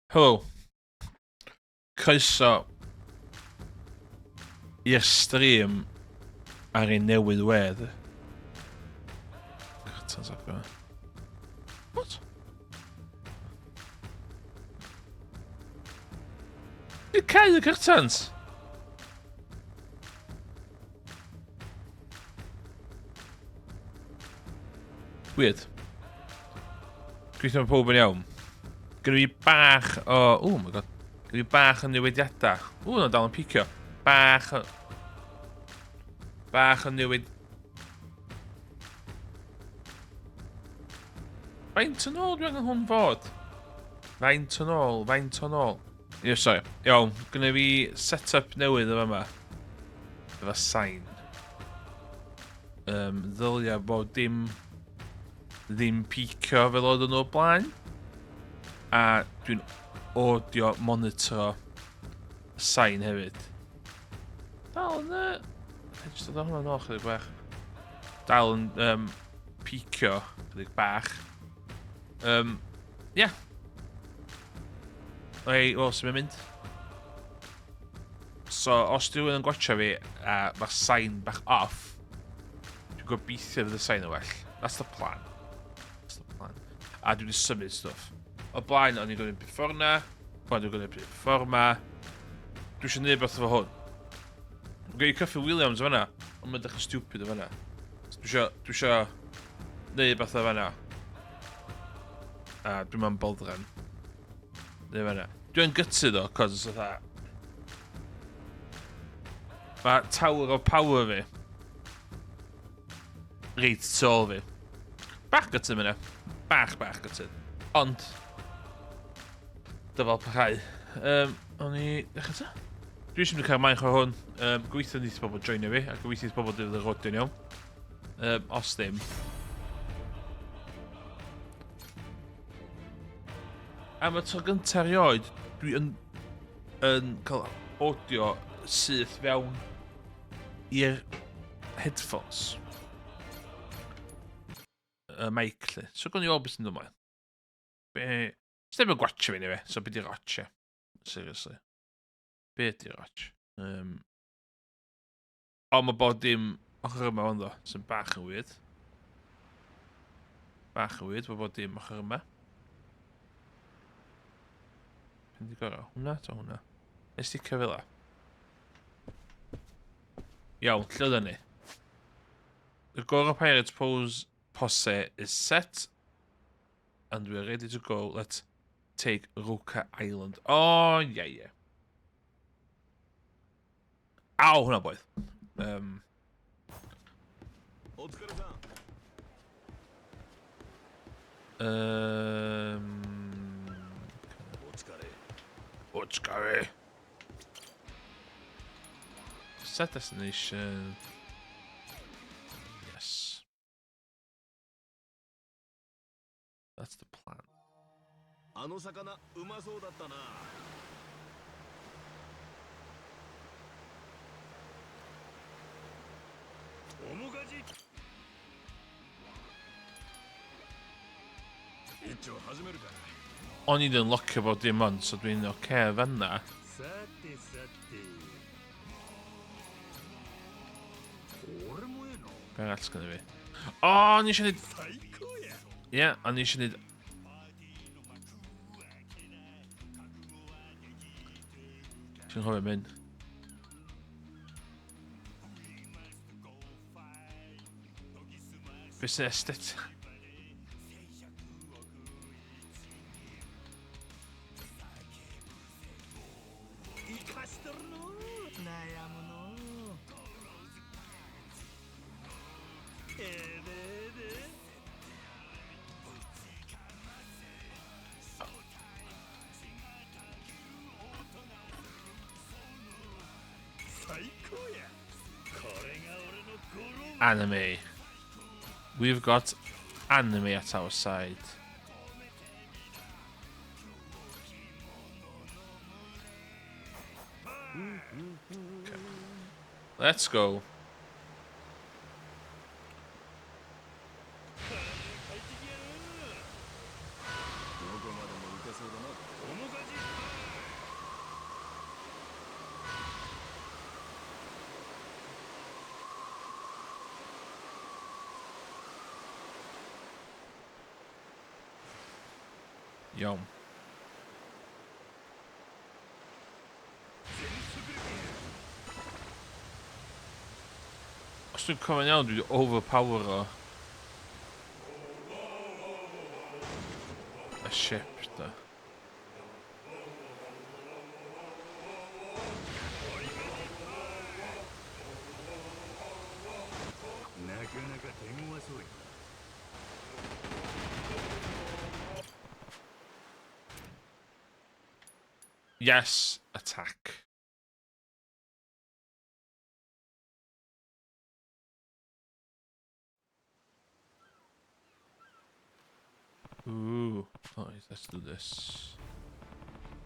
Helo. Croeso i'r stream ar ei newydd wedd. Curtains off yma. What? Dwi'n cau y curtains! Weird. Gweithio mae pob yn iawn. Gyda fi bach o... Oh my god. Gyda fi bach o newidiadau. O, na dal yn picio. Bach o... Bach o newid... Faint yn ôl dwi angen hwn fod? Faint yn ôl, faint yn ôl. Ie, sorry. Iawn, gynna fi set-up newydd yn fama. Efo sain. Ddylia bod dim ddim picio fel oedd nhw o blaen. A dwi'n audio monitro sain hefyd. Dal yn... Jyst dod o hwnna'n ôl chydig bach. Dal yn picio chydig bach. Yeah. Ei, wel, sy'n mynd? So, os dwi yn gwatcha fi, a mae'r sain bach off, dwi'n gobeithio fydd y sain yn well. That's the plan. That's the plan. A dwi wedi symud stwff. O blaen, o'n i'n gwneud beth ffordd na, blaen dwi'n gwneud beth ffordd ma. Dwi eisiau gwneud beth efo hwn. Dwi'n gwneud Cyffi Williams o fanna, ond mae'n dechrau stupid o fanna. Dwi eisiau gwneud beth o fanna. A dwi'n ma'n boddran. Neu fanna. Dwi'n gytu ddo, cos fatha... Mae Tower of Power fi. Reit tu ôl fi. Bach gytu mynd. Bach, bach gytu. Ond... Dyfal parhau. O'n i... Ddechrau ta? Dwi eisiau mynd i cael maen chwarae hwn. Gobeithio wneith bobl joinio fi, a gobeithio wneith bobl dweud yr audio iawn. Os ddim. Am y tro gyntaf erioed, dwi yn cael audio syth fewn i'r headphones. Y mic, lle. So, gwni weld beth sy'n dod ymlaen. Be... Sneb yn gwatio fi, anyway, so be di'r otch, Seriously. Be di'r otch? O, mae bod dim ochr yma ond o, sy'n bach yn weird. Bach yn weird, mae bod dim ochr yma. Pen di gorau? Hwna ta hwna? Nes ti fel la? Iawn, lle oedden ni? The Goro Pirates pose pose is set and we are ready to go. Let's take Roka Island. Oh, yeah, yeah. Aw, hwnna boeth. Otsukare. Set destination. Yes. That's the plan. あの魚うまそうだったな。面かじ。一丁始めるか。 O'n i ddim locio bod dim ond, so dwi'n oce okay fanna. さてさて。これもええな。 Be arall sgynna fi? O, o'n i eisiau neud... 最高や。 Ie, yeah, o'n i eisiau neud... Ti'n chofio mynd? Be sy'n estet? 生かしとるの悩むのええでえで最高やこれが俺のゴロ Anime. We've got anime at our side. Okay. Let's go. どこまでも行けそうだな。Iawn. Os dwi'n cofio'n iawn, dwi wedi overpower o y ship, da. Yes, attack. Ooh, right, let's do this.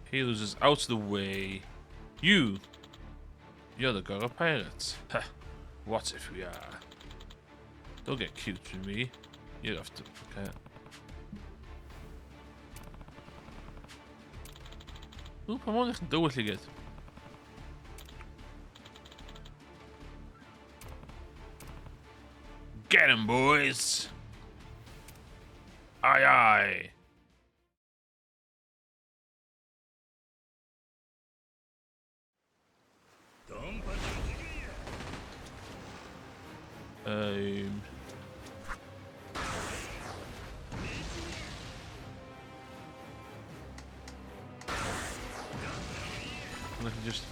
He loses out of the way. You! You're the Gorra Pirates. Heh, what if we are? Don't get cute with me. You have to, okay. Ooh, pa mor eich yn dywyll i gyd. Get him, boys! Aye, aye! I can just...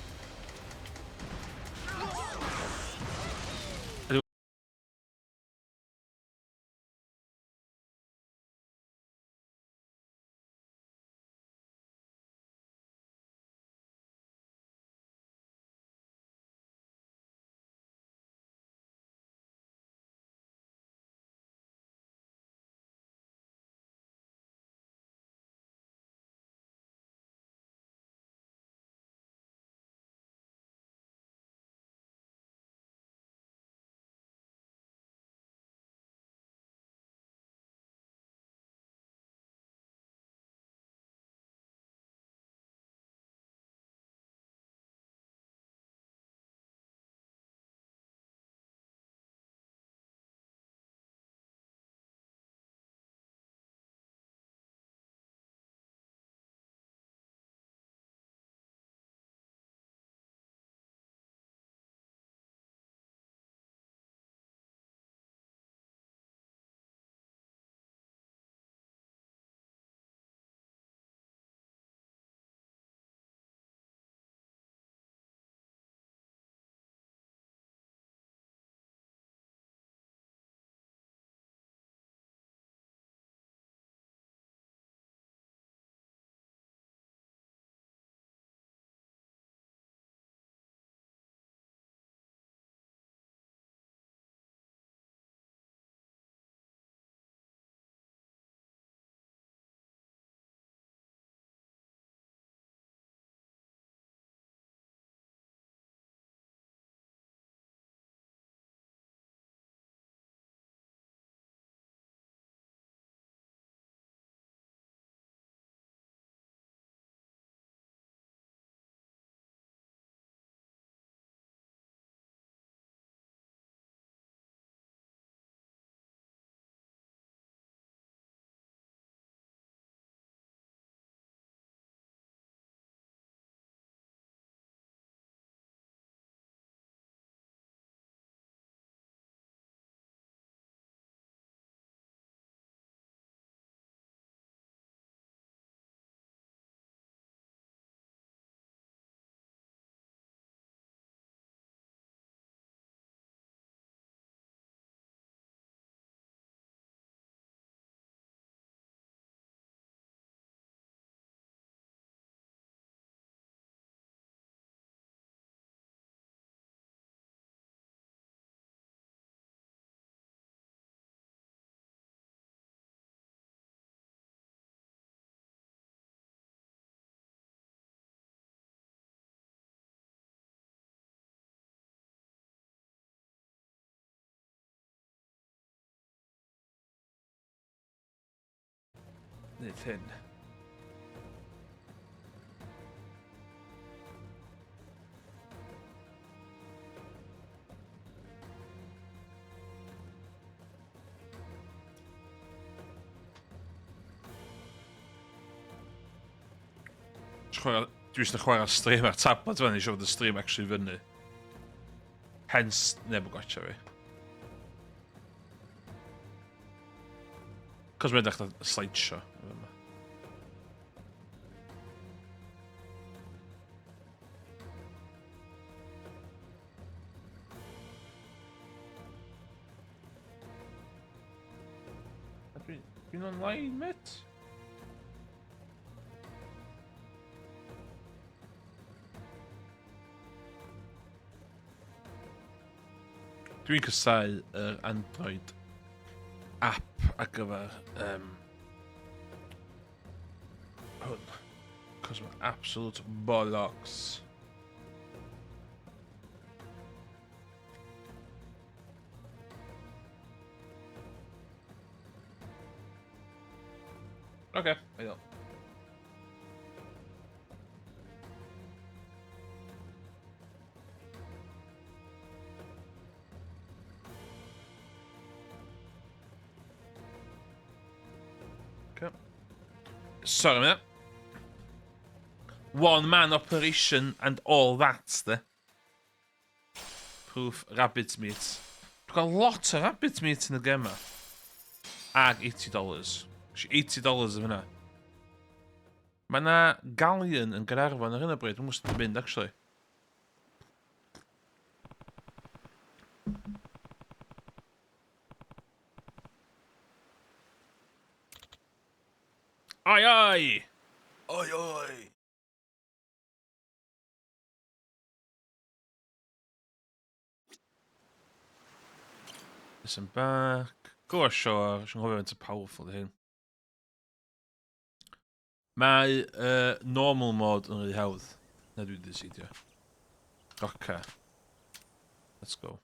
Wneud hyn. Dwi eisiau chwarae stream ar tablet fan, eisiau fod y stream actually fyny. Hence, neb yn gwatcha fi. Cos mae'n dechrau slideshow. Dwi'n online, mate. Dwi'n casau yr Android app ar gyfer hwn. Cos mae'n absolute bollocks. Okay, I don't. Okay. Sorry, mate. One man operation and all that, de. Proof rabbit meat. Dwi'n cael lot o rabbit meat yn y gem yma. Ag $80. $80 yn hynna. Mae yna galleon yn Gaernarfon ar hyn o bryd. Dwi'n mwyn mynd, actually. Ai, ai! Ai, ai! Listen back. Go ashore. Sy'n nghofio faint o powerful di hyn. Mae normal mode yn rhy hawdd. Na dwi wedi decidio. Oce. Let's go.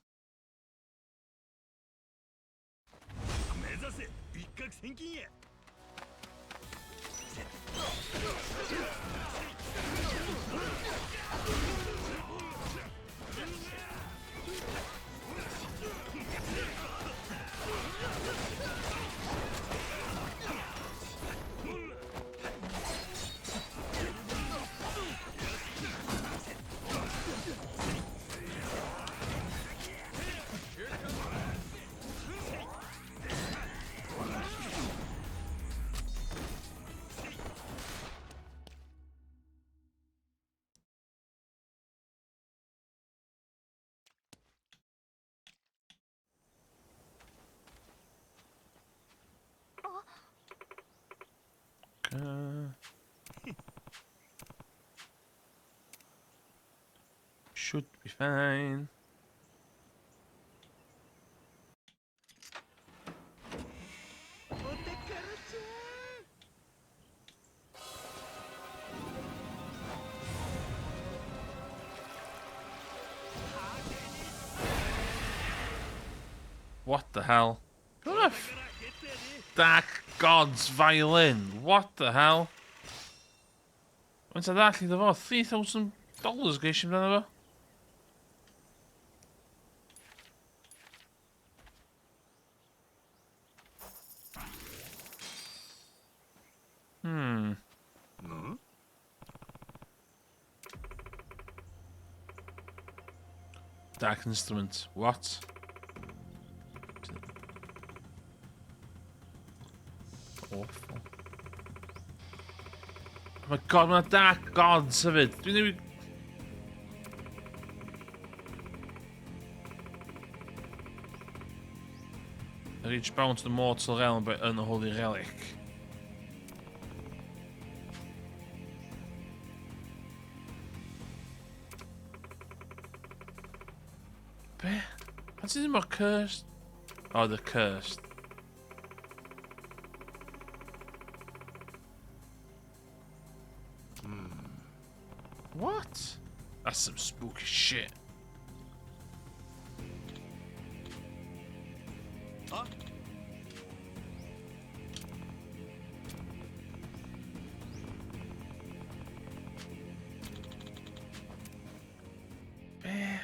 Should be fine. What the hell? Dark God's violin. What the hell? Faint o ddall iddo fo? $3,000 geis i amdano fo? Dark instrument. What? Awful. Oh my god, mae'n Dark Gods hefyd. Dwi'n newid... Reach bound to the mortal realm by unholy relic. Be? Pan ti ddim mor cursed? Oh, the cursed. What? That's some spooky shit. Huh? Be?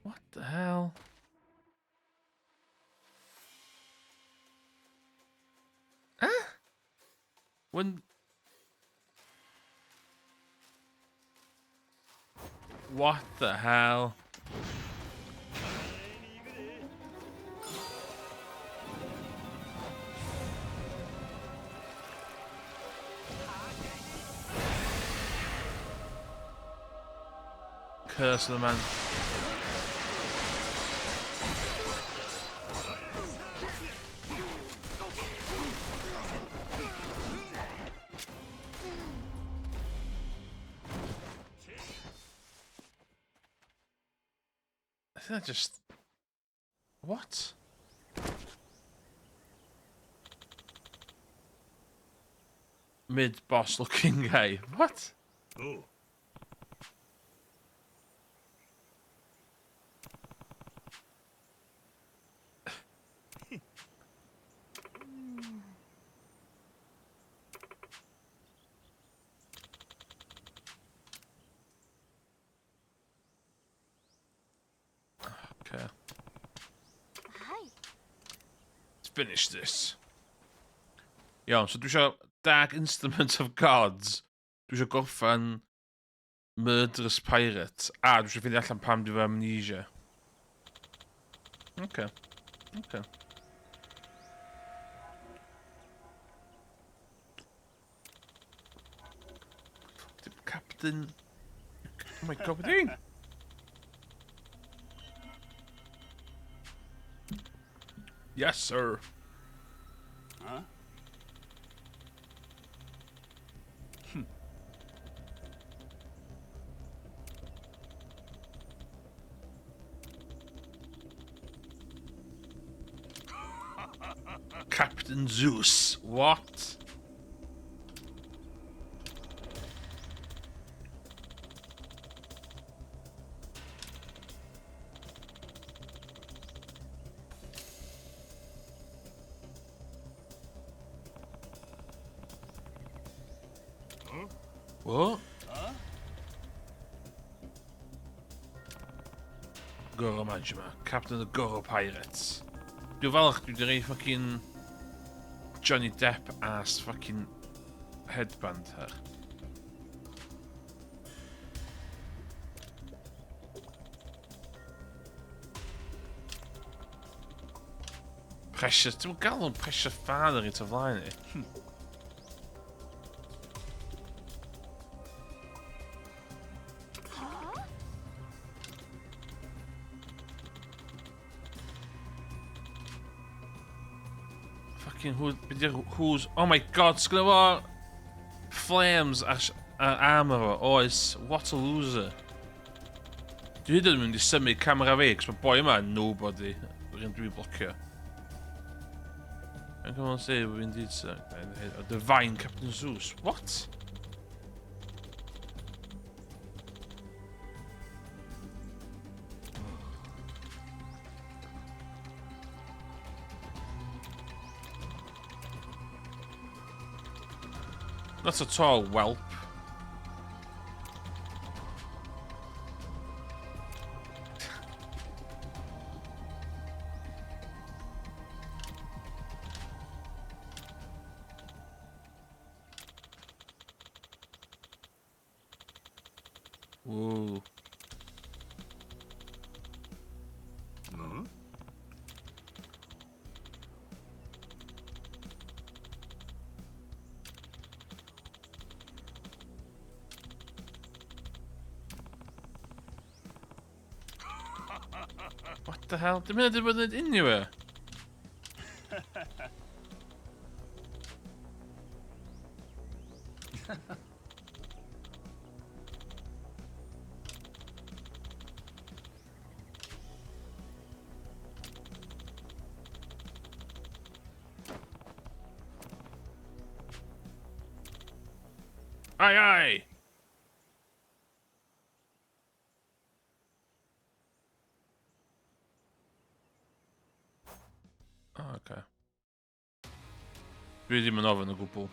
What the hell? Huh? When... What the hell? Curse of the man. I think that just... What? Mid-boss looking guy. What? Oh. Okay. Let's finish this. Iawn, so dwi eisiau Dark Instrument of Gods. Dwi eisiau gorffen Murderous Pirate. A dwi eisiau ffeindio allan pam dwi efo amnesia. Okay. Okay. Captain... Oh my god, what are you doing? Yes, sir. Huh? Captain Zeus. What? What? Huh? Goro Majima, Captain of the Goro Pirates. Dwi'n falch dwi wedi rhoi fucking Johnny Depp ass fucking headband her. Precious, dwi'n galw yn Precious Father i flaen i. Fucking who, who's, oh my god, sgynno fo flames ar, ar armor fo, oes, what a loser. Dwi hyd yn oed yn mynd i symud camera fi, cos mae boi yma yn nobody, yr un dwi'n blocio. And come on, say we indeed sir. A divine Captain Zeus. What? Not at all, whelp. Whoa. Hmm? What the hell? Dim hynna wedi bod yn unrhyw e? Aye, aye! Oh, okay. Dwi ddim yn ofyn o gwbl.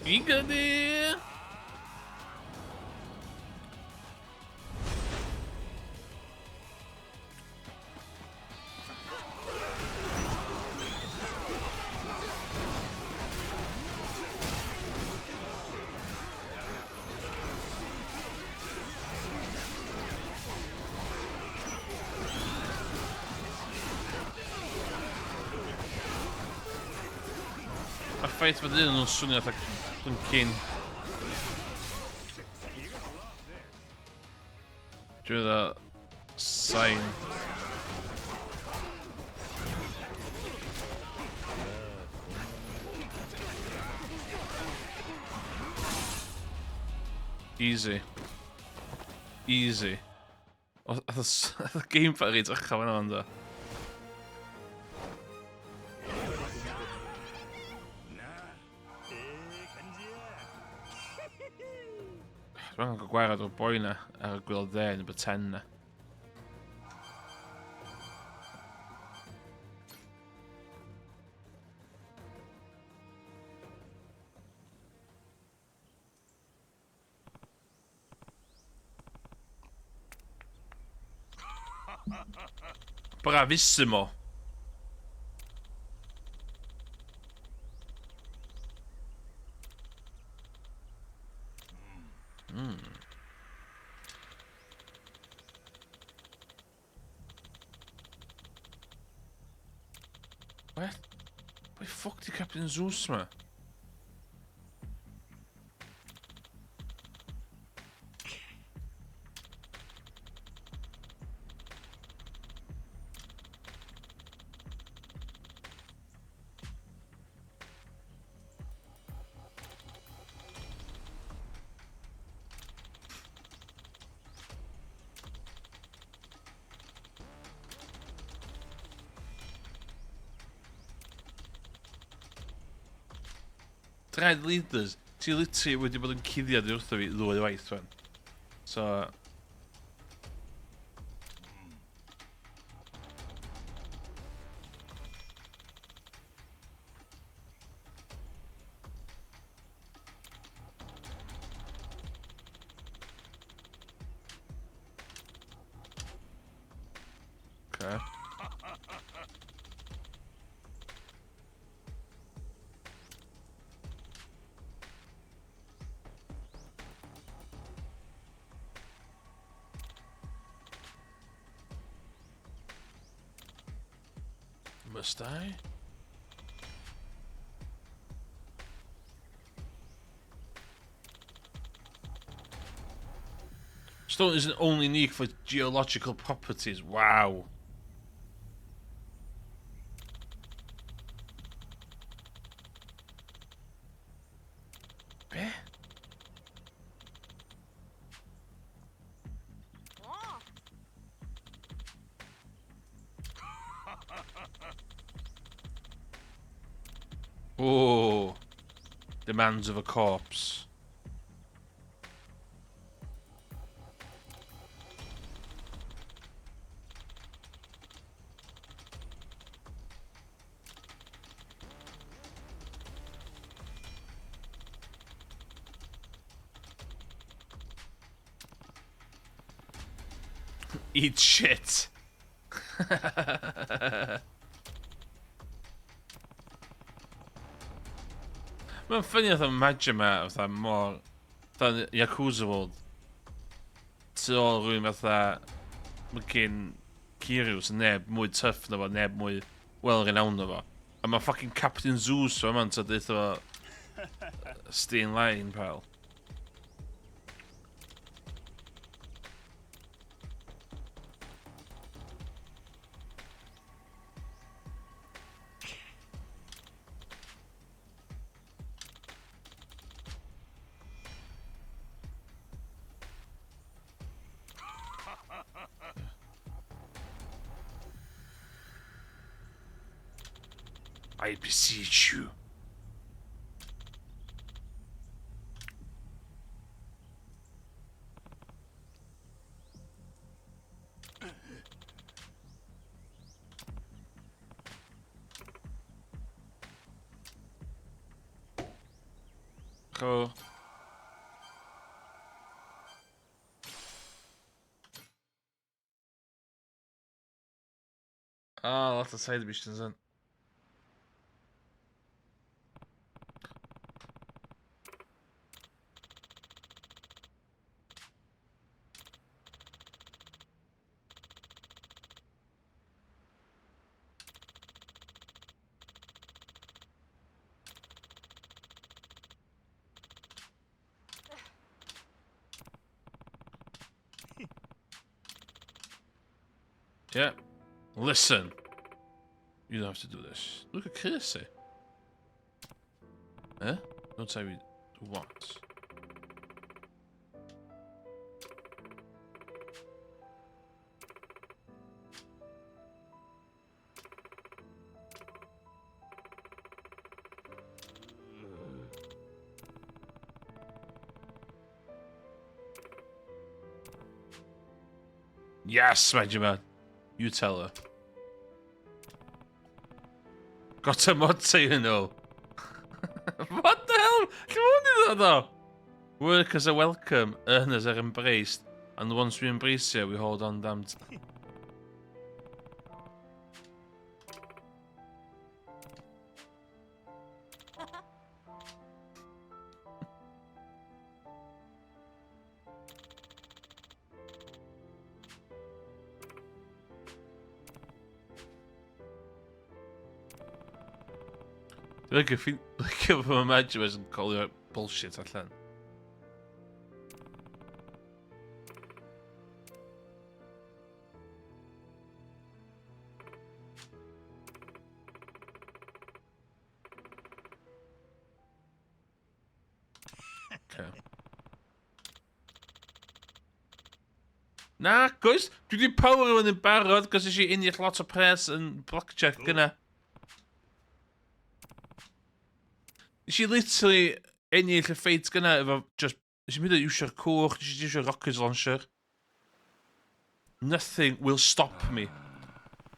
Igade! Mae'r ffaith fod un nhw'n swnio fatha blinking. Dwi'n meddwl sain. Easy. Easy. Oedd y gamepad reit uchel fan'na ond o. Dwi'n angen cael gwared o'r boi na ar y gwaelod dde yn y 10 na. Bravissimo. What? Pwy ffwc di Captain Zeus ma? Dread Leaders, ti literally wedi bod yn cuddiad i wrtho fi ddwy waith rwan. So... Okay. Must I? Stone isn't only unique for geological properties. Wow. Be? Oh. Demands of a corpse. Eat shit. Mae'n ffynnu fatha Majima fatha mor... Fatha Yakuza World. Tu ôl rhywun fatha... Mae gen Kiryu sy'n neb mwy tough na fo, neb mwy well renowned na fo. A mae fucking Captain Zeus fo yma'n tyd fo... Stay in line, pal. I beseech you. Cool. Ah, lot o side missions yn. Yeah. Listen. You don't have to do this. Look at Kirsty. Eh? Don't tell me what. Yes, Majima. You tell her. Got a mod you know. What the hell? Lle mae hwn i ddod o? Workers are welcome, earners are embraced, and once we embrace you, we hold on damn. Dwi'n licio ffin... Licio fy imagine yn colio bullshit allan. Okay. Na, goes, dwi wedi power rhywun yn barod, cos eisiau ennill lot o pres yn blackjack gyna. Nes i literally ennill y ffeit gyna efo just... Nes i mynd i iwsio'r cwch, nes i iwsio'r rocket launcher. Nothing will stop me.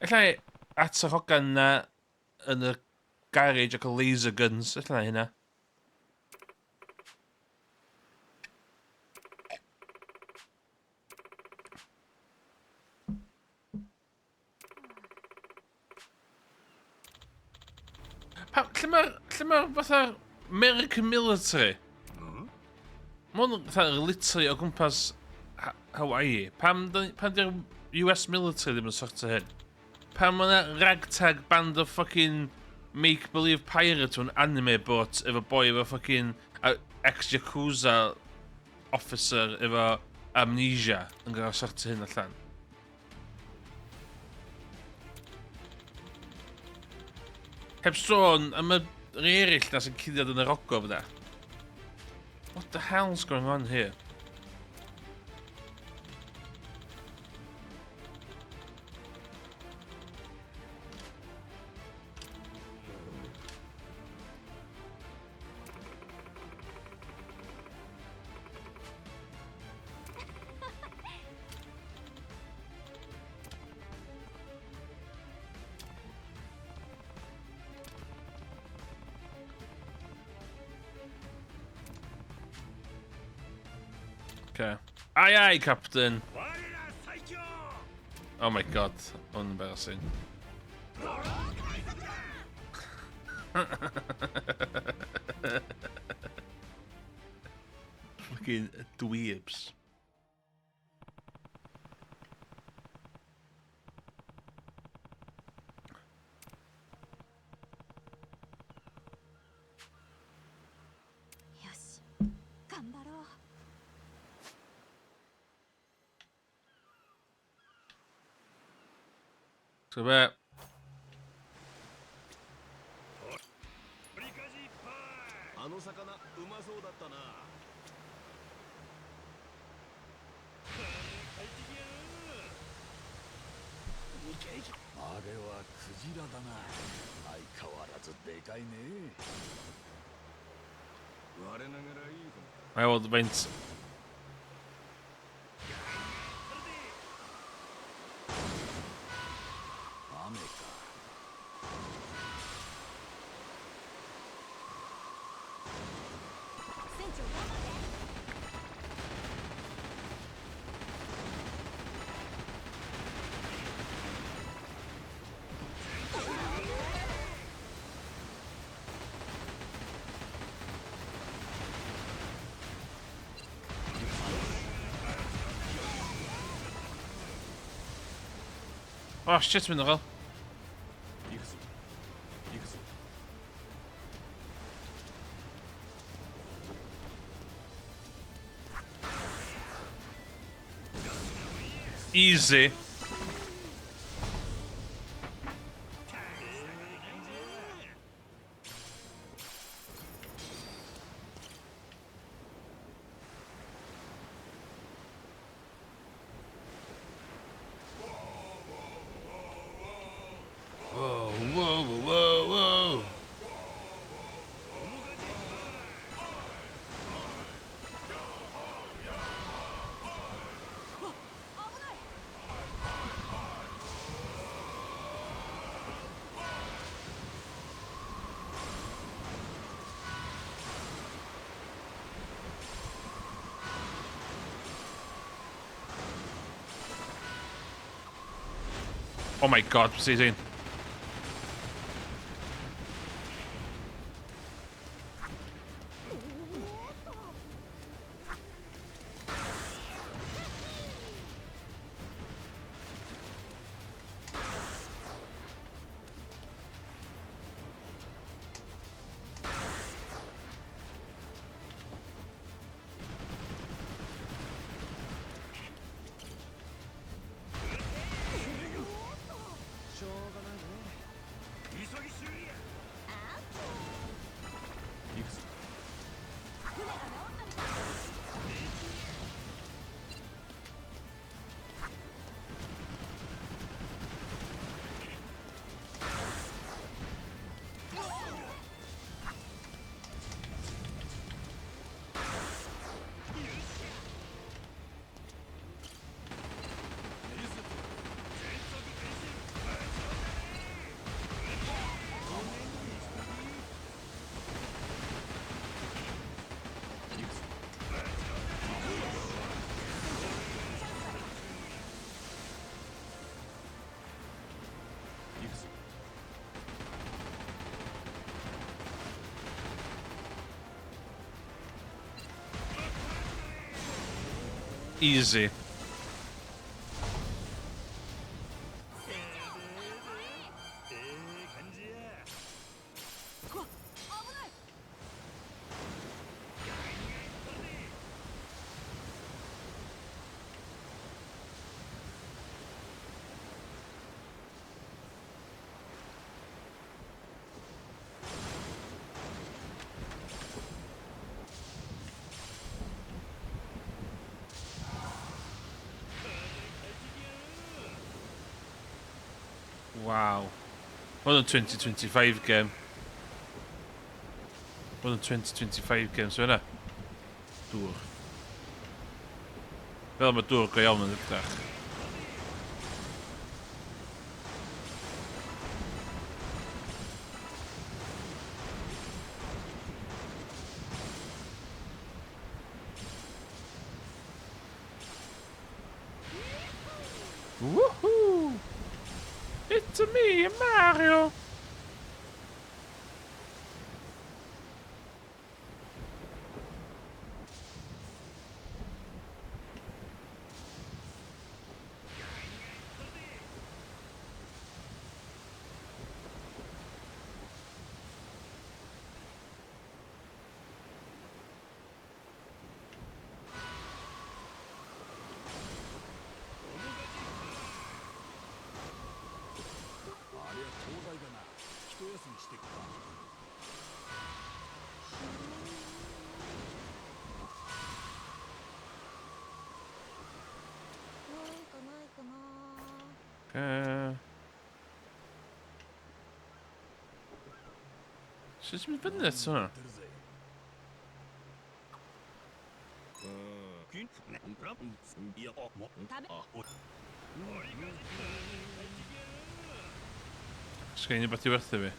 Alla i at yr hogan na yn y garage ac y laser guns, alla i hynna. Pa, lle mae'r, lle mae'r fatha American military? Mae hwn fatha literally o gwmpas Hawaii. Pam, pam di'r US military ddim yn sortio hyn? Pam mae yna ragtag band of fucking make-believe pirate o'n anime boat efo boi efo fucking ex-Yakuza officer efo amnesia yn gael sortio hyn allan? Heb sôn am y rei eraill na sy'n cuddiad yn yr ogof na. What the hell's going on here? Okay. Aye aye, Captain. Oh my god, embarrassing. Fucking dweebs. So be? Mae weld faint. Oh shit, mynd ar ôl. Easy. Oh my god, sy'n. Easy. Wow. Hwn yn 2025 game. Hwn yn 2025 game, so yna. Dŵr. Fel mae dŵr go iawn yn edrych. Woohoo! It's me, Mario! Sut ti'n mynd fyny at hwnna? Sgen i rhywbeth i werthu fi?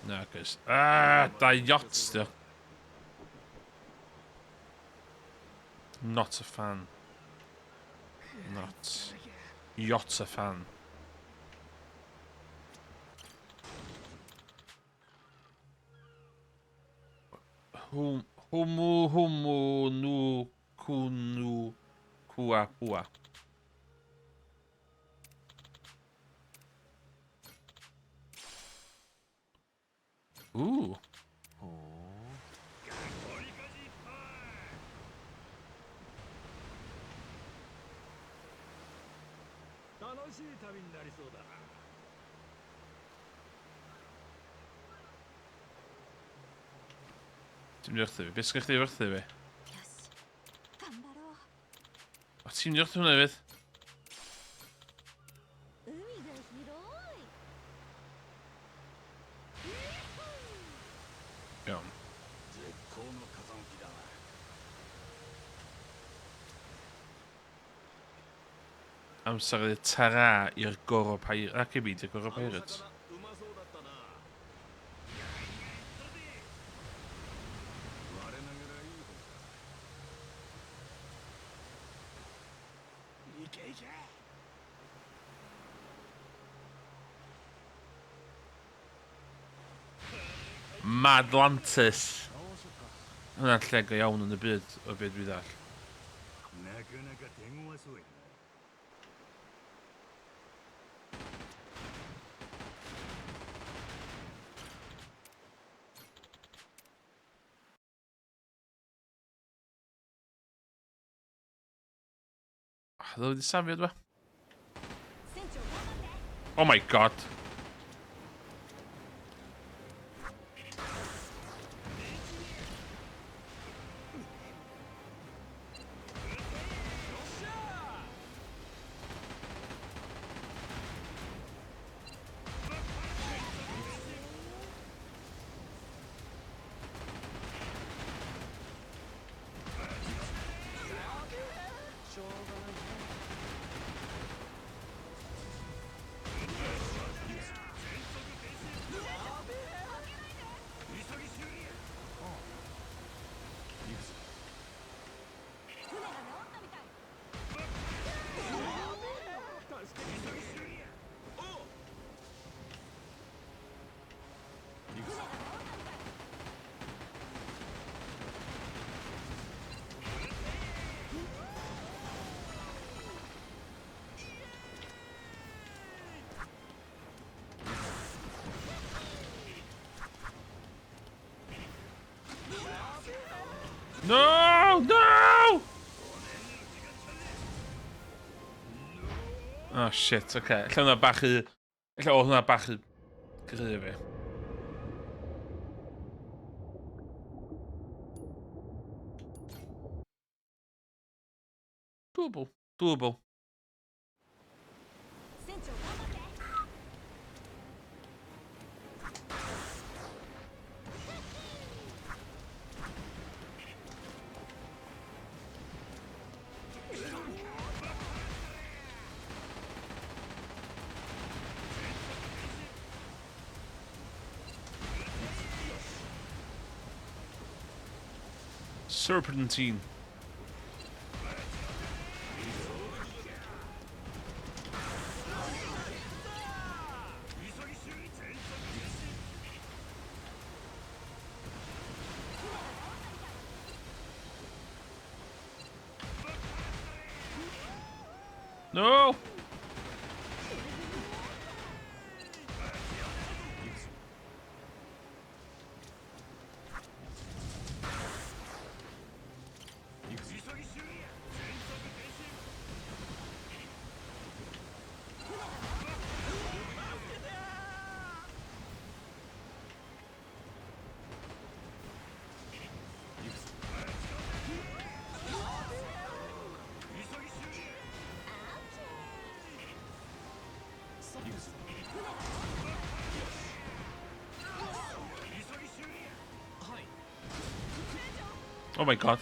Na, guys. Ah, dau yachts, dio. Not a fan. Not. Yacht a fan. Humu, humu, nu, kunu, kua, pua. Ooh. Ti'n mynd i werthu fi? Beth sgynch chi werthu fi? O, ti'n mynd i werthu hwnna hefyd? Iawn. Amser ydy tara i'r Goro Pirates. Ac i byd i'r Goro Pirates. Madlantis. Hwnna'n lle go iawn yn y byd o beth dwi ddall. Oedd o wedi safio, dwi? Oh my god. No! No! Oh shit, oce. Okay. Ella hwnna bach i... Ella oedd hwnna bach i gryf fi. Doable. Doable. Serpentine. No! Oh my god.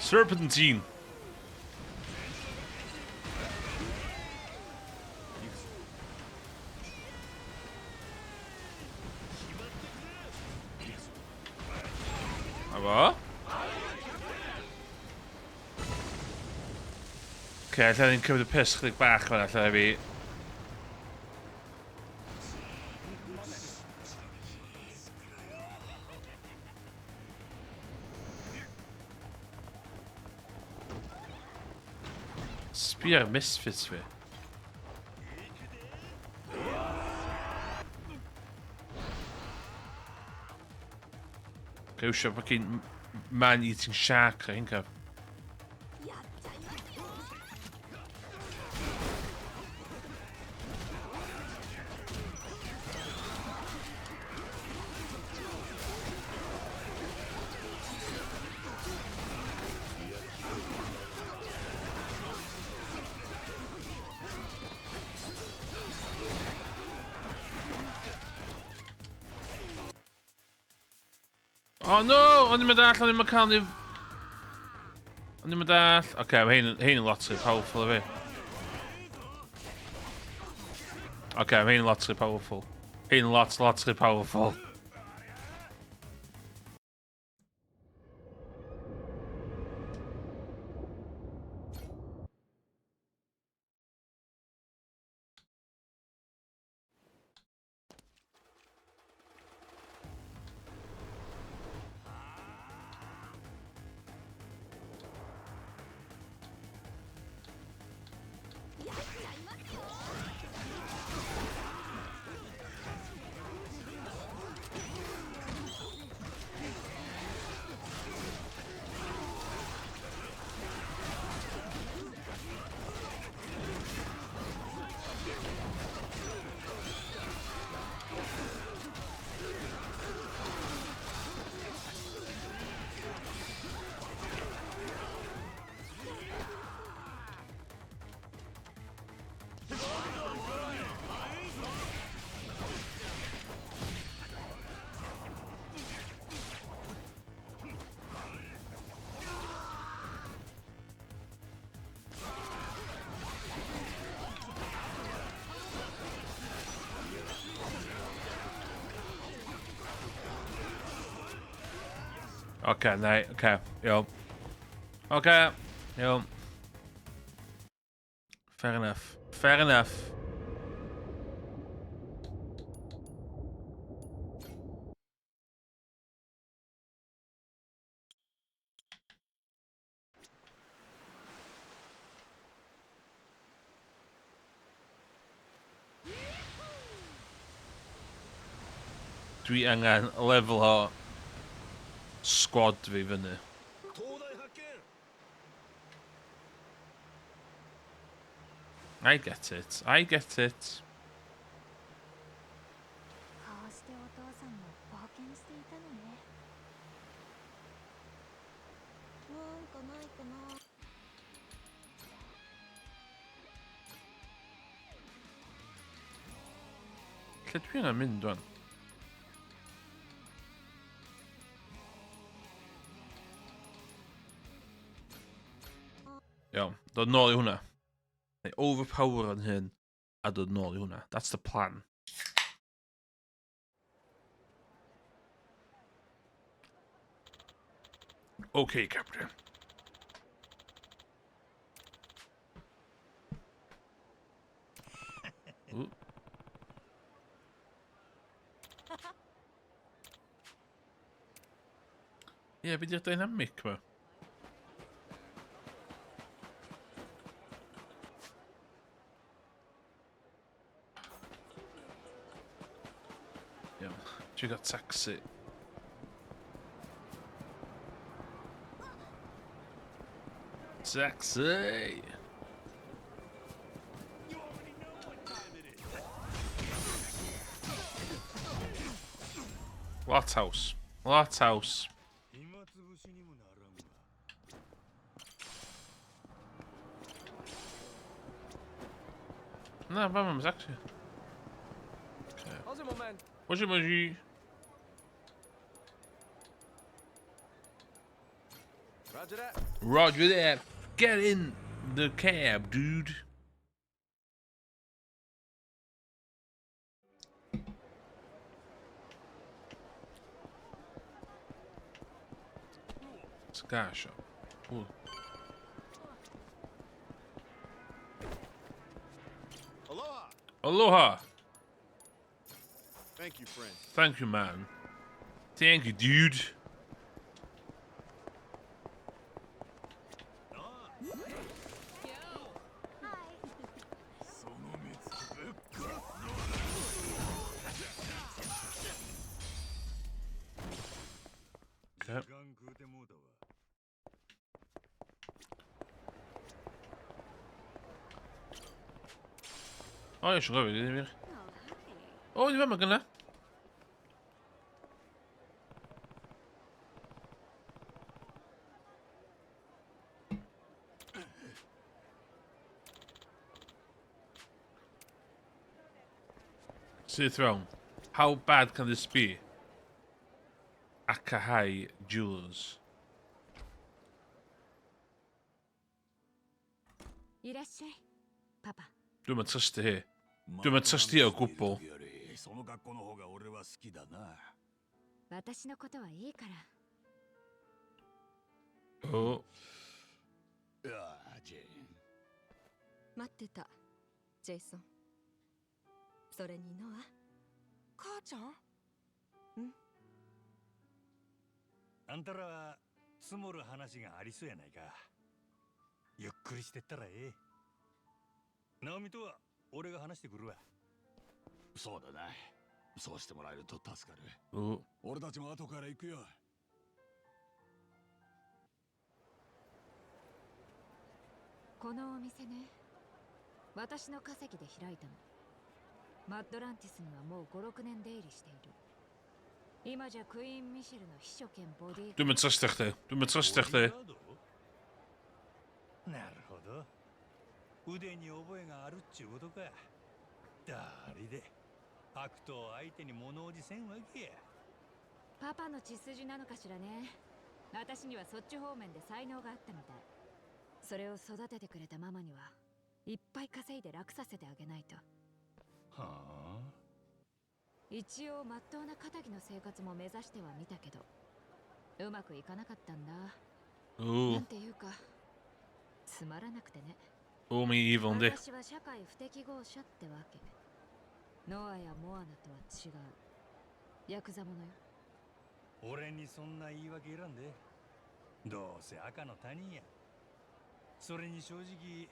Serpentine. A fo? Oce, okay, lle ni'n cymryd y piss chydig bach fan'na, lle fi... Sbia ar misfits fi. Ga i iwsio fucking man-eating shark ar hyn caf. Oh no! O'n i'n mynd all, o'n i'n mynd cael ni... O'n i'n mynd all. Oce, okay, mae hein yn lot rhy powerful i fi. Oce, okay, mae hein yn lot rhy powerful. Hein yn lot, lot rhy powerful. Oce, neu, oce, iawn. Oce, iawn. Fair enough. Fair enough. Dwi angen lefel o squad fi fyny. I get it. I get it. Lle dwi angen mynd wan? Iawn, dod nôl i hwnna. Neu overpower yn hyn a dod nôl i hwnna. That's the plan. Okay, Captain. Ooh. Ie, yeah, beth yw'r dynamic ma? Iawn. Dwi'n gael taxi. Taxi! Lot house. Lot house. Na, fama mae'n taxi. Moshi moshi. Roger that. Roger that. Get in the cab, dude. Cigar shop. Ooh. Aloha. Aloha. Thank you, friend. Thank you, man. Thank you, dude. Okay. O, eisiau gofyn iddi fi. O, di fama gynna. Syth fewn. How bad can this be? Takahai Jewelers. いらっしゃい、パパ。 Dwi'm yn trystio hi. Dwi'm yn trystio o gwbl. その格好の方が俺は好きだな。私のことはいいから。 O, ああ、ジェーン。待ってた、ジェイソン。それにノア。母ちゃん。あんたらは積もる話がありそうやないか。ゆっくりしてったらええ。ナオミとは俺が話してくるわ。そうだな。そうしてもらえると助かる。 o. 俺たちも後から行くよ。このお店ね、私の稼ぎで開いたの。マッドランティスにはもう5、6年出入りしている。今じゃクイーン・ミシェルの秘書兼ボディー Dwi'm yn trystio chdi. Dwi'm yn trystio chdi. なるほど。腕に覚えがあるっちゅうことか。だりで悪党相手に物おじせんわけや。パパの血筋なのかしらね。私にはそっち方面で才能があったみたい。それを育ててくれたママにはいっぱい稼いで楽させてあげないと。はあ。一応まっとうな肩着の生活も目指してはみたけど、うまくいかなかったんだ。 O, なんていうか、つまらなくてね。 o, mae evil yndi. 私は社会不適合者ってわけ。ノアやモアナとは違うヤクザ者よ。俺にそんな言い訳いらんで。どうせ赤の他人や。それに正直、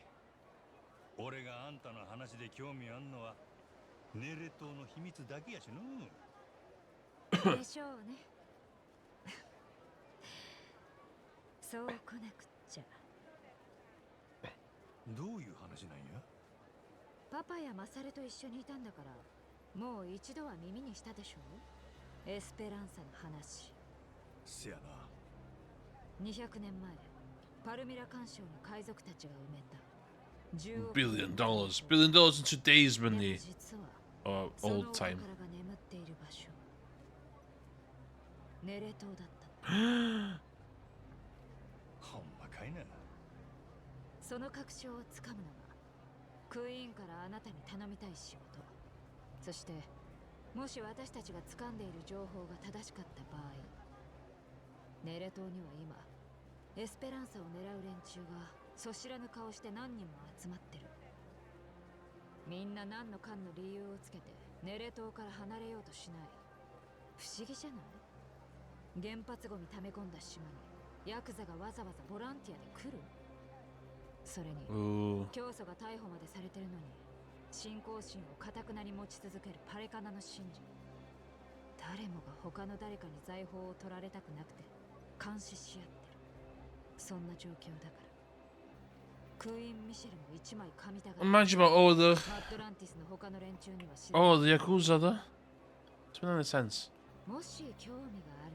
俺があんたの話で興味あんのはネレ島の秘密だけやしの。でしょうね。そう来なくっちゃ。どういう話なんや？パパやマサルと一緒にいたんだから、もう一度は耳にしたでしょう、エスペランサの話。せやな。 200年前、パルミラ環礁の海賊たちが埋めた10億 Billion 円の dollars. 財宝。 Billion dollars in today's でも money. 実は、 Or その old お time. 宝が眠っている場所、ネレ島だった。ほんまかいな。その確証をつかむのがクイーンからあなたに頼みたい仕事。そして、もし私たちが掴んでいる情報が正しかった場合、ネレ島には今エスペランサを狙う連中がそ知らぬ顔して何人も集まってる。みんな何のかんの理由をつけてネレ島から離れようとしない。不思議じゃない？原発ゴミ溜め込んだ島にヤクザがわざわざボランティアで来る？それに、 O. 教祖が逮捕までされてるのに、信仰心をかたくなに持ち続けるパレカナの信者。誰もが他の誰かに財宝を取られたくなくて監視し合ってる。そんな状況だから、クイーン・ミシェルも一枚噛みたがる。 Imagine about all the マッドランティスの他の連中には知らない。 Oh, the Yakuza though. It's been in a sense. もし興味がある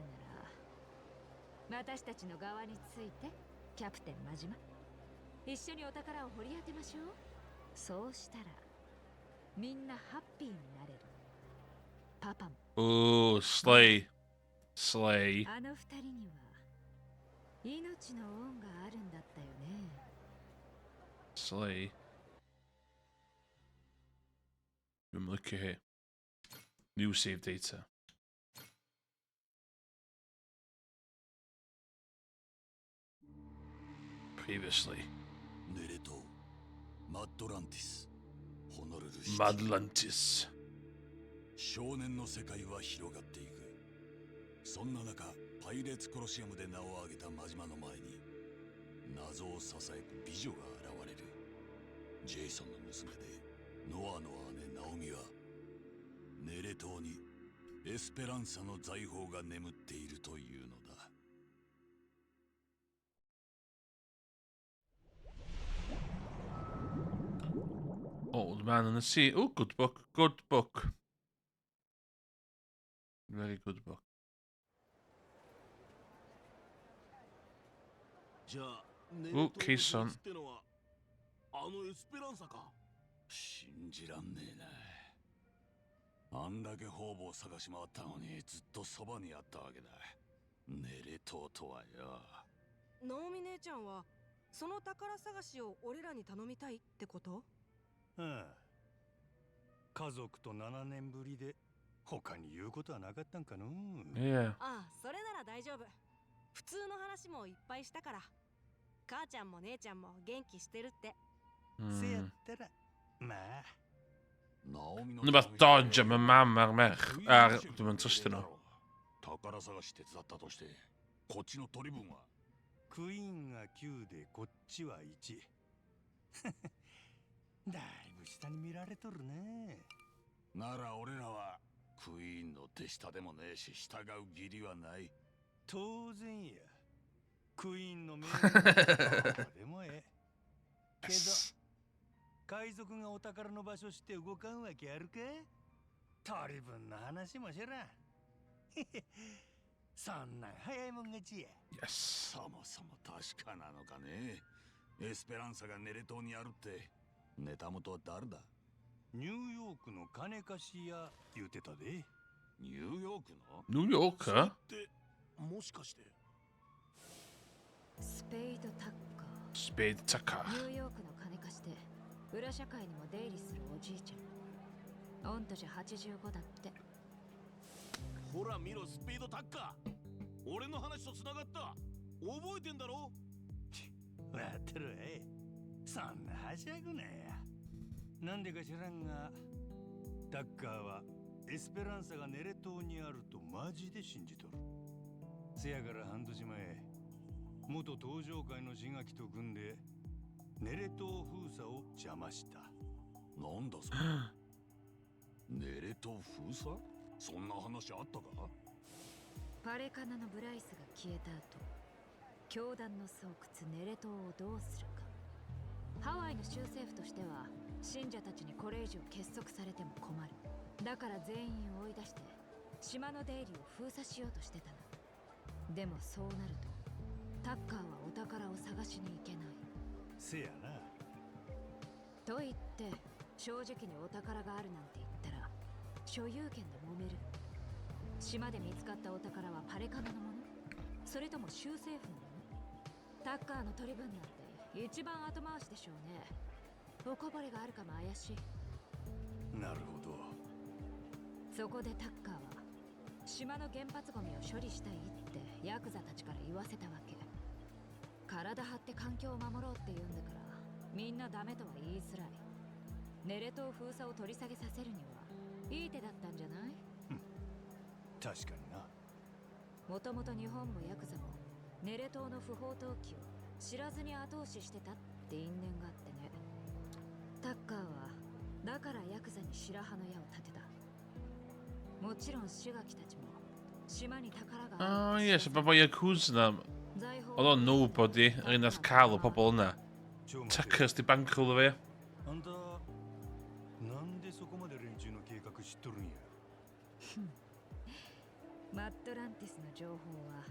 なら、私たちの側について、キャプテン真島。一緒にお宝を掘り当てましょう。そうしたら、みんなハッピーになれる。パパも。 Oh, slay. Slay. あの二人には命の恩があるんだったよね。 Slay. Look here. New save data. Previously. ネレ島、マッドランティス、ホノルルシティ。 Madlantis. 少年の世界は広がっていく。そんな中、パイレーツコロシアムで名を挙げた真島の前に、謎をささやく美女が現れる。ジェイソンの娘でノアの姉ナオミは、ネレ島にエスペランサの財宝が眠っているというのだ。 Old Man and the Sea. Oh, good book. Good book. Very good book. じゃあ、ネおレ島のケイさん秘密ってのはあのエスペランサか？信じらんねえな。あんだけ方々探し回ったのに、ずっとそばにあったわけだ。ネレ島とはよ。ナオミ姉ちゃんはその宝探しを俺らに頼みたいってこと？ああ、家族と7年ぶりで他に言うことはなかったんかの。 Yeah. ああ、それなら大丈夫。普通の話もいっぱいしたから。母ちゃんも姉ちゃんも元気してるって。せやったらまあ。ナオミの Rhywbeth dodge am y mam a'r merch. Ar, dwi'n mynd trystio nhw. 宝探し手伝ったとして、こっちの取り分は？クイーンが9で、こっちは1。だいぶ下に見られとるね。なら、俺らはクイーンの手下でもねえし、従う義理はない。当然や。クイーンの命令はどうでもええけど、海賊がお宝の場所知って動かんわけあるか。取り分の話も知らん。そんなん早いもん勝ちや。 Yes. そもそも確かなのかね、エスペランサがネレ島にあるって。ネタ元は誰だ？ニューヨークの金貸し屋言うてたで。ニューヨークの？ New Yorker? って、もしかして。スペイド・タッカ Spade Tucker. ー。ニューヨークの金貸しで、裏社会にも出入りするおじいちゃん。御年85だって。ほら見ろ、スピードタッカー。俺の話と繋がった。覚えてんだろ？笑ってるわい。そんなはしゃぐなや。なんでか知らんが、タッカーはエスペランサがネレ島にあるとマジで信じとる。せやから半年前、元東上会の志垣と組んでネレ島封鎖を邪魔した。なんだそれ。ネレ島封鎖？そんな話あったか？パレカナのブライスが消えた後、教団の巣窟ネレ島をどうするか。ハワイの州政府としては、信者たちにこれ以上結束されても困る。だから全員を追い出して、島の出入りを封鎖しようとしてたの。でも、そうなるとタッカーはお宝を探しに行けない。せやな。と言って、正直にお宝があるなんて言ったら、所有権で揉める。島で見つかったお宝はパレカナのもの、それとも州政府のもの。タッカーの取り分なんて一番後回しでしょうね。おこぼれがあるかも怪しい。なるほど。そこでタッカーは、島の原発ゴミを処理したいってヤクザたちから言わせたわけ。体張って環境を守ろうって言うんだから、みんなダメとは言いづらい。ネレ島封鎖を取り下げさせるにはいい手だったんじゃない？確かにな。もともと日本もヤクザも、ネレ島の不法投棄を知らずに後押ししてたって因縁があってね。タッカーはだからヤクザに白羽の矢を立てた。もちろん志垣たちも島に宝があ Oh, る。 yes, efo Yakuza na. 財宝 Oedd o'n nobody, yr un nath cael y pobl yna. ちょ待て。 Tuckers di bankroll fi. あんた、なんでそこまで連中の計画知っとるんや？マットランティスの情報は、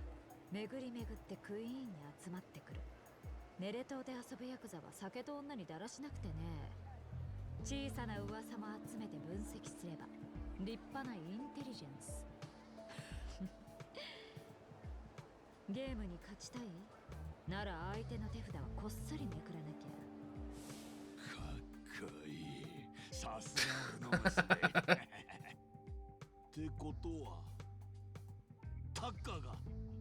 巡り巡ってクイーンに集まってくる。ネレ島で遊ぶヤクザは、酒と女にだらしなくてね。小さな噂も集めて分析すれば、立派なインテリジェンス。ゲームに勝ちたいなら、相手の手札はこっそりめくらなきゃ。かっこいい。さすが俺の娘。ってことは、タッカーが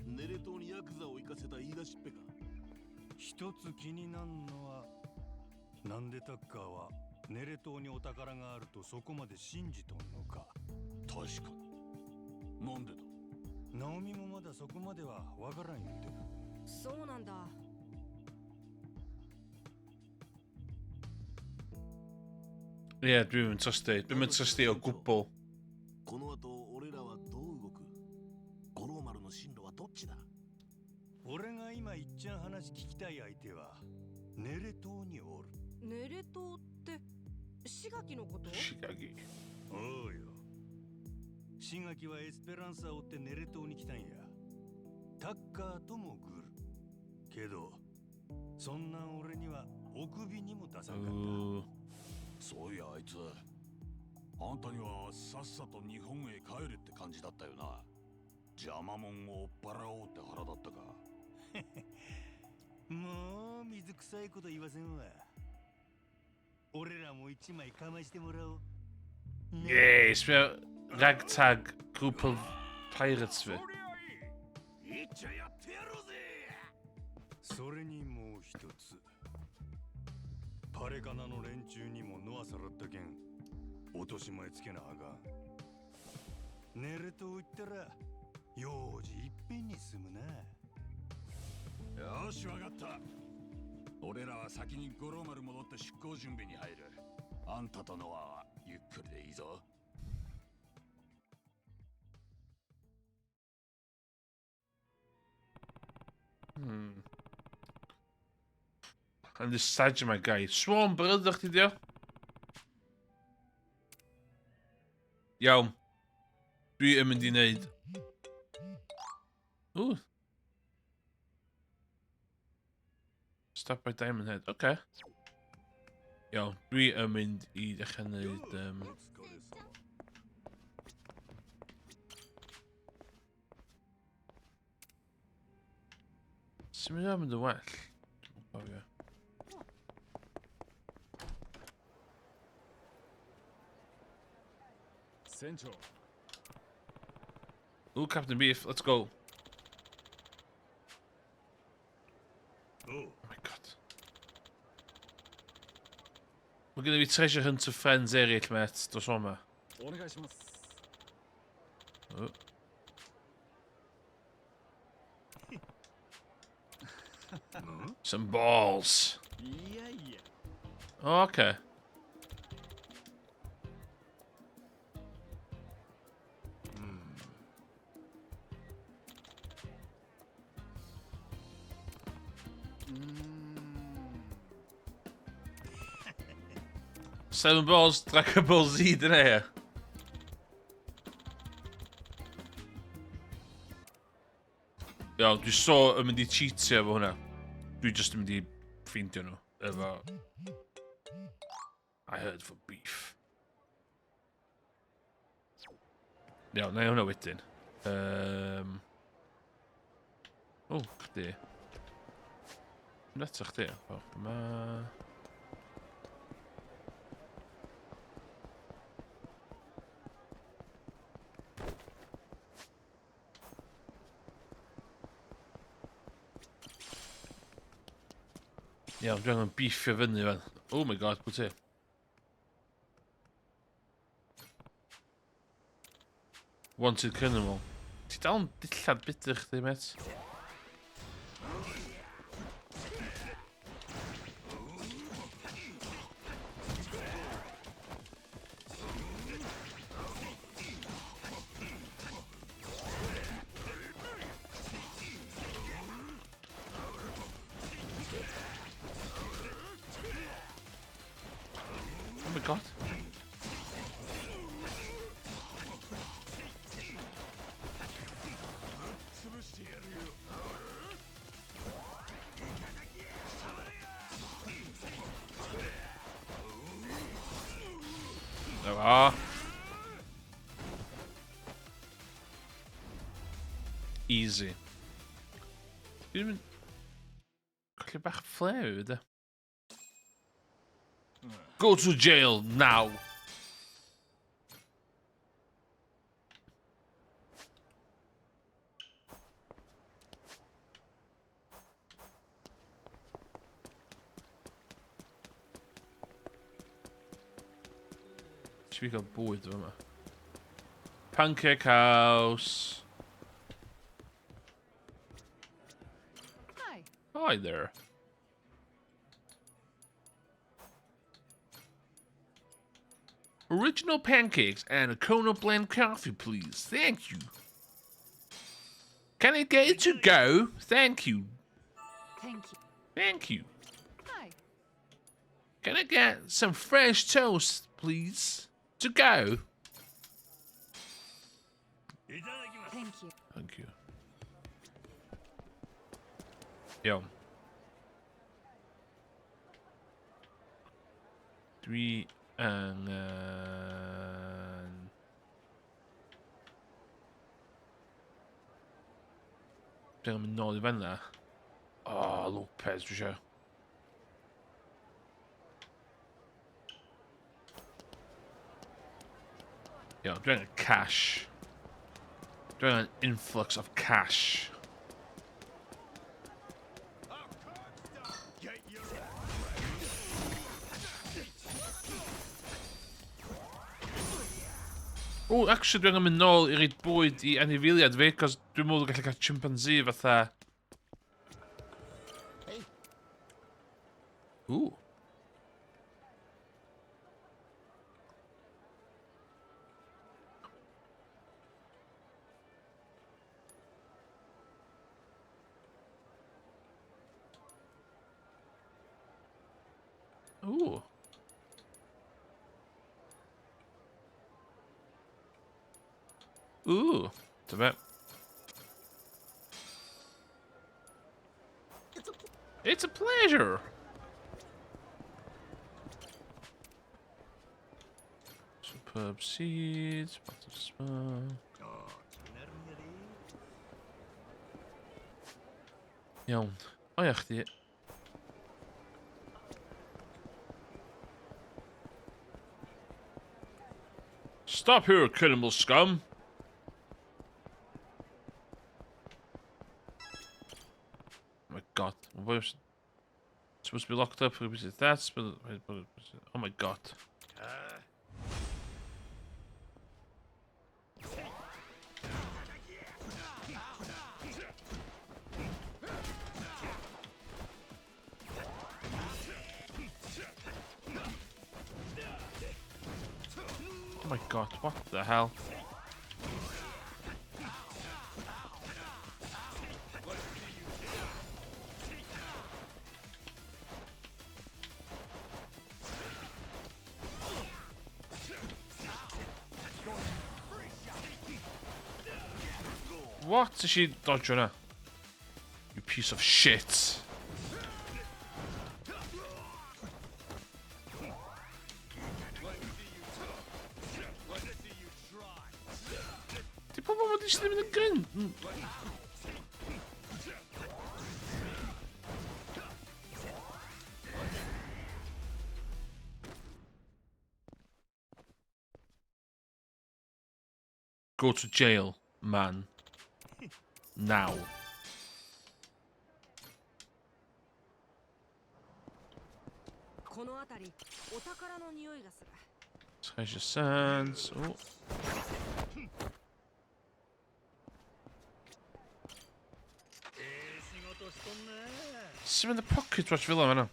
ネレ島にヤクザを行かせた言い出しっぺか。一つ気になんのは、なんでタッカーはネレ島にお宝があるとそこまで信じとんのか。確かに、なんでだ？ナオミもまだそこまではわからん言うてる。そうなんだ。 Ie, yeah, dwi'n mynd trystio. Dwi'n mynd trystio o gwbl. この後俺らはどう動く？五郎丸の進路はどっちだ？俺が今いっちゃん話聞きたい相手は、ネレ島におる。ネレ島って、志垣のこと？ Shigagi. おうよ。志垣はエスペランサを追ってネレ島に来たんや。タッカーともグルけど、そんなん俺にはお首にも出さんかった。 Ooh. そういや、あいつ、あんたにはさっさと日本へ帰れって感じだったよな。邪魔者を追っ払おうって腹だったか。もう水臭いこと言わせんわ。俺らも一枚かましてもらおう。 Yay, sbio ragtag group of pirates fi. いっちゃやってやろうぜ。それにもう一つ、パレカナの連中にもノアさらったけん、落とし前つけなあかん。ネレ島行ったら用事いっぺんに済むな。よし、わかった。俺らは先に五郎丸戻って出航準備に入る。あんたとノアはゆっくりでいいぞ。 I'm just sadging my guy. Swan brother chdi dio? Iawn. Dwi yn mynd i wneud... Ooh. Stop by Diamond Head. Okay. Iawn. Dwi yn mynd i ddechrau wneud... Sut mynd am mynd yn well? Dwi'm yn cofio. Ooh, Captain Beef, let's go. Oh my god. Mae gen i fi treasure hunt of friends eraill, met, dos o'ma. Oh. Some balls. Oh, okay. Seven balls, Dragon Ball Z, dyna e. Iawn, dwi so yn mynd i cheatio efo hwnna. Dwi just yn mynd i ffeindio nhw. Efo... I heard for beef. Iawn, na i hwnna wedyn. O, chdi. Mynd ato chdi. O, yma... Iawn, dwi angen beefio fyny fan. Oh my god, pwy ti? Wanted criminal. Ti dal yn dillad budr chdi, mate. Oh my god. There we are. Easy. Dwi'n mynd... Colli bach flair fi, de. Go to jail now! Should we gael bwyd yma? Pancake house! Hi. Hi there. Original pancakes and a Kona blend coffee, please. Thank you. Can I get it to go? Thank you. Thank you. Thank you. Hi. Can I get some fresh toast, please? To go. Thank you. Thank you. Iawn. Dwi angen... Dwi'n mynd nôl i fanna. Oh, Lopez, dwi eisiau. Iawn, dwi angen cash. Dwi angen influx of cash. O, actually, dwi angen mynd nôl i reid bwyd i anifeiliad fi, cos dwi'n meddwl gallu cael chimpanzee fatha... Hey. Ooh. Ooh. Ooh, dyma. It's a pleasure. Superb seeds, lots of spa. Iawn. O ia, chdi. Stop here, criminal scum! Oh my god. What supposed to be locked up? That's oh my god. Oh my god, what the hell? What is she dodging her? You piece of shit. Di pobl wedi sydd ddim yn gryn? Go to jail, man. Now. Treasure sands. Oh. Sut mynd y pocket watch fel yma?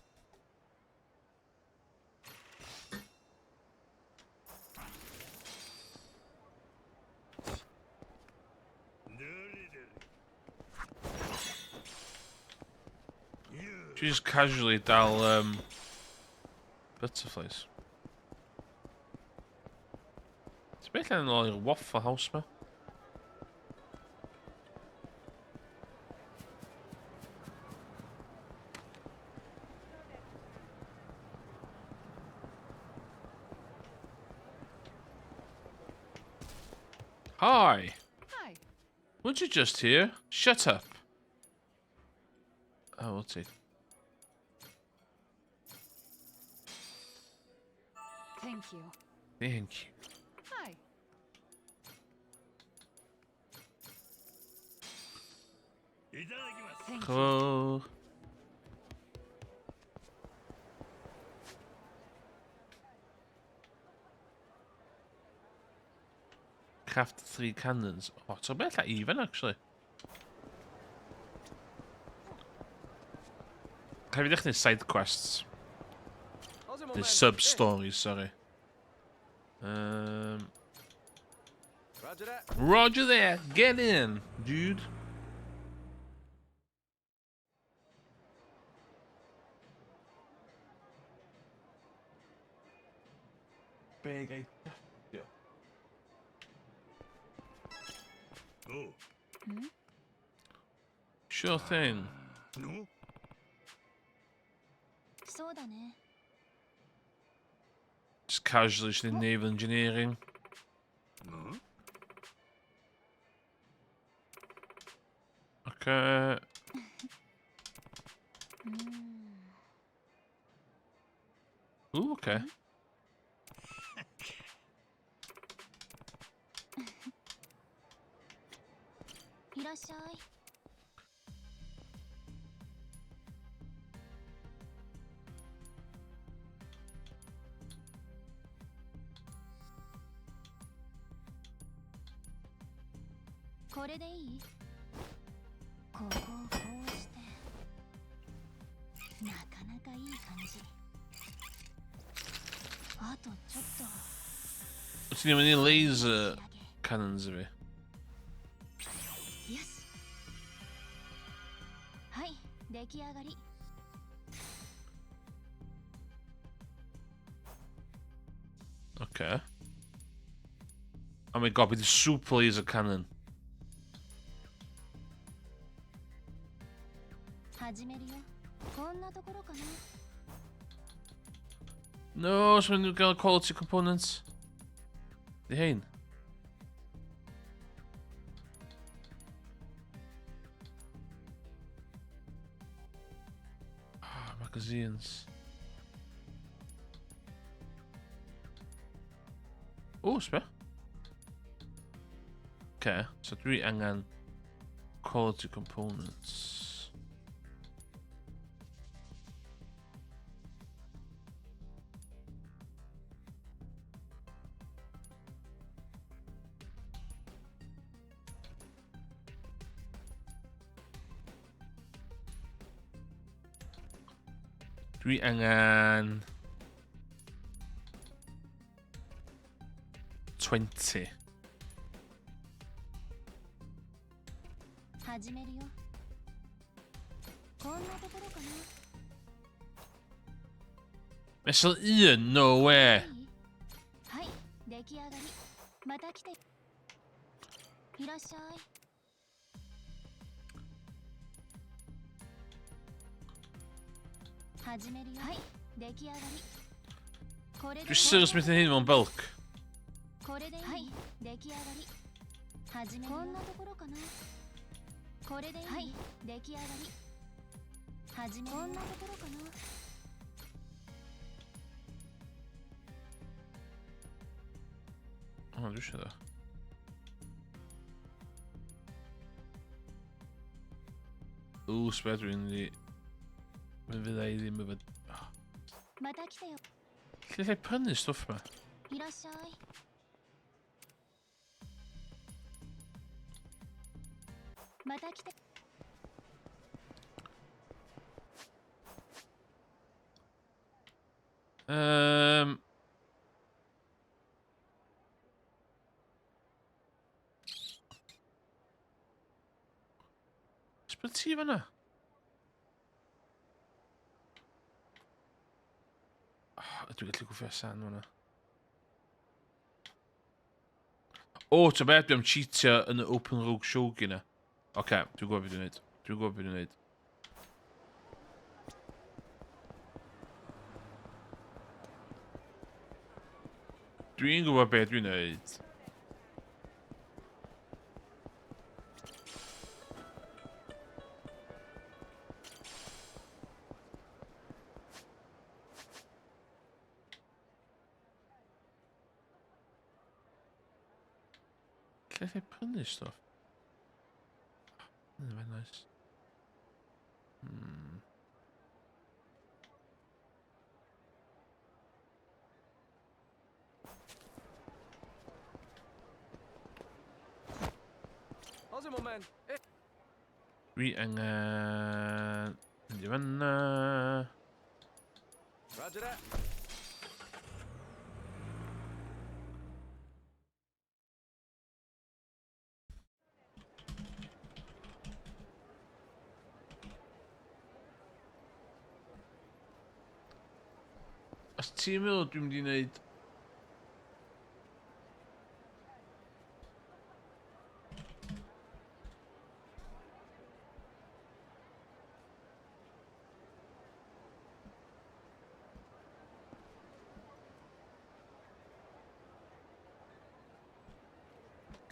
She just casually dal butterflies. Ti'n beth allan yn ôl i'r Waffle House ma? Hi. Hi. Weren't you just here? Shut up. Oh, we'll see. Thank you. Thank you. Hi. Thank you. Hello. Craft 3 cannons. Oh, it's a bit like even actually. Rhaid fi ddechrau side quests. The sub-stories, sorry. Roger that. Roger that. Get in, dude. Big idea. Oh. Sure thing. No. Just casually just in naval engineering. No. Okay. Ooh, okay. Ti'n mynd i laser cannons i fi? Okay. Oh my god, bydd super laser cannon. No, so nhw'n gael quality components. Di hein? Ah, magazines. O, sbia. Okay, so dwi angen quality components. Dwi angen 20. Missile 1? No way. Dwi'n serious methu hyn mewn bulk. O, dwi eisiau dda. Ww, sbia dwi'n mynd i... Fe fydda i ddim efo... Lle lle prynu stwff ma? Sbia ti fan'na? Oh, ydw i'n gallu gwffio san fan'na? O, ti'n beth, dwi am cheatio yn y Open Rogue Shogi na. Oce, okay, dwi'n gwybod beth dwi'n neud. Dwi'n gwybod beth dwi'n neud. Dwi'n gwybod beth dwi'n neud. Lle lle prynu stwff? Mae'n nice. Dwi angen mynd i fanna. Roger that. Os ti'n meddwl dwi'n mynd i wneud...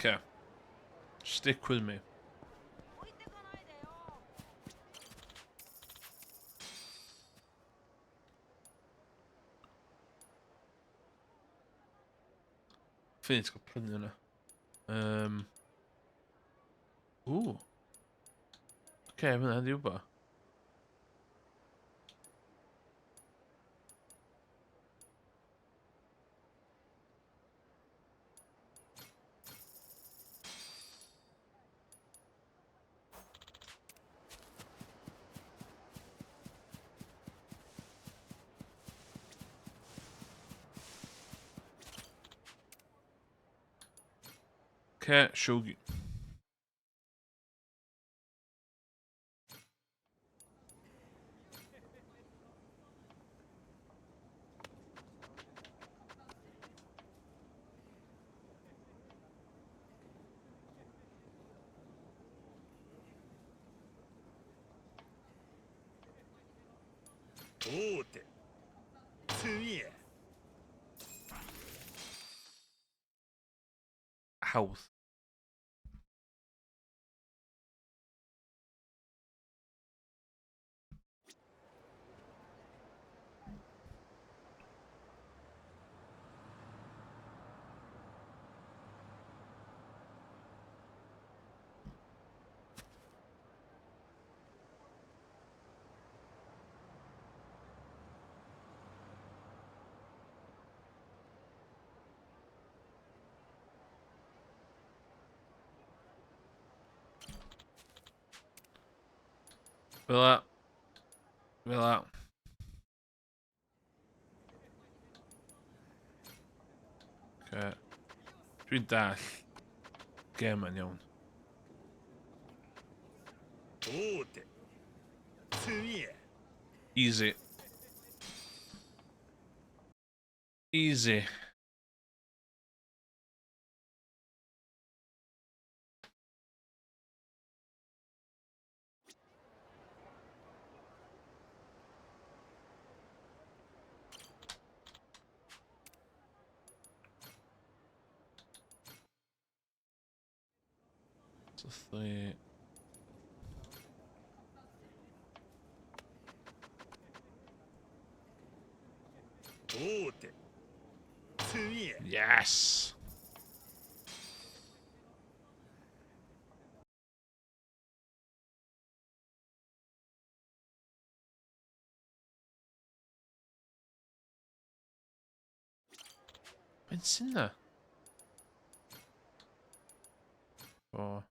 Okay. Stick with me. Ffynnu ti'n cael prynu hwnna. Ww. Oce, okay, mae hwnna'n ddiwbo. Okay, shogi. 王手次や Hawdd. Fel la. Fel la. Okay. Dwi'n dall gem yn iawn. 王手次や Easy. Easy. So three. 王手次や Yes! Faint sy'n na? O.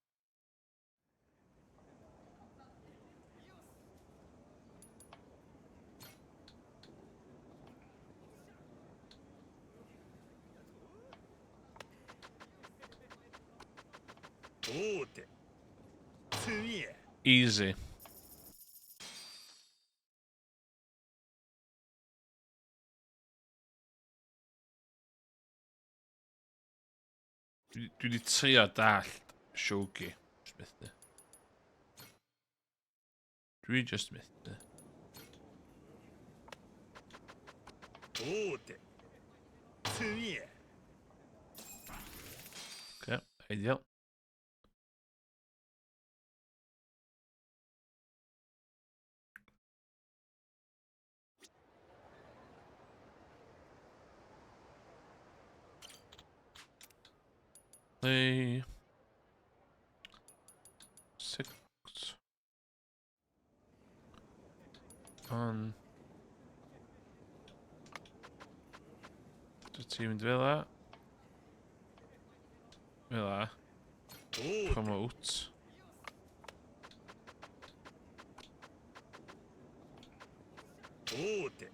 王手次や Easy. Dwi wedi trio dallt shogi. Just methu. Dwi just methu. 王手次や Okay, ideal. 3, 6, 1. Dwi ti'n mynd fel la? Fel la. 王手 Promote. 王手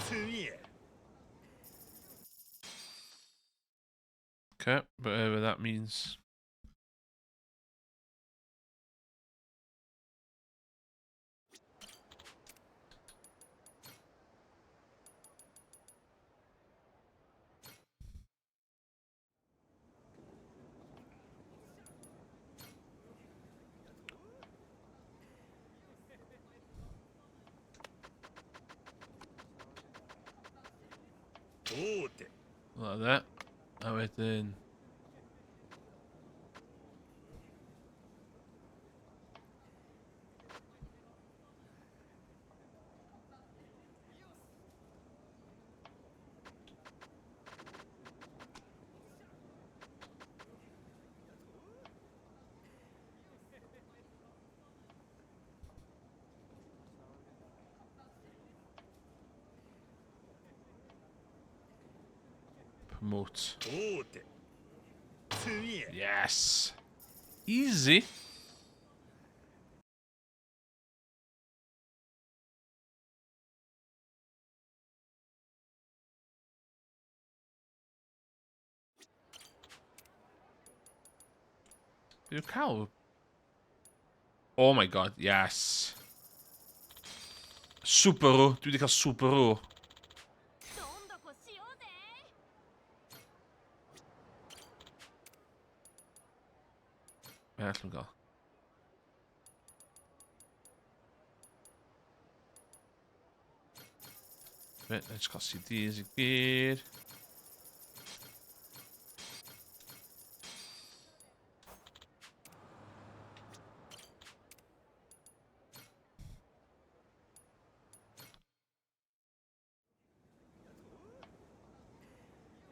次や Okay, whatever that means. 王手 Like that. A wedyn... Promote. Yes! Easy! Dwi'n cael... Oh my god, yes. Subaru. Dwi wedi cael Subaru. Be allwn gael? Be, let's cael CDs i gyd.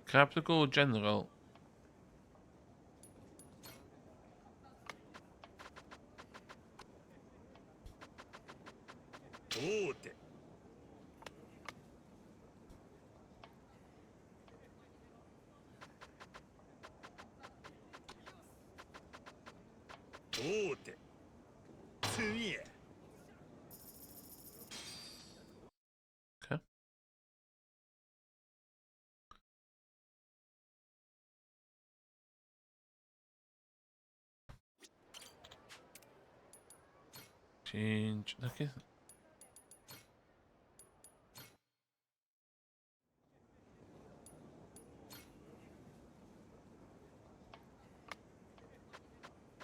Grab the gold general. Okay. Change. Okay.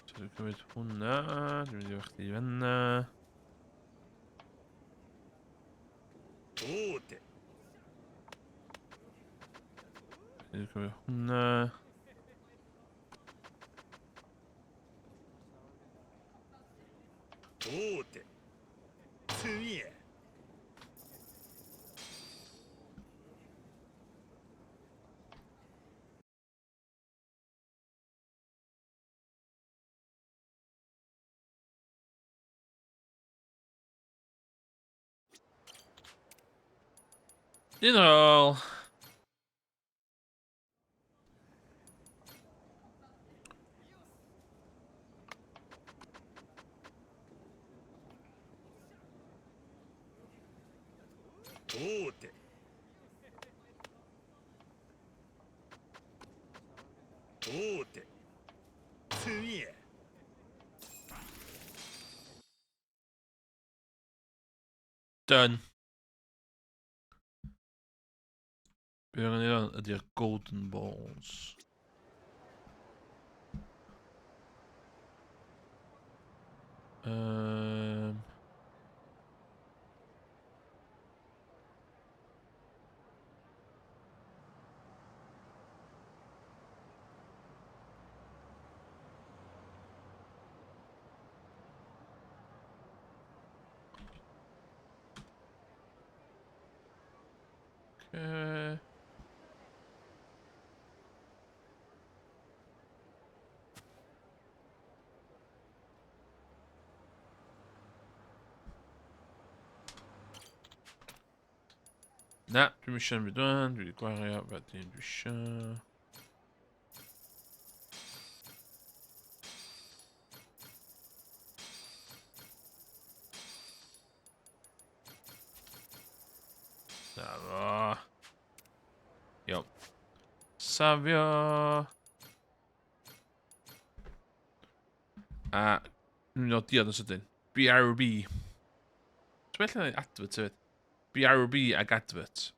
So dwi'n cymryd hwnna, dwi'n mynd i chdi fanna. Dwi'n cymryd hwnna. Un ar ôl. Done. Be angen i ran ydy'r golden balls. Okay. Na, dwi'm eisiau yn byd o'n, dwi wedi gwario, fe dim dwi eisiau. Na fo. Iawn. Safio. A dwi'n mynd o diod yn sydyn. BRB. Ti'n bell yn advert hefyd. BRB ag advert.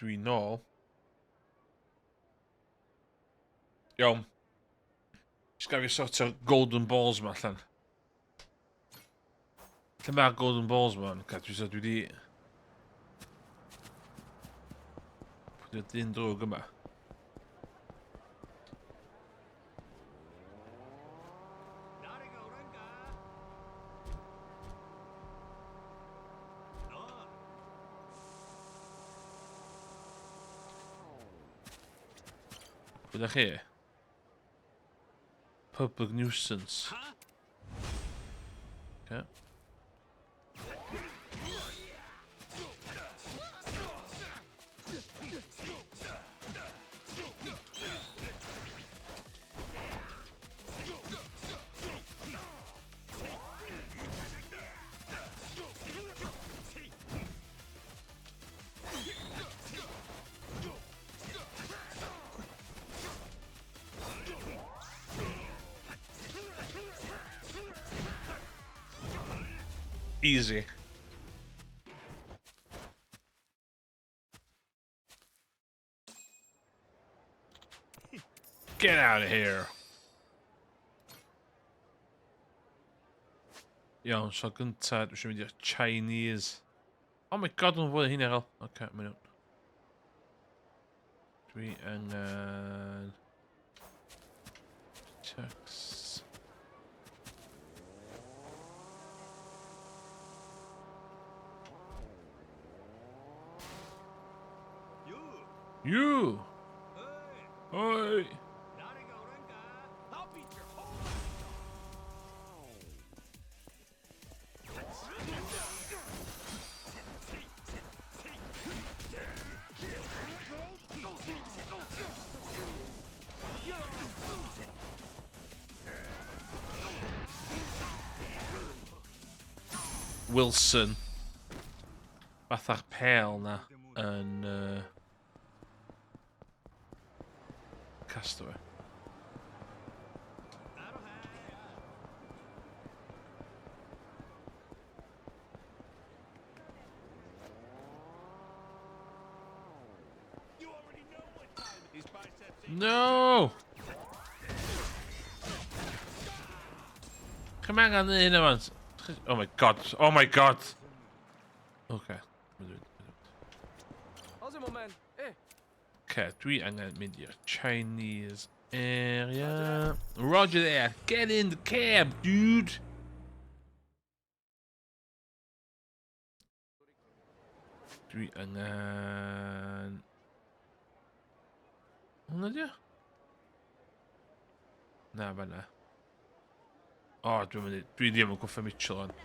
Dwi nôl. Iawn. Jyst gael fi sortio'r golden balls ma allan. Lle mae'r golden balls ma? Oce, dwi so dwi di... Pwy di'r dyn drwg yma? Pwy da chi? Public nuisance. Okay. Easy. Get out of here. Iawn, so gynta, dwi eisiau mynd i'r Chinese. Oh my god, mae'n fwy hynny ar ôl. Oce, okay, mae'n iawn. Dwi angen... Text. You! Oi! Wilson. Fatha'r pel na yn uh, Castaway. No! Come angen neud hynna man. Oh my god, oh my god! Okay. Okay, dwi angen mynd i'r Chinese area. Roger there, get in the cab, dude! Dwi angen... Hwna di o? Na, fanna. O, dwi'n mynd i... Dwi ddim yn gwffa Mitchell on.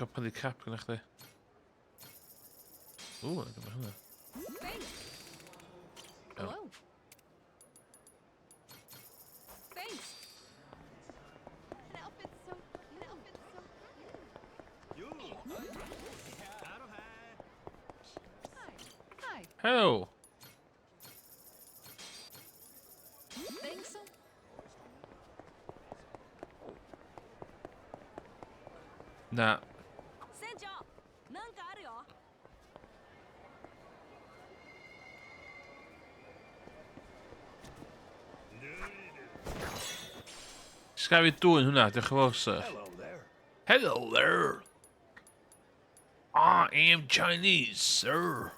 Gwybod pan di cap gyda chdi. Ww, na gyda hwnna. Hello. Thanks. Hi. Hello. Thanks. Na. 船長なんかあるよ Sga fi dwyn hwnna, diolch yn fawr, sir. Hello there. Hello there. I am Chinese, sir.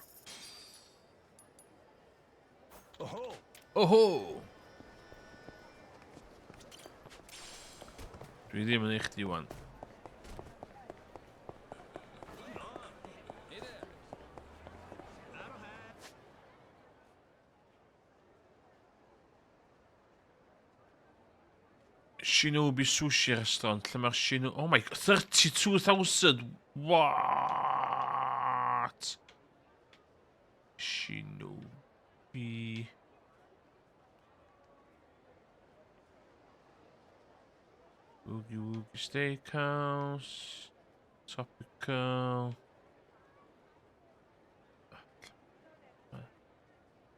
Oh, Oho! Dwi ddim yn eich di wan. Shinobi Sushi Restaurant, lle mae'r Shinobi... Oh my... 32,000! What? Shinobi... Oogie Woogie Steakhouse... Topical...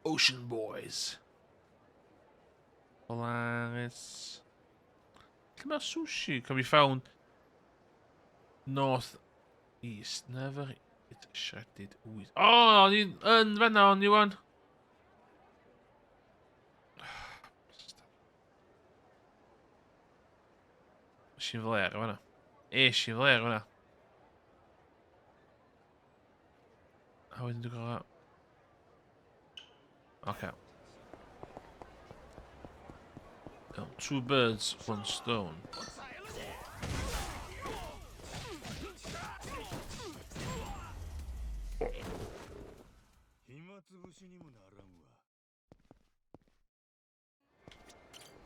Ocean Boys. Polaris. Lle mae'r sushi? Can be found... North East. Never it shredded wheat. Oh, o'n i'n yn fanna o'n i wan. Es i'n fler o fanna. Es i'n fler o fanna. A wedyn dwi'n gorau... Okay. Oh, two birds, one stone.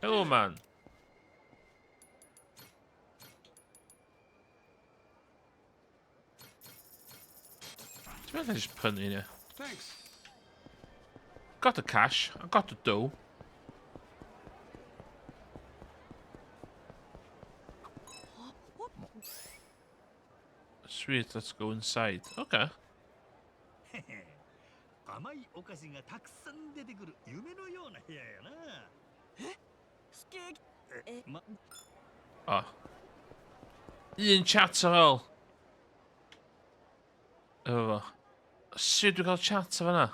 Hello, man. Ti'n meddwl just prynu hynna? Thanks. Got the cash. I got the dough. Sweet, let's go inside. Okay. 甘いお菓子がたくさん出てくる夢のような部屋やな。スケーキえま Oh. Un chat ar ôl. Efo fo. Sut dwi'n cael chat o fan'na?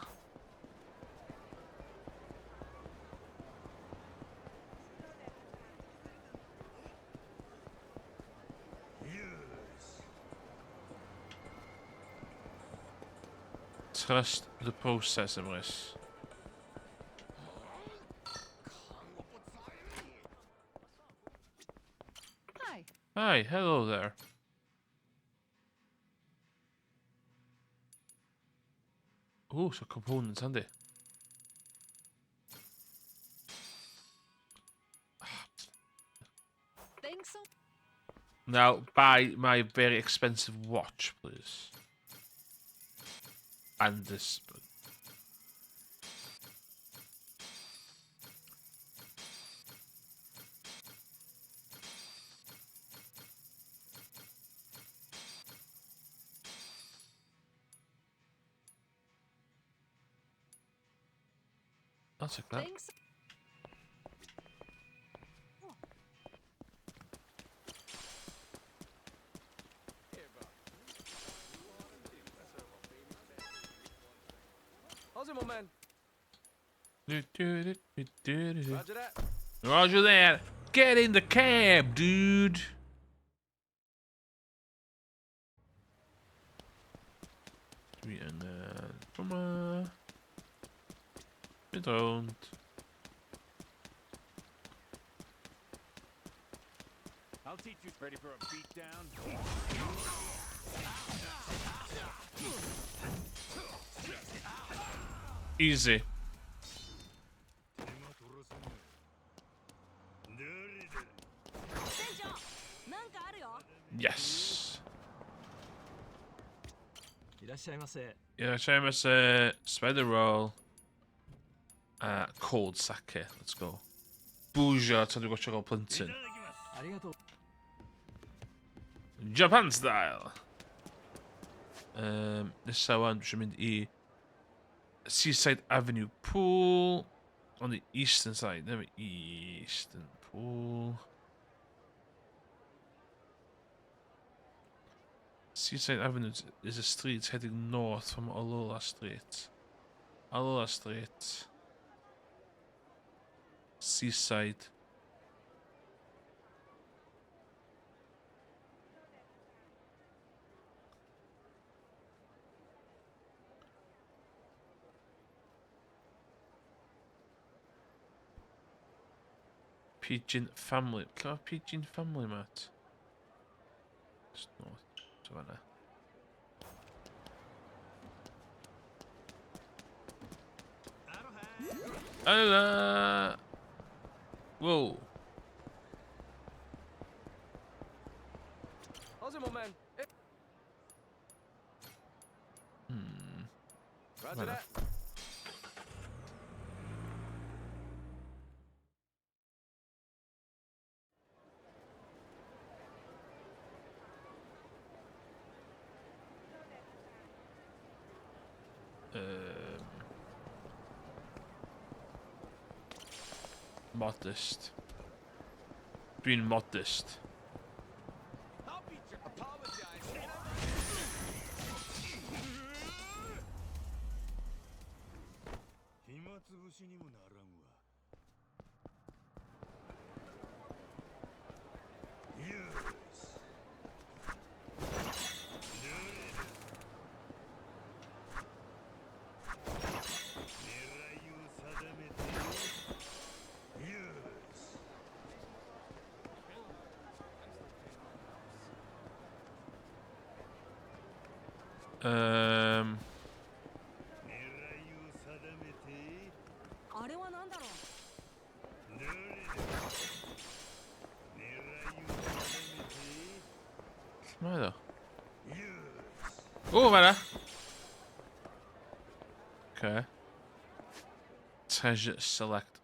Trust the process, Emrys. Hi. Hi, hello there. Ooh, so components, handy. Thanks so Now, buy my very expensive watch, please. And this. I'll take that. Thanks. How's it, my man? Do, do, do, do, do, do. Roger that. Roger that. Get in the cab, dude. Dwi angen yma. Mynd rownd. I'll teach you. Ready for a beatdown? Easy. 手が取らせんなよ。どれどれ。店長なんかあるよ。 Yes. いらっしゃいませ。 Yeah, Seamus, spider roll. Cold sake. Let's go. Bwysio tan dwi'n gwatsio gael plentyn. いただきます。ありがとう。 Japan style! Nesa wan, dwi eisiau mynd i Seaside Avenue Pool. On the eastern side. There we Eastern Pool. Seaside Avenue is a street heading north from Alola Street. Alola Street. Seaside. Pigeon Family. Lle mae Pigeon Family, Matt? Just north. So fan'na. Hello! Whoa. How's it, my man? Roger Fan'na. that. Modest. Dwi'n modest. I'll beat you. Apologize. あれは何だろう。 Lle mae o? O, fan'na! Okay. Treasure select.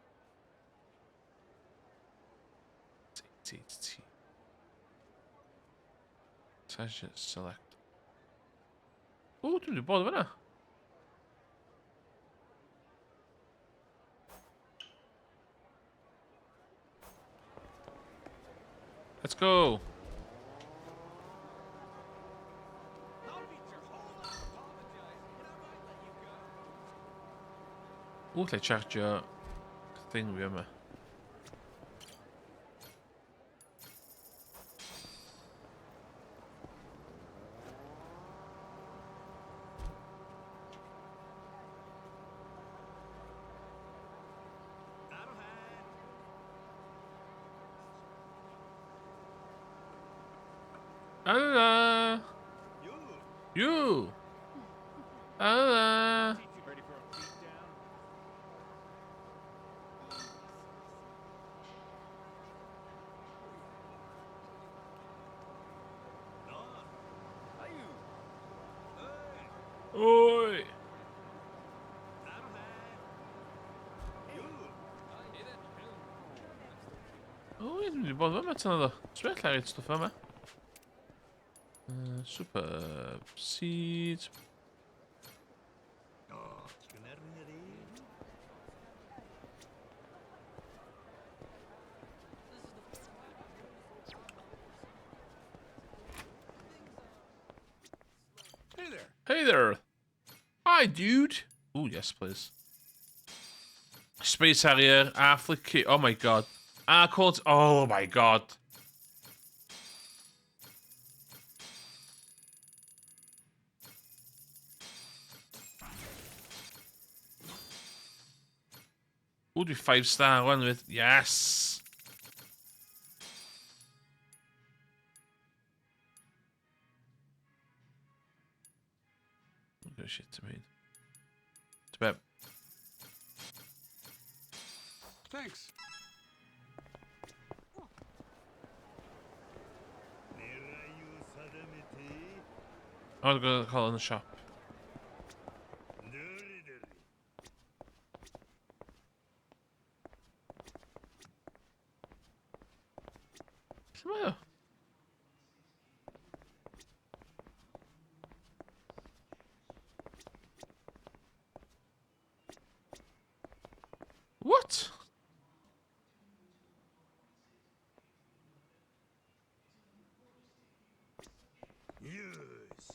T, T, T. Treasure select. O, dwi wedi bod fan'na. Let's go. O, lle chargio thing fi yma. Hello. You. Hello. Oi. O, ie, dwi wedi bod yma tan oedd o. Sbio lle rhaid stwff yma. Super seed. Hey there. Hey there. Hi, dude. Oh, yes, please. Space Harrier, Afflicky. Oh my god. Ah, called. Oh my god. Ooh, dwi 5 star wan with. Yes. Go shit to me. To bed. Thanks. I'm gonna call in the shop. Lle mae o? What? Yes.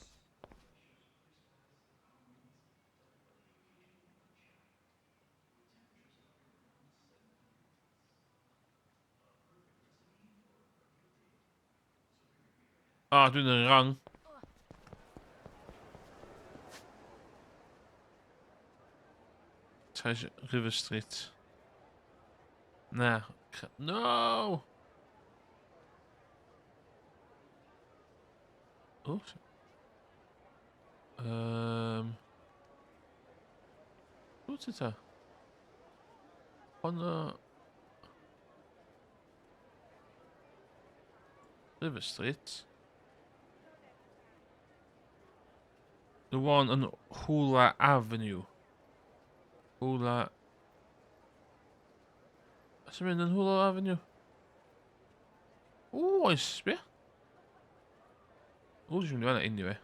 Ah, dwi'n yn wrong. Treasure River Street. Na. No! Oh. What's it? On the River Street. The one on Hula Avenue. Hula. Oes yn mynd yn Hula Avenue? O, oes, sbia. O, dwi'n mynd i fan'na anyway.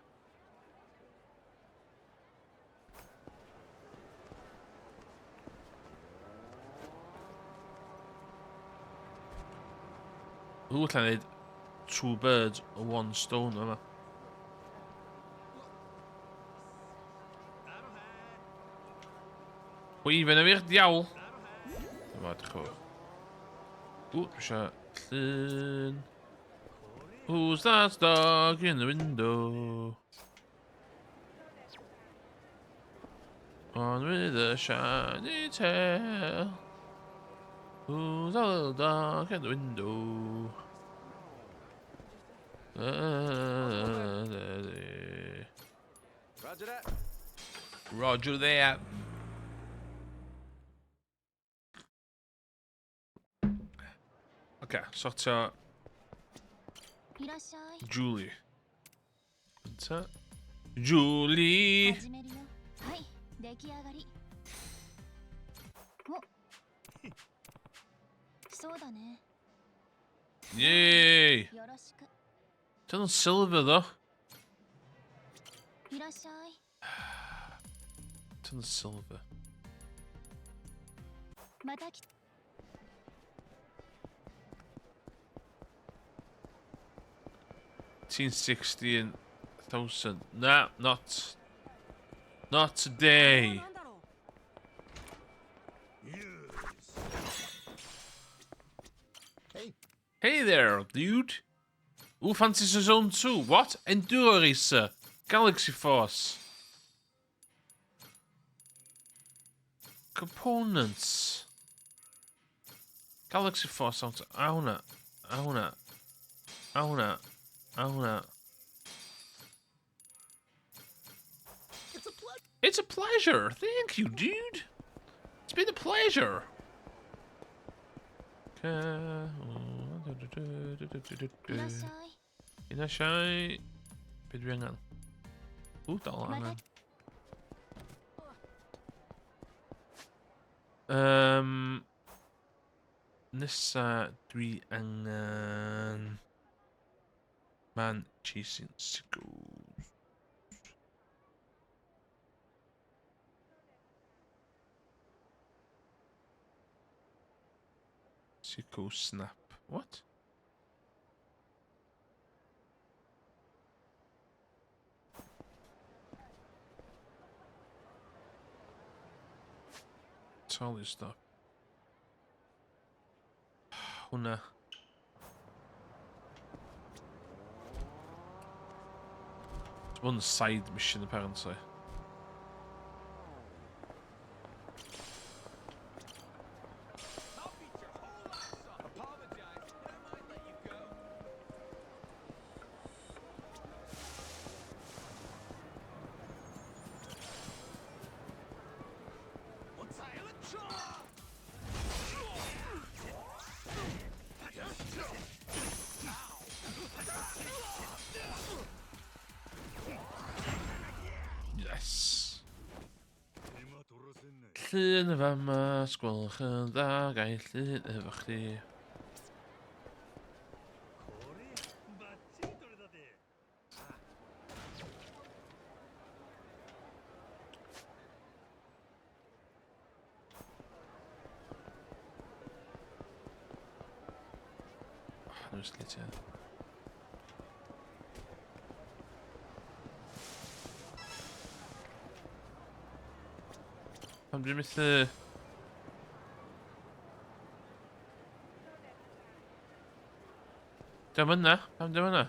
O, allai wneud two birds, one stone yma. Wyfen y fi'r diawl. Dyma, edrych o. O, dwi eisiau llun. Who's that dog in the window? On with a shiny tail. Who's that little dog in the window? Roger that. Roger that. Oce, sortio いらっしゃい。 Julie. Gynta. Julie! 始めるよ。はい、出来上がり。お。そうだね。 Yay! よろしく。 Turn on silver though. いらっしゃい。 Turn on silver. また来。 16,000. Nah, not. Not today. なんだろう Hey there, dude. Who fancies his own too? What? Enduro Racer. Galaxy Force. Components. Galaxy Force out. A hwnna. A hwnna. A hwnna. A hwnna. It's a pleasure. Thank you, dude. It's been a pleasure. いらっしゃい。 Iらっしゃい. Be dwi angen? Ww, dal angen. Nesa dwi angen... Man chasing sickles. Sicko snap. What? Totally stop. Hwnna. It's one side mission apparently. I'll beat your whole ass up. Apologize, and I might let you go. Yes. 手間取らせんなよ。 Llun y fama, sgwelwch yn dda, gael llun efo chdi. これバッチリ取れたて。 Oh, slit ie. Pam dwi'n methu... Diolch yna? Pam diolch yna?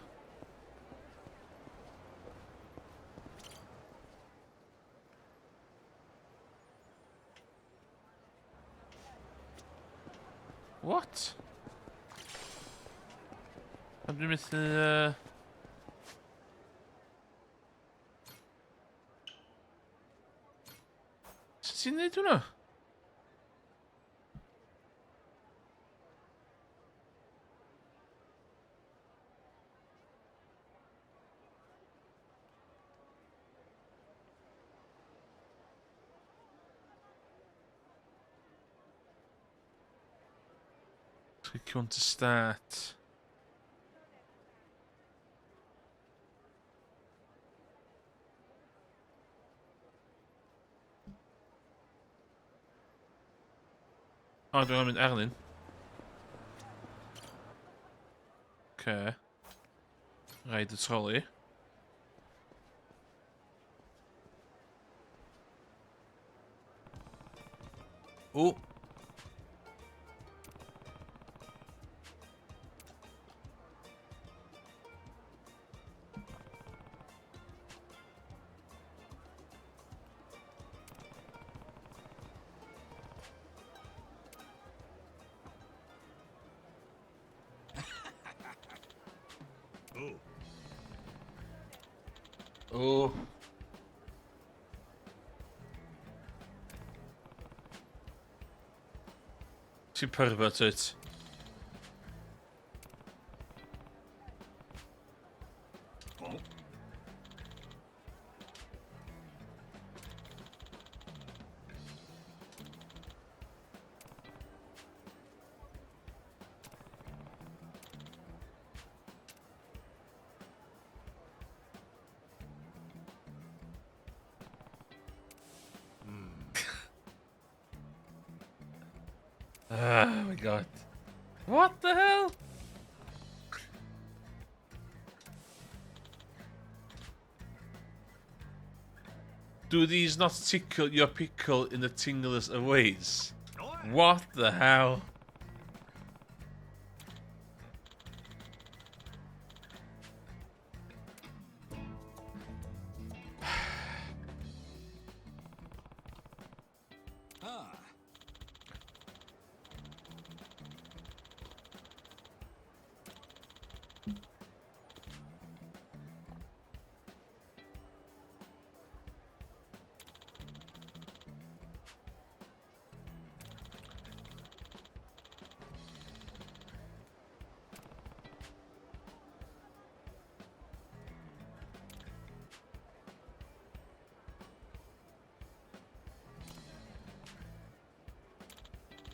What? Pam dwi'n methu... Sut ti'n neud hwnna? Click on to start. O, dwi'n mynd Erlyn. Okay. Rhaid y troli. O! おう。 O! Ti'n pervert wyt? Oh my god. What the hell? Do these not tickle your pickle in the tinglest of ways? What the hell?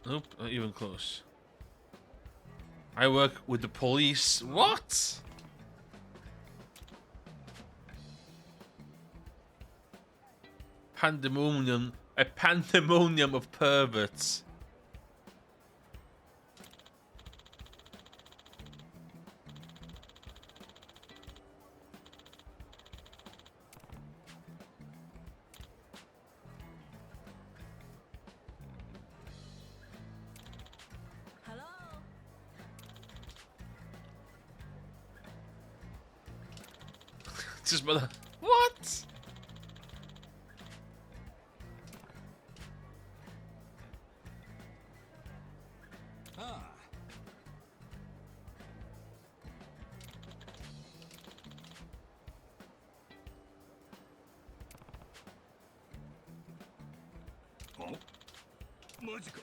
Nope, not even close. I work with the police. What? Pandemonium. A pandemonium of perverts. Hello? Just mother. What? マジか。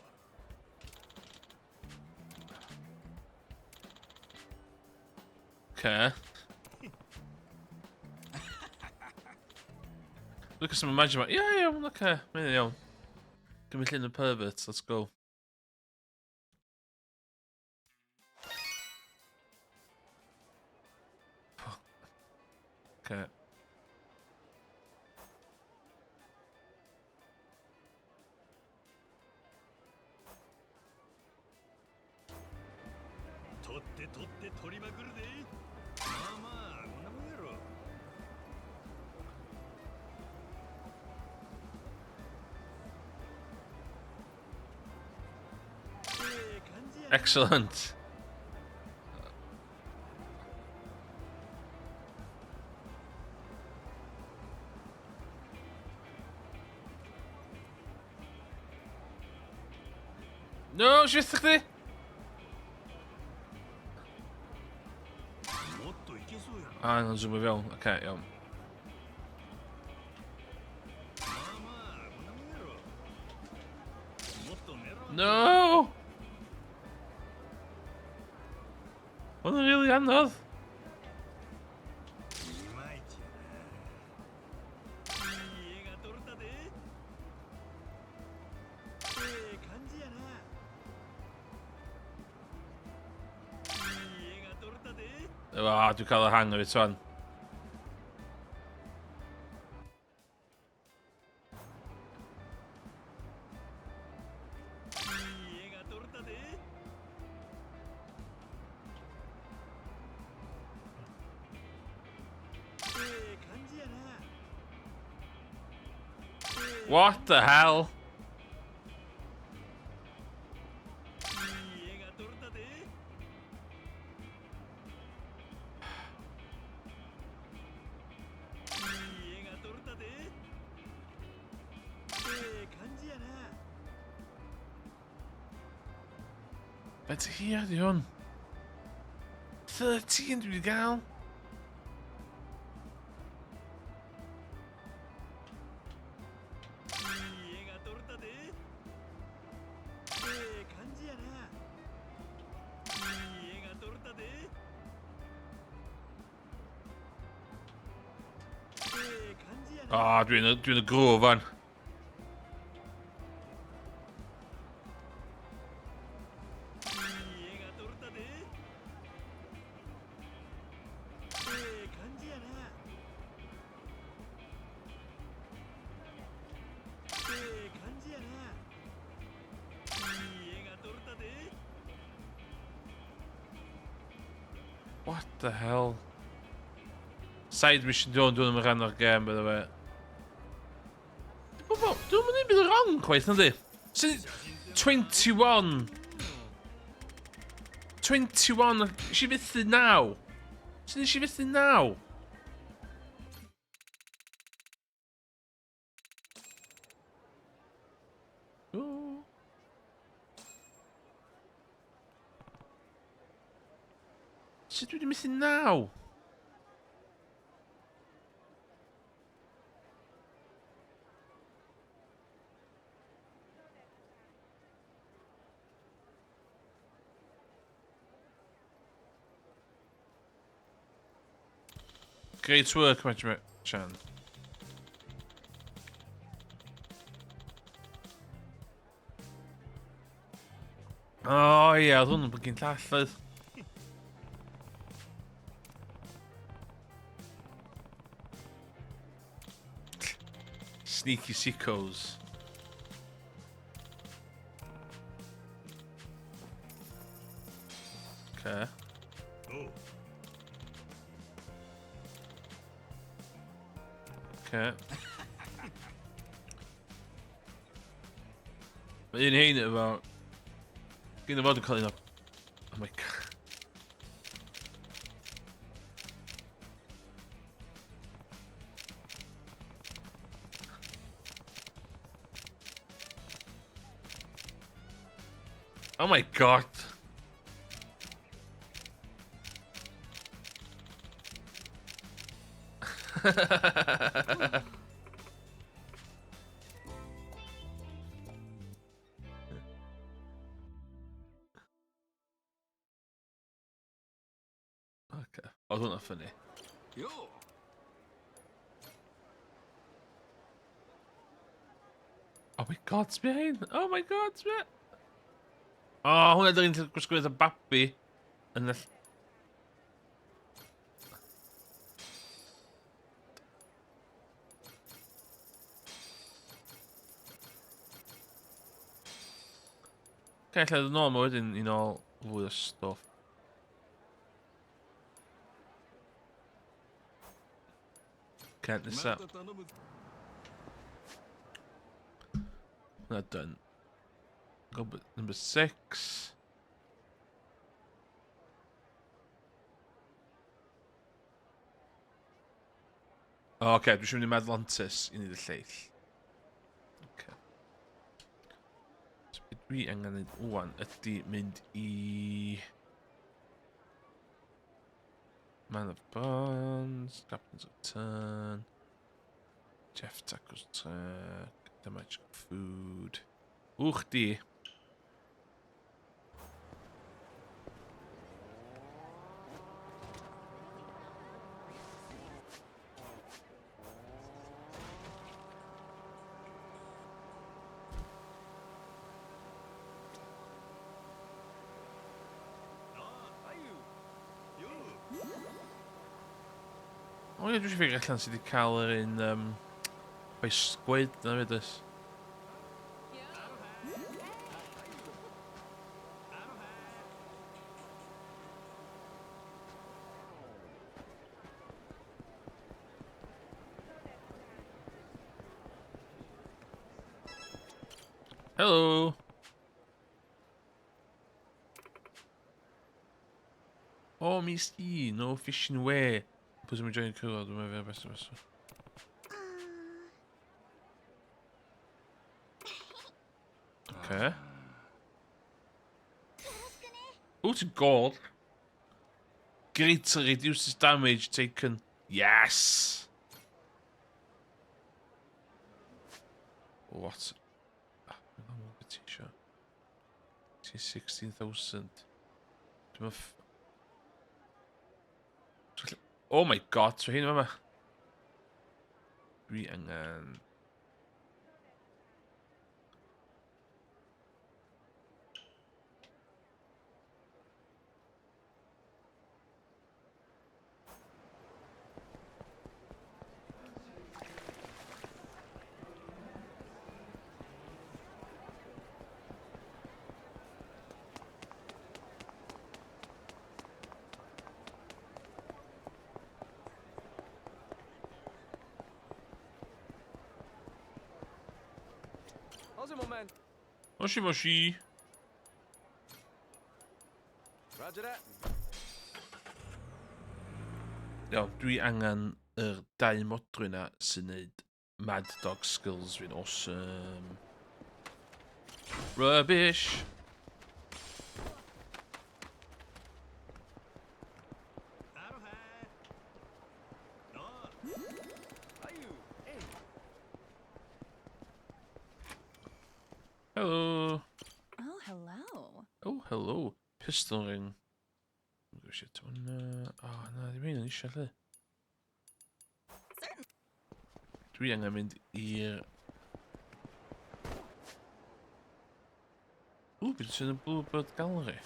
Okay. Look at some imagine. Yeah, yeah, okay. Mae'n iawn. Gymryd llun y perverts, let's go. Okay. 取って取って取りまくるで。まあまあこんなもんやろ。ええ感じやな。 Excellent. No, siwth chdi? もっといけそうやな。 Ah, na'n zoom i fewn. Oce, okay, iawn. まあまあこんなもんやろ。もっと狙わん No! Hwn yn rili anodd. いまいちやな。いい絵が撮れたで。ええ感じやな。いい絵が撮れたで。 Ah, dwi'n cael y hang of it wan. いい絵が撮れたで。ええ感じやな。 What the hell? いい絵が撮れたで。いい絵が撮れたで。ええ感じやな。 Faint hir ydi hwn? 13 dwi wedi gael. いい絵が撮れたで。ええ感じやな。Ah, dwi'n y grove fan. What the hell? Side mission dwi'n dwi'n yn rhan o'r gêm, by the way. Dwi'n mynd i bydd wrong chwaith, nadi? 21! 21! Nes i fethu 9! Sut nes i fethu 9? Sut dwi wedi methu 9? Great work, Majima Chan. O oh, ie, oedd hwn yn bwgyn llall, oedd. Sneaky sickos. Okay. Okay. Mae un hein efo... Gyn o fod yn cael un o... Oh my god. Oh my god. Okay. Oedd hwnna'n ffynnu. Yo. Oh my god, sbia hyn! Oh my god, sbia! Oh, hwnna dyn ni'n gwisgo y babi yn y... Okay, lle ddod nôl, mae wedyn i nôl fwy o stwff. Okay, nesa. Hwnna done. Go number 6. O, oce, dwi eisiau mynd i Madlantis i wneud y lleill. Okay. So, be dwi angen wneud wan ydy mynd i... Man of Bonds, Captain's Return, Jeff Tacos Truck, The Magic Food. Wch di. O ie, dwi eisiau figure allan sydd wedi cael yr un um, bai squid na fyd oes. Hello. Oh, Misty, no fishing way. Pwy sy'n mynd join crew, dwi'n meddwl best of us. Okay. Ooh, it's gold. Greatly reduces damage taken. Yes! What? Ah, beth ti isio? Ti 16,000. Dwi'n meddwl... Oh my god, so hyn yma. Dwi angen... Moshi moshi. Roger that. Iawn, dwi angen yr dau modrwy na sy'n neud Mad Dog skills fi'n awesome. Rubbish! Hello. Oh, hello. Oh, hello. Pistol ring. Shit, hwnna... Oh, na, ddim un yn eisiau lle. Dwi angen mynd i'r... Ww, beth sy'n y Bluebird Gallery?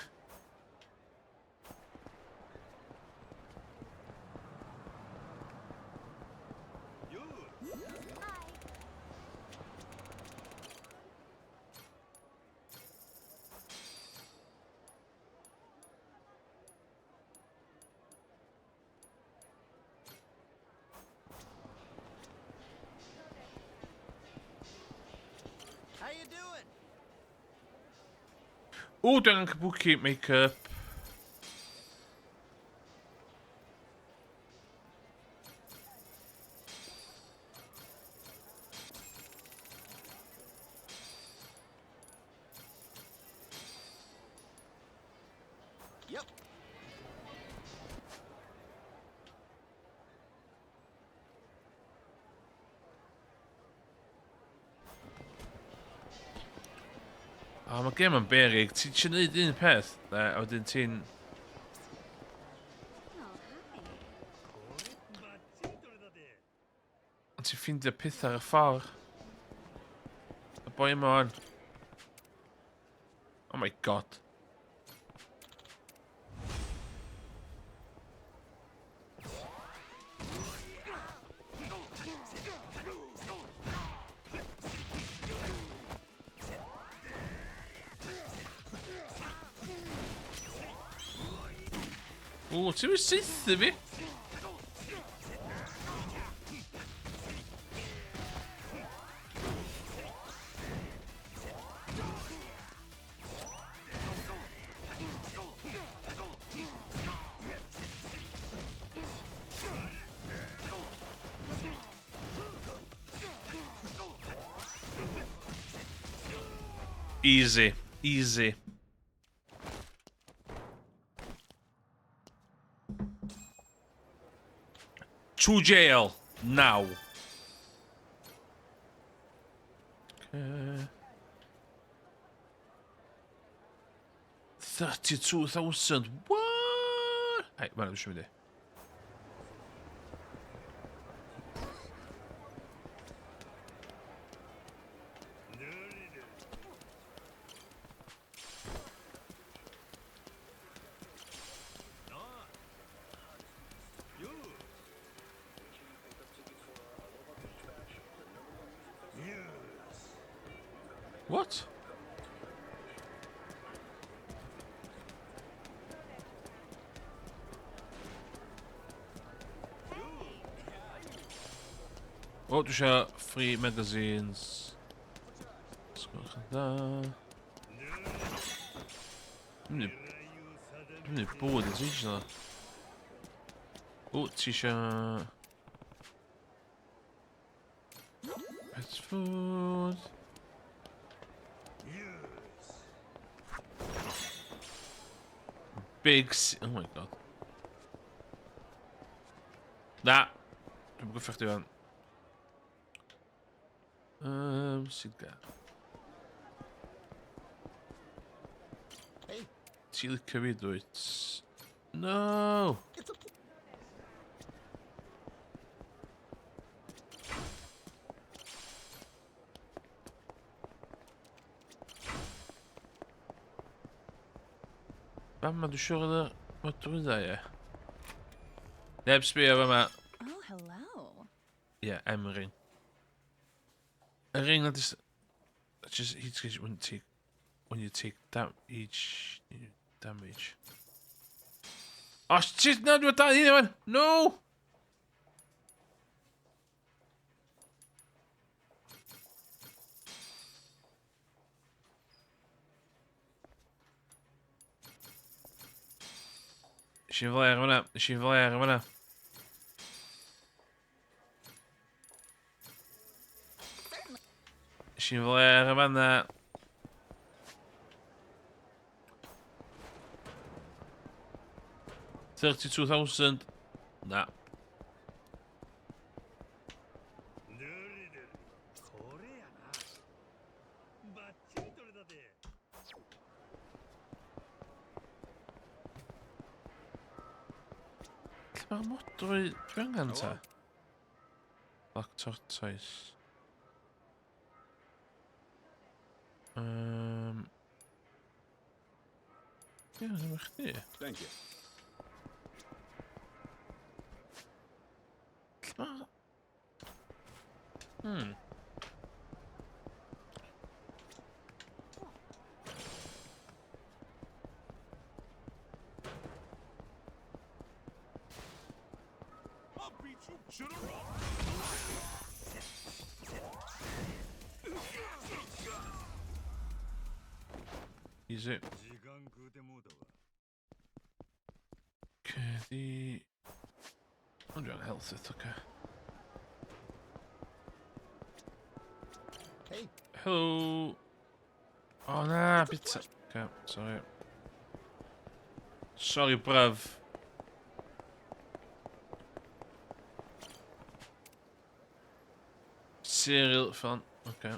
How you doing? Ww, dwi angen kabuki make-up. Yep. O, mae gêm yn berig. Ti'n ti neud un peth, de, a wedyn ti'n... Ond ti'n ffindio pethau ar y ffordd. Y boi yma o'n. Oh my god. O, ti'n mynd saethu fi? Easy. Easy. To jail. Now. Okay. 32,000. What? Hey, mae'n eisiau mynd i. What? O, dwi eisiau free magazines. Sgwch yn dda. Dwi'n mynd i bod yn ti eisiau. O, ti eisiau... Pet food. Big C... Oh my god. Na! Dwi'n gwffio chdi fan. Cigar. Hey. Ti licio fi dwyt? No! Fama, dwi'n siŵr oedd y modrwyddau, ie. Neb sbio fama. Oh, hello. Ie, yeah, M ring. Y ring that is... Just heat gauge when take when you take each damage. Oh shit, no, dwi'n dal un yma! No! Nes i'n flair yma, nes i'n flair yma. Nes i'n flair yma na. 32,000. Na. Lle mae'r modrwy dwi angen ta? Black tortoise. Ie, ddim yn chdi. Thank you. Lle mae... I'll beat you to the rock. Easy. Okay, the... I'm doing health, it's okay. Hey. Hello. Oh, na, bit... Okay, sorry. Sorry, bruv. Cereal fun. Okay.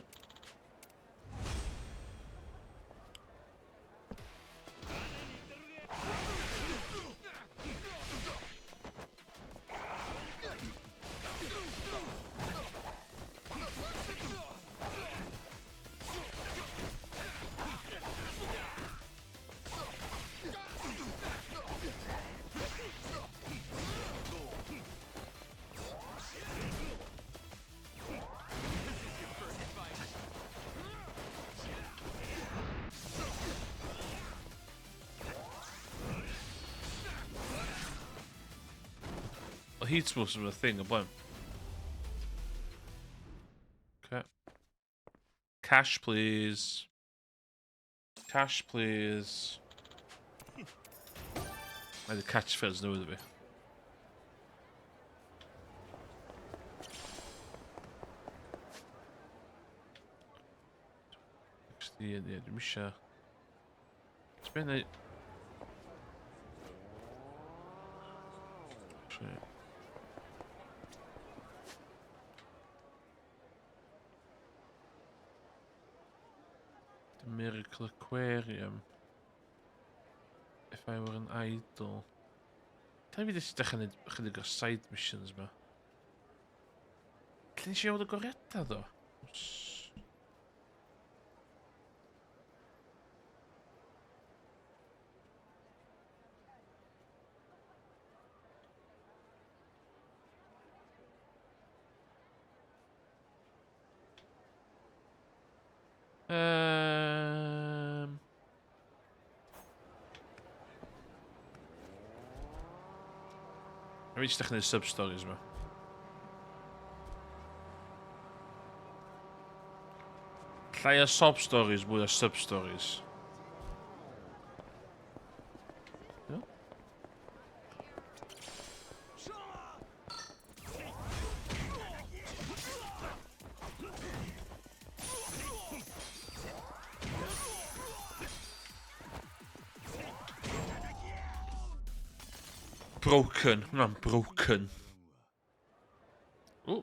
Well, he's supposed to be a thing, a blimp. Okay. Cash, please. Cash, please. Mae the catchphrase newydd i fi. Ie, dwi'm isio. It's been a... The Miracle Aquarium. If I were an idol. Lle fi jyst dechrau gwneud chydig o side missions ma? Lle nes i weld y goriadau ddo? Fi jyst dechrau gwneud sub-stories ma. Llai o sob stories, mwy o sub-stories. Broken. Hwnna'n broken. Ooh.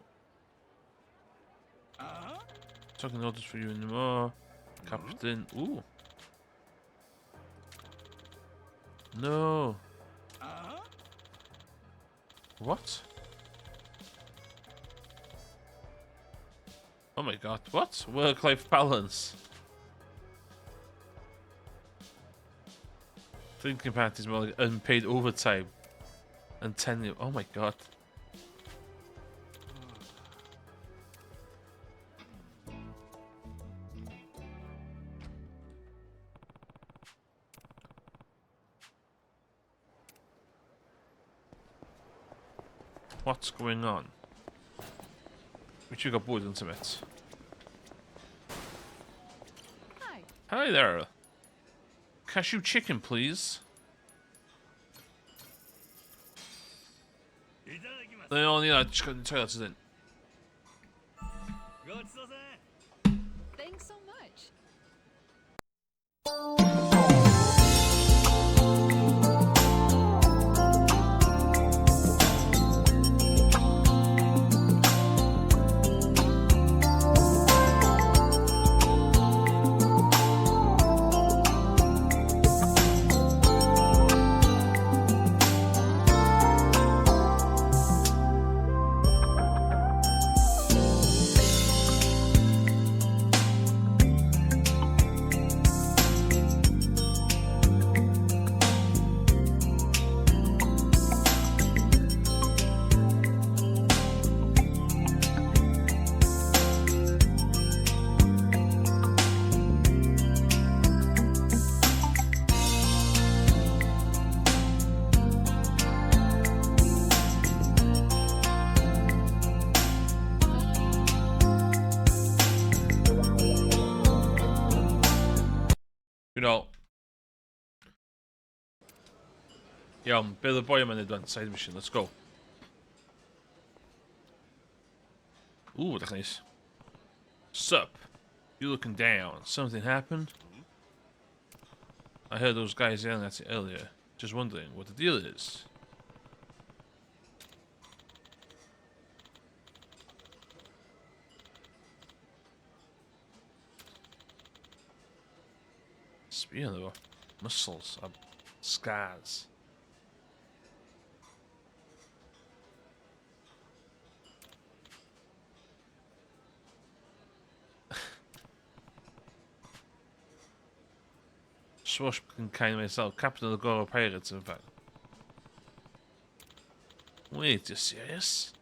Talking orders for you anymore. Captain. Ooh. No. What? Oh my god, what? Work-life balance. Drinking parties more like unpaid overtime. And 10. Oh my god. What's going on? We should got bwyd yn symud. Hi. Hi there. Cashew chicken, please. No, no, just go to the toilet, isn't it? Thanks so much. You know. Iawn, be oedd y boi yma'n neud wan? Side mission, let's go. Ooh, that's nice. Sup? You looking down. Something happened? I heard those guys yelling at you earlier. Just wondering what the deal is. Sbio arno fo. Muscles a scars. Swashbuckling kind myself, captain of the Goro Pirates, in fact. Wait, you serious?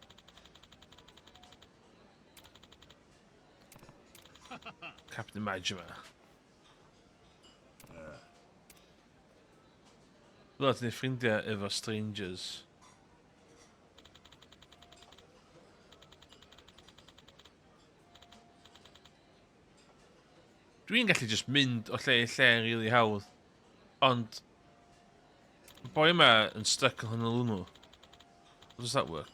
Captain Majima. Fel ti'n ffrindiau efo strangers. Dwi'n gallu just mynd o lle i lle yn really hawdd. Ond... Boi yma yn stuck yn Honolulu. How does that work?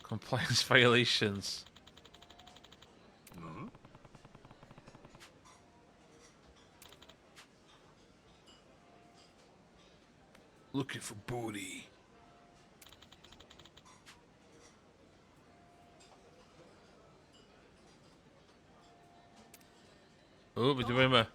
Compliance violations. Looking for booty. O, beth yw yma?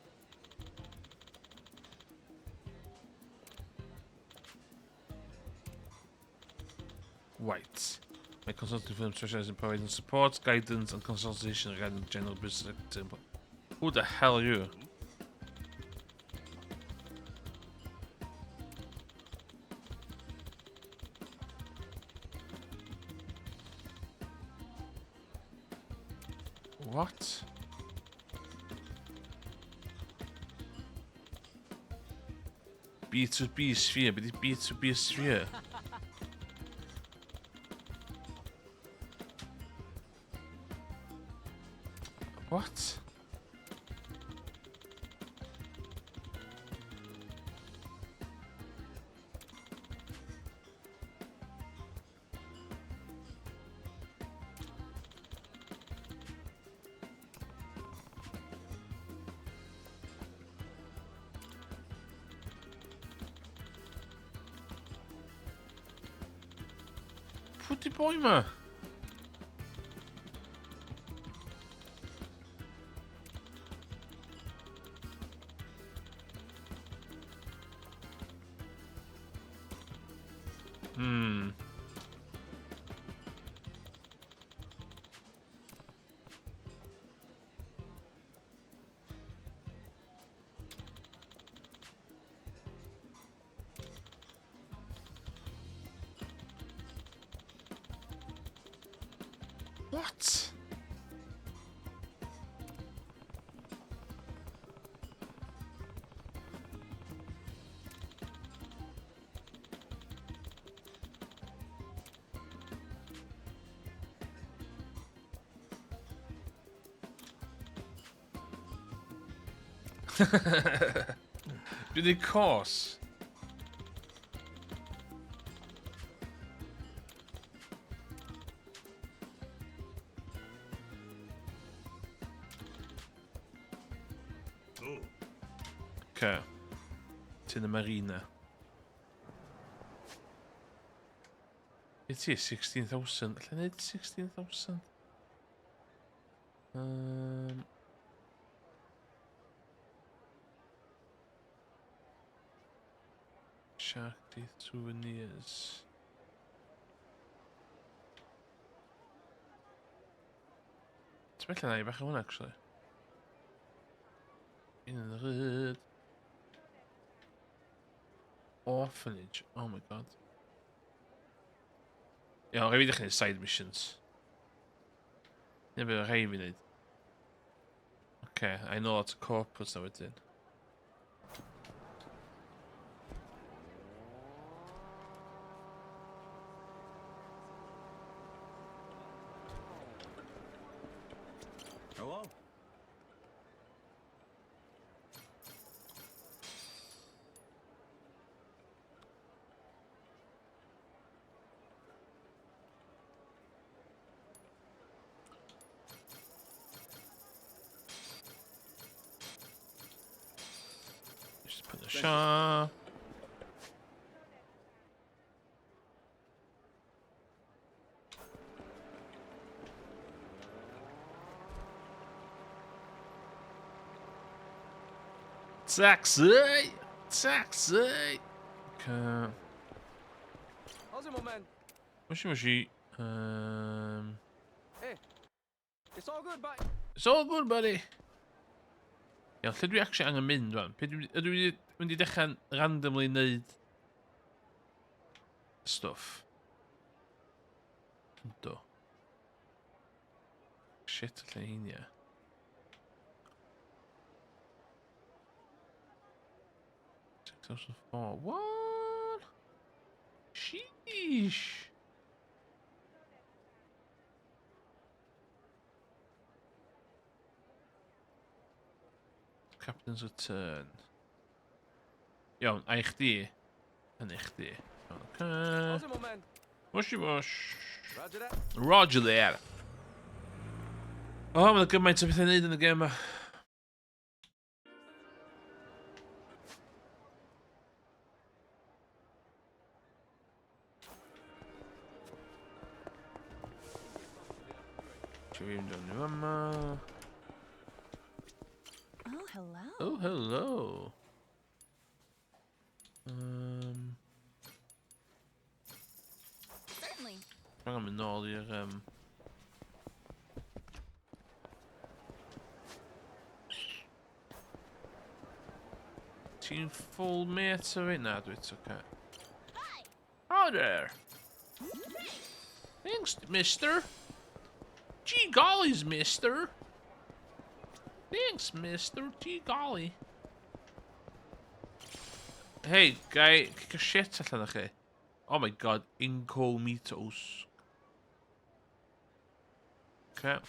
White. My consulting firm specializes in providing support, guidance, and consultation regarding general business activity. Who the hell are you? What? B2B sphere, beth yw B2B sphere? What? Pwy di boi ma? What? Dwi'n neud cos. Okay. Ti'n y marina. Be ti, 16,000? Alla i neud 16,000? Shark Teeth Souvenirs. Ti'n bell yna i bach o hwnna, actually. Un yn y ryd. Orphanage. Oh my god. Iawn, rhaid fi ddechrau gwneud side missions. Neu beth rhaid fi wneud. Okay, I know at corporate na wedyn. Hello? Just put the shop. Taxi! Taxi! Okay. How's it, my man? Mushy mushy. Hey, it's all good, buddy. It's all good, buddy. Iawn, lle dwi actually angen mynd rwan? Ydw i mynd i dechrau'n randomly neud stwff? Yndw. Shit, lle hyn ia. 6,004. What? Sheesh. Captain's Return. Iawn, a i chdi. Yn i chdi. Okay. Mushy mush. Roger that. Roger there. Oh, mae'n gymaint o bethau i wneud yn y gêm yma. Ti'n mynd o'n yma. Oh, hello. Oh, hello. Certainly. Dwi'n mynd nôl i'r... Ti'n full mate o fi? Na, dwi, it's okay. Hi. Hi there. Thanks, mister. Gee gollies, mister. Thanks, mister. Gee golly. Hey, guy, kick a shit allan o chi. Oh my god, incomitos. Okay.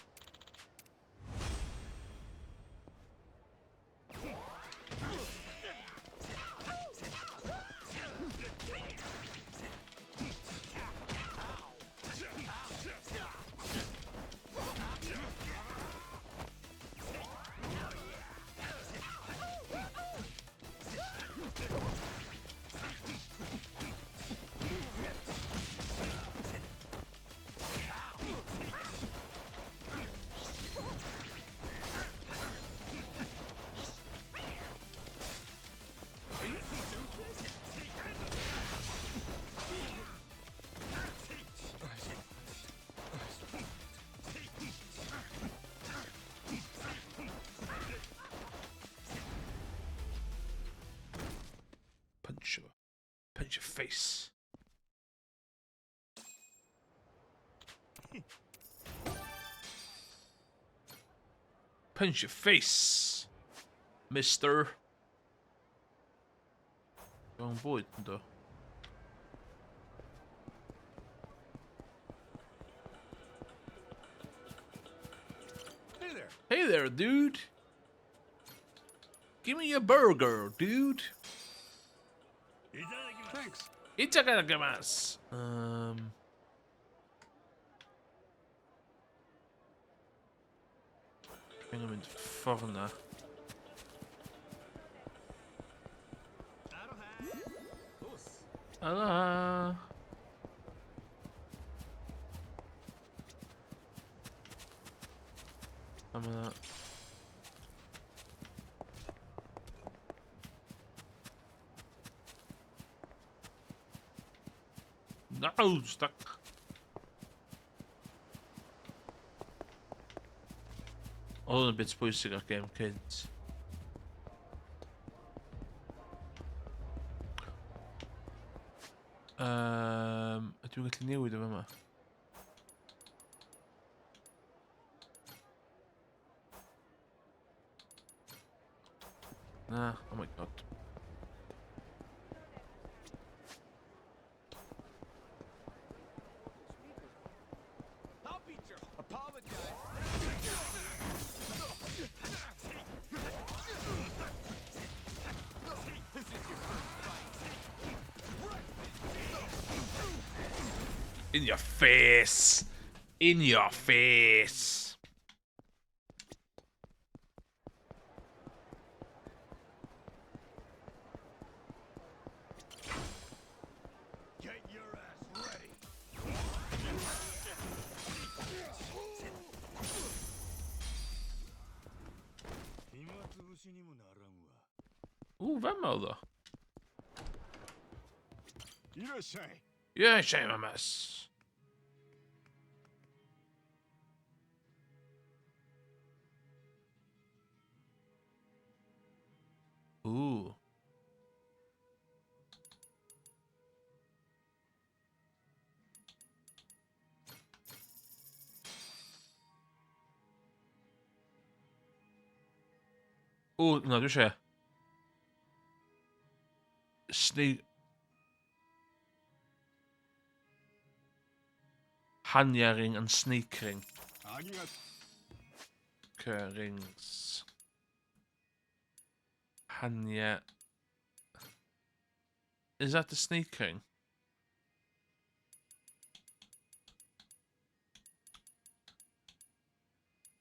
Punch her. Punch your face. Punch your face, mister. Dwi'n bwyd, ynddo. Hey there. Hey there, dude. Give me a burger, dude. Thanks. Itadakimasu. Dwi'n mynd ffordd yna. Aloha. I'm gonna... No, stuck. Oedd hwn yn bit pwysig ar gêm cynt. Ydw i'n gallu newid o yma? Na, oh my god. I'll beat your apologize. This is your first fight. In your face! In your face! Get your ass ready. 暇つぶしにもならんわ。 Ww, fama oedd o. いらっしゃい。 Yeah, shame on us. Ooh. Ooh, na, dwi eisiau. Snake... Hanya ring and snake ring. ありが Okay, rings. Hanya. Is that the snake ring?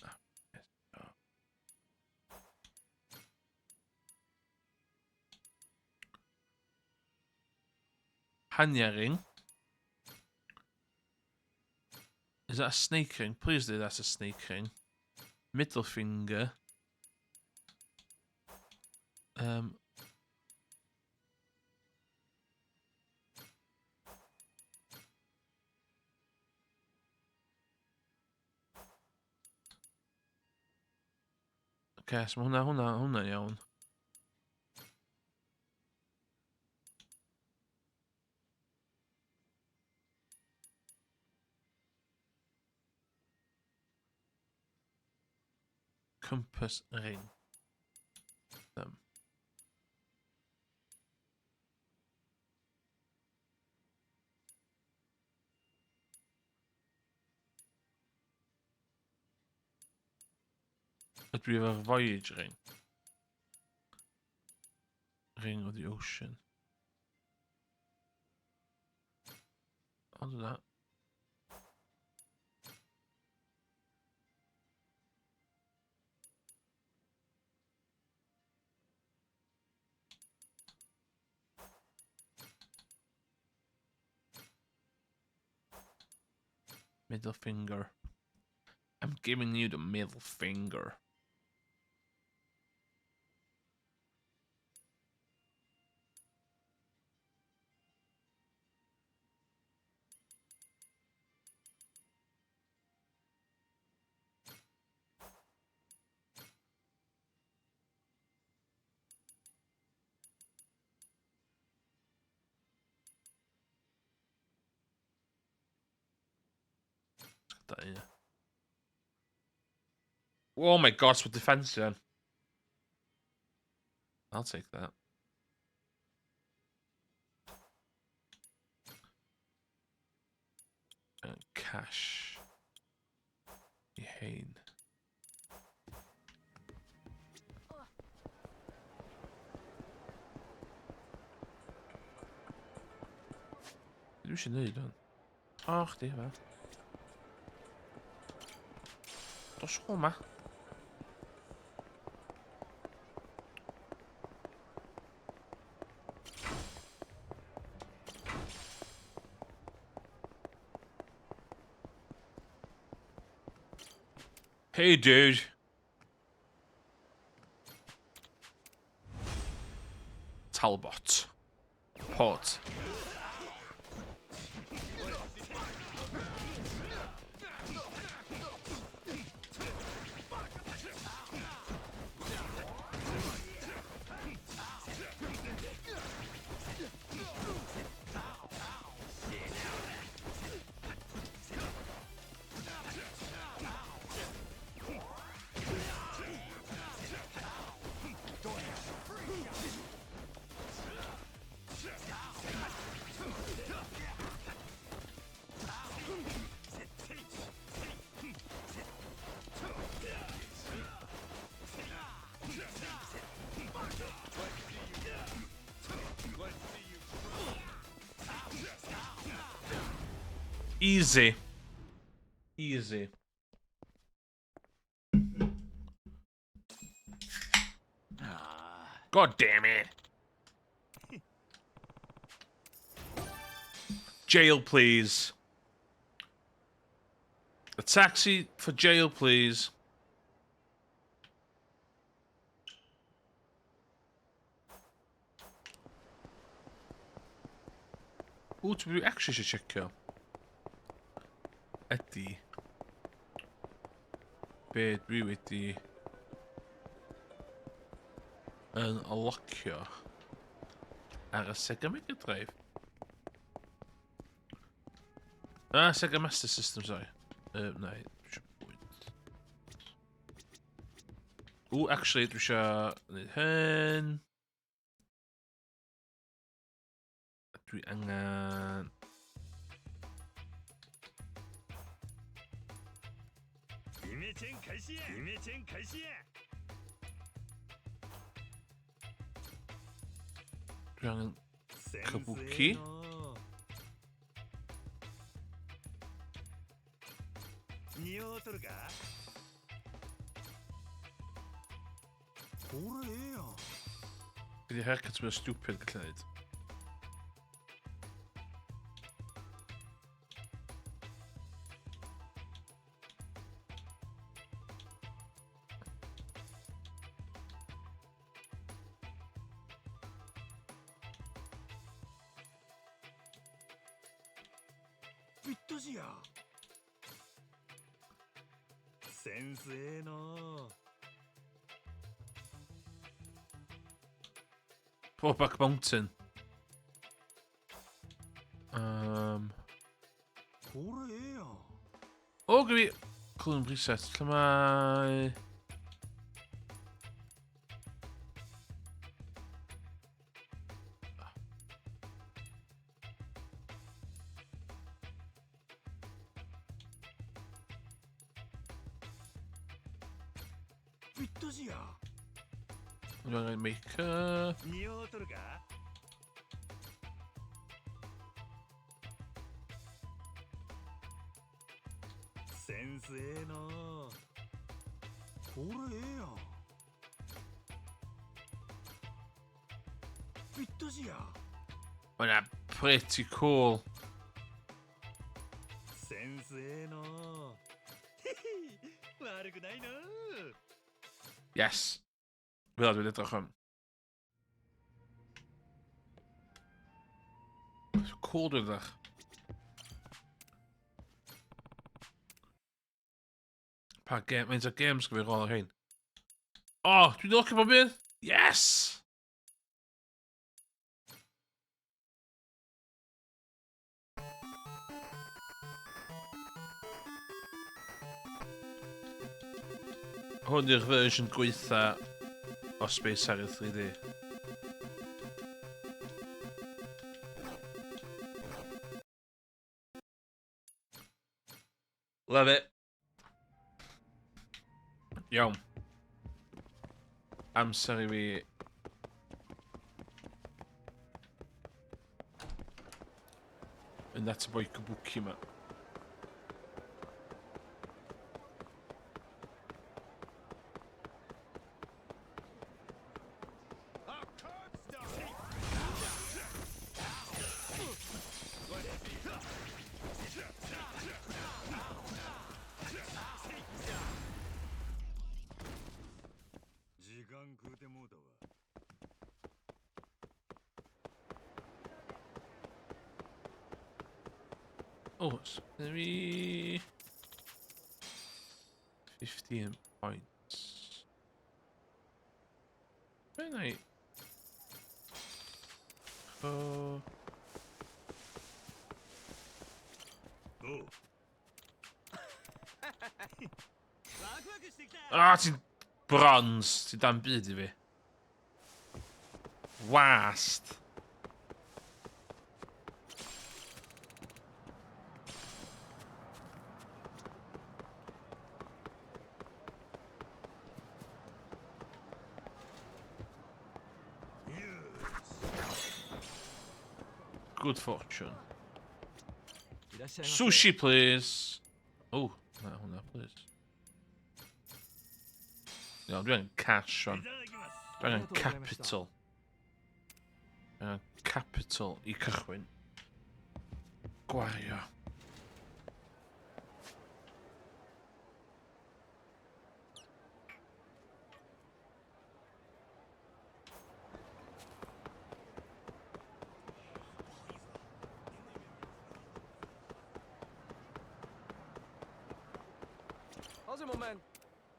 Ah, yes. Oh. Hanya ring. Is that a snake ring? Please do that's a snake ring. Middle finger. Okay, so mae hwnna, hwnna, hwnna'n iawn. Compass ring. Ydw i efo'r Voyage ring? Ring of the Ocean. I'll do that. Middle finger. I'm giving you the middle finger. That, yeah. Oh my god, what defense then. I'll take that. And cash. I hein. Dwi eisiau gwneud hwn. O, chdi, fe. Dos o ma. Hey, dude. Talbot. Port. Easy. Easy. God damn it. Jail, please. A taxi for jail, please. Ww, dwi actually eisiau checio. Ydy. Be dwi wedi yn locio ar y Sega Mega Drive. Ah, Sega Master System, sorry. Na, dwi eisiau bwyd. Ww, actually, dwi eisiau gwneud hyn. Dwi angen... Dwi angen kabuki. Bydd i haircut mwy stupid gallu neud. Brokeback Mountain. O, gyda fi clone preset. Lle mae... Dwi'n angen make-up. Mae'n pretty cool. Yes. Fel dwi'n edrych am. Cool dwi'n edrych. Pa game, faint o games gyda fi rôl ar hyn? Oh, dwi'n lwcio bob un? Yes! Hwn yw'r version gweitha o Space Harrier 3D. Love it. Iawn. Amser i fi Yn at y boi kabuki ma. Oh, it's gonna be 15 points. Very nice. Oh. Ah, ti'n bronze. Ti'n dan byd i fi. Wast. Good fortune. Sushi, please. Oh, na hwnna, please. Iawn, dwi angen cash o'n. Dwi angen capital. Dwi angen capital i cychwyn. Gwario.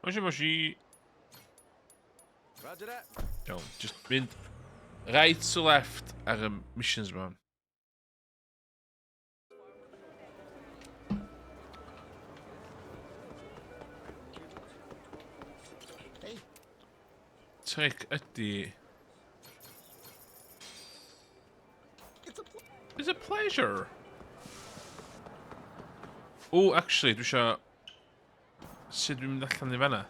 Moshi moshi. Roger that. Iawn, just mynd right to left ar y missions yma. Trick ydy... It's a pleasure. Oh, actually, dwi eisiau... Sut dwi'n mynd allan i fanna?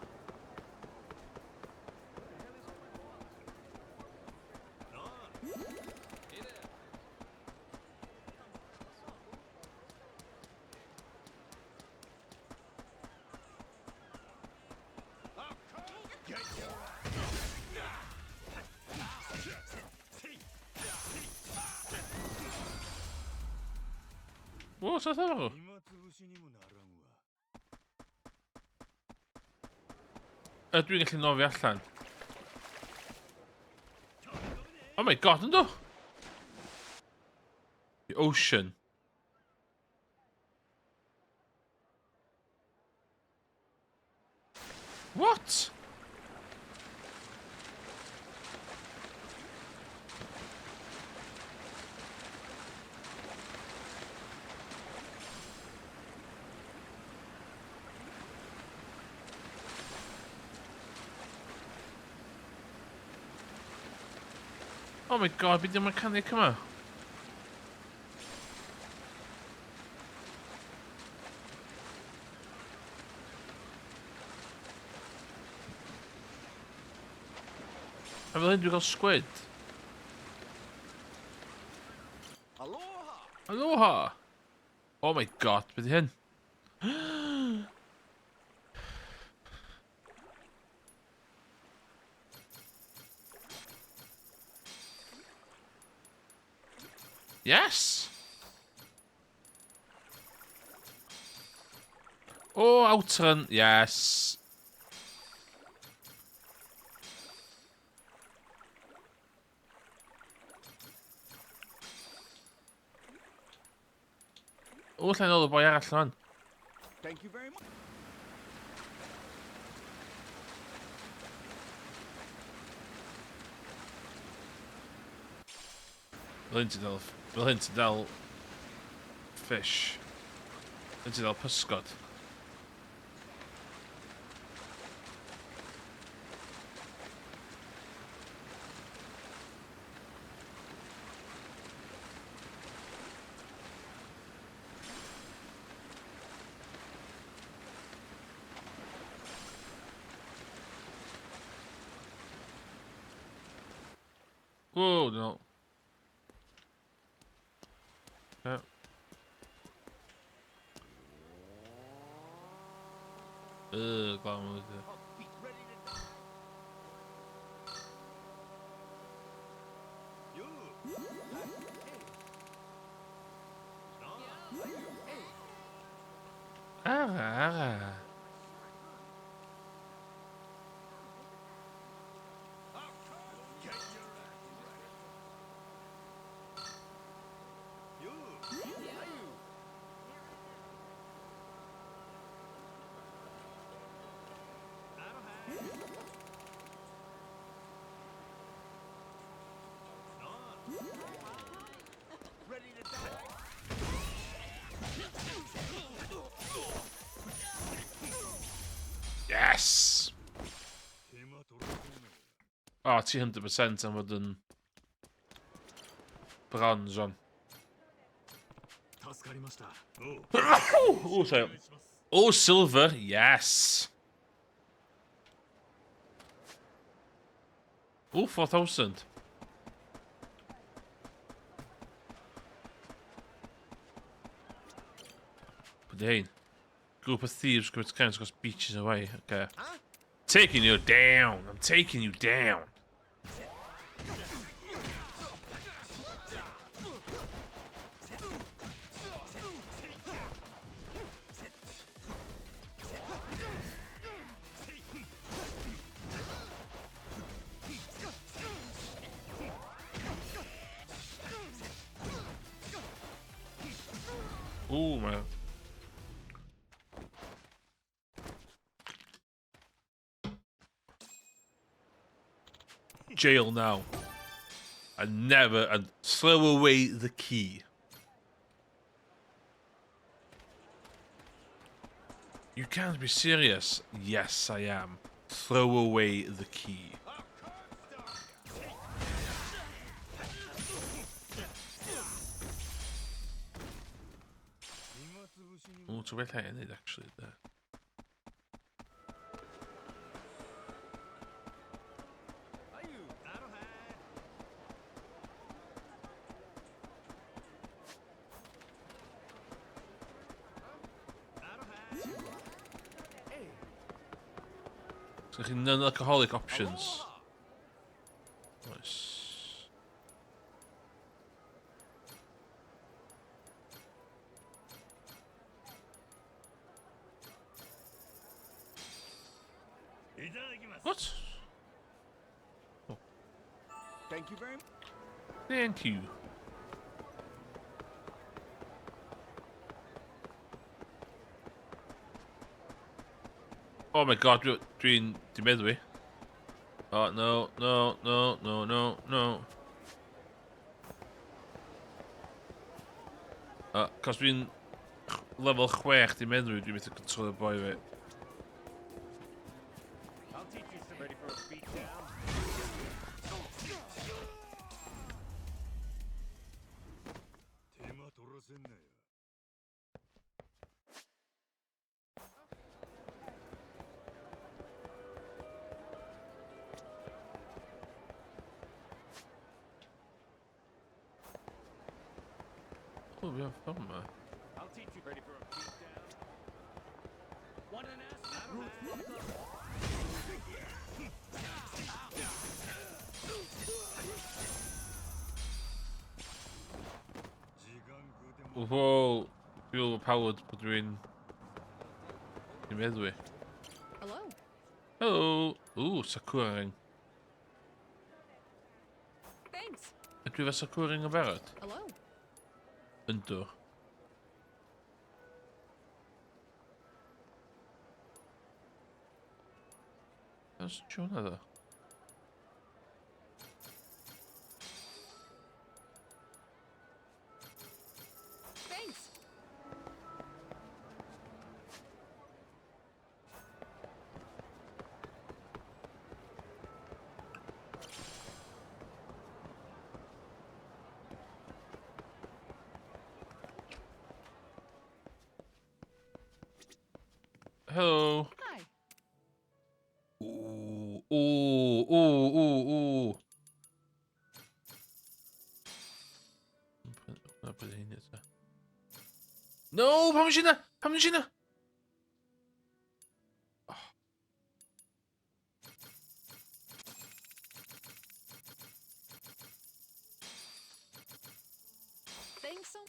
What's that efo? Ydw i'n gallu nofio allan? Oh my god, ynddo? The ocean. What? Oh my god, beth yw'r mechanic yma? A fel hyn dwi'n cael squid. Aloha! Aloha! Oh my god, beth yw hyn? Yes! Oh, outrun. Yes. O, lle nôl y boi arall fan. Thank you very much. Fel hyn ti'n dal... Fel hyn ti'n dal... Fish. Fel hyn ti'n dal pysgod. Whoa, no. Yeah. Glawn wedi. Ara, ara. Yes! O, ti 100% am fod yn bronze on. Oh, sorry. Oh, silver, yes! Oh, 4,000. Put the hein. Group of thieves commit crimes across beaches away. Okay. Taking you down. I'm taking you down. Ooh, man. Jail now. And never, and throw away the key. You can't be serious. Yes, I am. Throw away the key. O, ti'n well enid, actually, there. So chi non-alcoholic options. Nice. What? Oh. Thank you very much. Thank you. Oh my god, dwi'n di meddwi. Oh, no, no, no, no, no, no. Cos dwi'n level 6 di meddwi, dwi'n methu controlio boi fi. I'll teach you some ready for a beatdown. Oh, we have fun, man. I'll teach you ready for a beatdown. Want an ass? Whoa, feel overpowered, but dwi'n... Dwi'n meddwi. Hello. Hello. Ooh, Sakura ring. Thanks. Ydw i efo Sakura ring yn barod? Hello. Yndw. Oes hwnna ddo? Thanks. Hello. Hi. Ooh, ooh, ooh, ooh, ooh. Pwy hyn eto? No, pam eisiau yna? Pam eisiau yna? Oh. Thanks so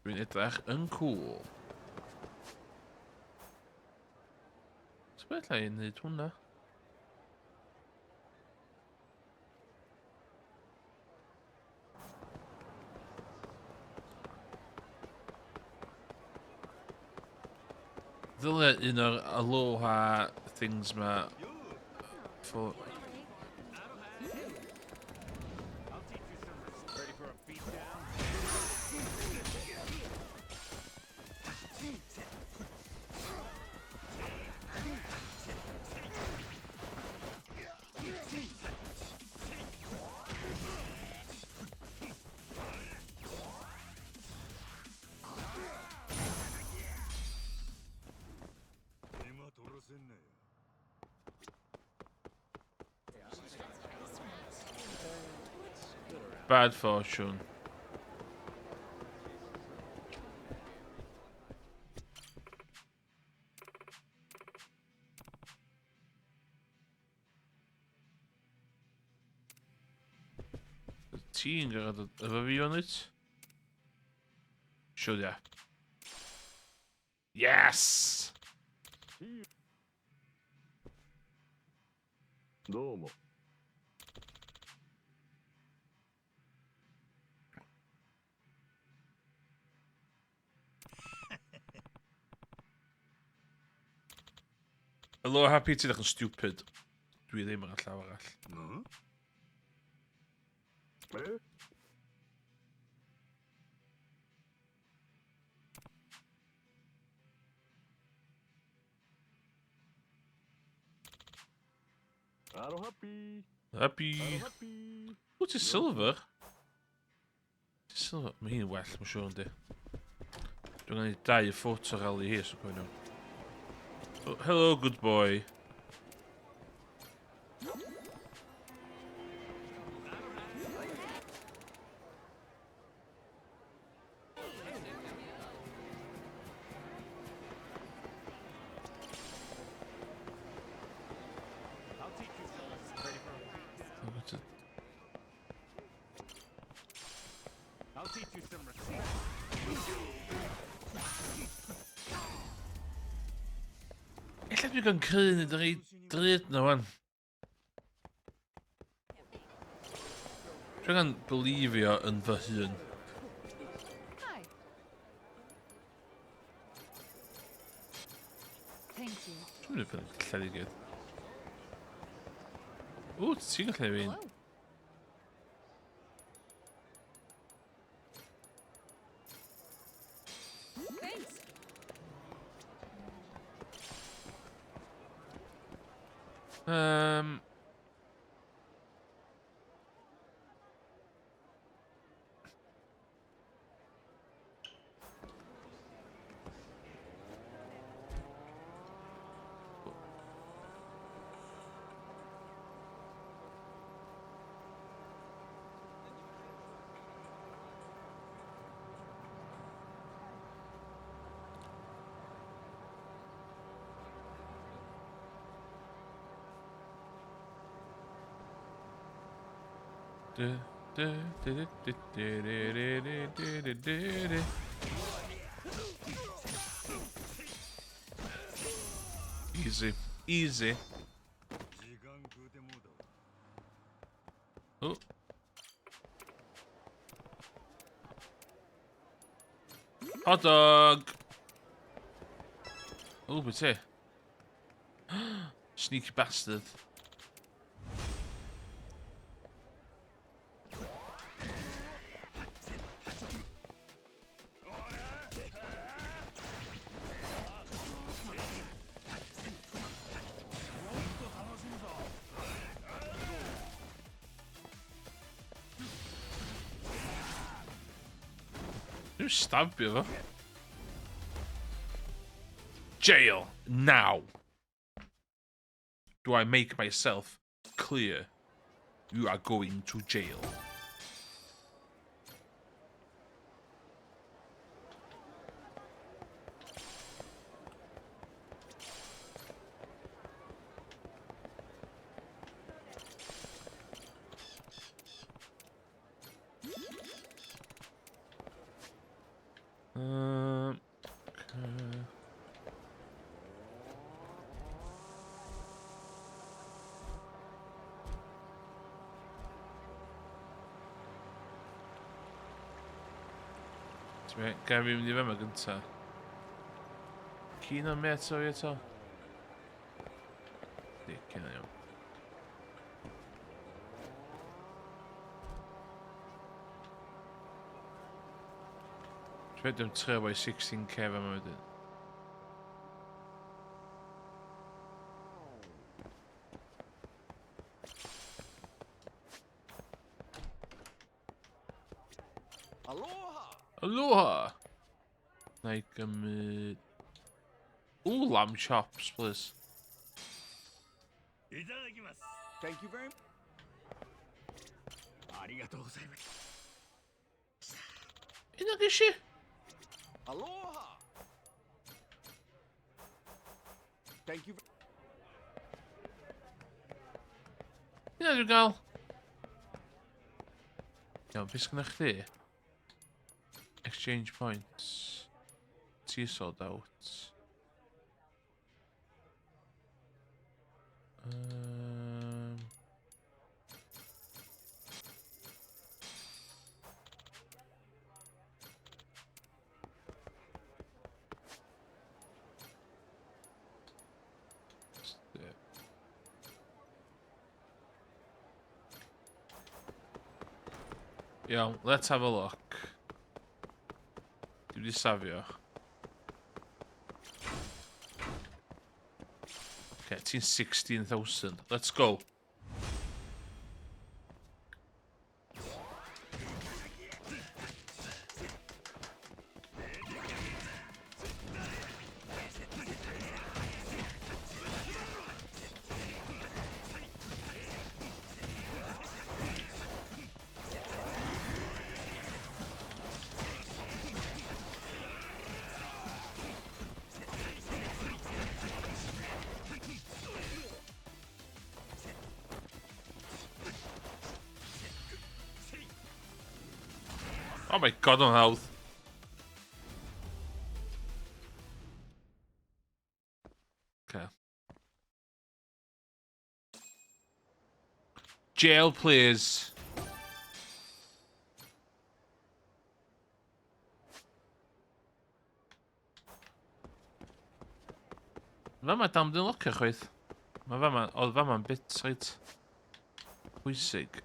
Dwi'n edrych yn cool. Sut beth allai wneud hwnna? Ddyle un o'r aloha things ma for Bad fortune. Ti'n gorfod dod efo fi fan wyt? Siwr ia. Yes! どうも。 Hello, happy ti'n edrych yn stupid. Dwi ddim ar y llaw arall. んえアロハッピー Happy. アロハッピー O, ti silver? Ti silver? Mae hi'n well, mae'n siŵr yndi. Dwi'n gwneud dau ffoto rally hi, so pwy nhw. Oh, hello, good boy. What's it? I'll teach you some respect. Ella dwi'n gael creu yn y drud na wan. Dwi'n gael beliefio yn fy hun. Hi. Thank you. Dwi'n mynd i prynu lle i gyd. O, ti'n gallu fi. Hello. Thanks. Du, du, du, du, du, du, du, du, du, du, du, du. Easy. Easy. 時間食うてもうたわ Oh. Hot dog! Oh, but here. Sneaky bastard. Dwi'n stabio fo. Jail. Now. Do I make myself clear? You are going to jail. Ga fi mynd i fama gynta. Keen on mate o fi eto? Di, Keen on iawn. Dwi'n meddwl 3 by 16k fama wedyn. Aloha! Aloha! Na i gymryd... Ooh, lamb chops, please. いただきます。 Thank you very much. ありがとうございます。 Hynna ges i? Aloha! Thank you. Hynna dwi'n gael. Iawn, beth sgynna chdi? Exchange points. Ti sold out. Iawn, let's have a look. Dwi wedi safio. Okay, ti'n 16,000. Let's go. Oh my god, o'n hawdd. Okay. Jail, please. Fama dam dyn locio chwaith. Mae fama, oedd fama'n bit reit pwysig.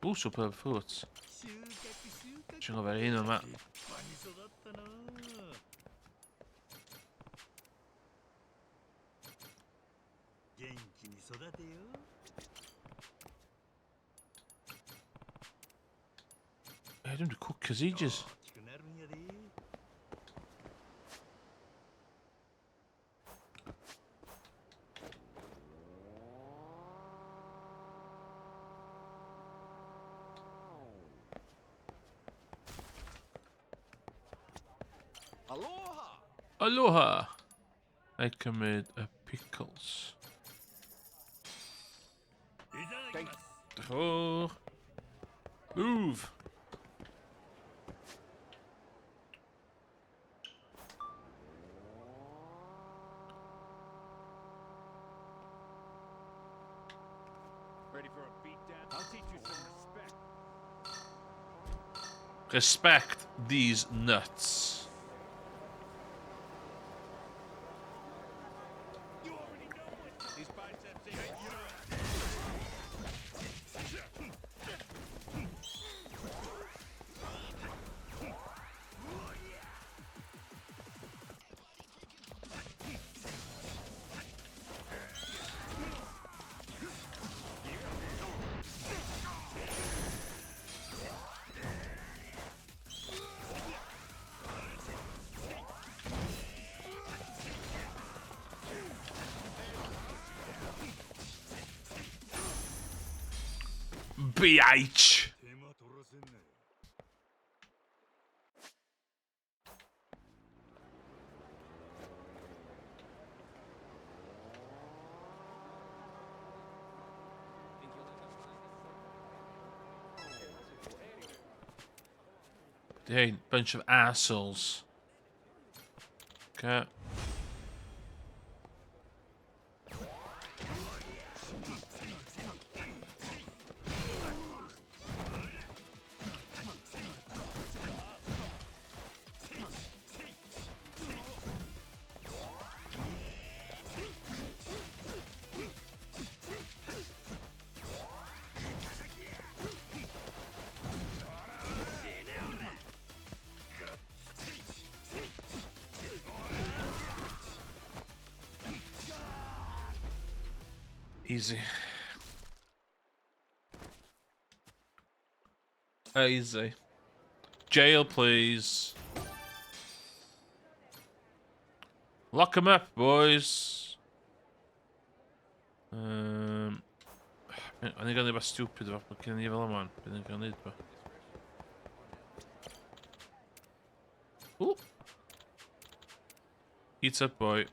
Ooh, superb fruit. 収穫収穫。 Dwi'n gofio un yma. 立派に育ったな。元気に育てよ。 E, dwi'n di cwcio ages. 大きくなるんやで。 Aloha! Aloha! Na i cymryd y pickles. いただきます。 Diolch yn fawr. Move! Ready for a beatdown? I'll teach you some respect. Respect these nuts. You already know it. These biceps ain't you. BH! 手間取らせんなよ。 Hey, bunch of assholes. Okay. Easy. Easy. Jail, please. Lock 'em up, boys. O'n i'n gael rhywbeth stupid efo gen i fel yma. Bydd yn gael neud fo. Ooh. Eat up, boy.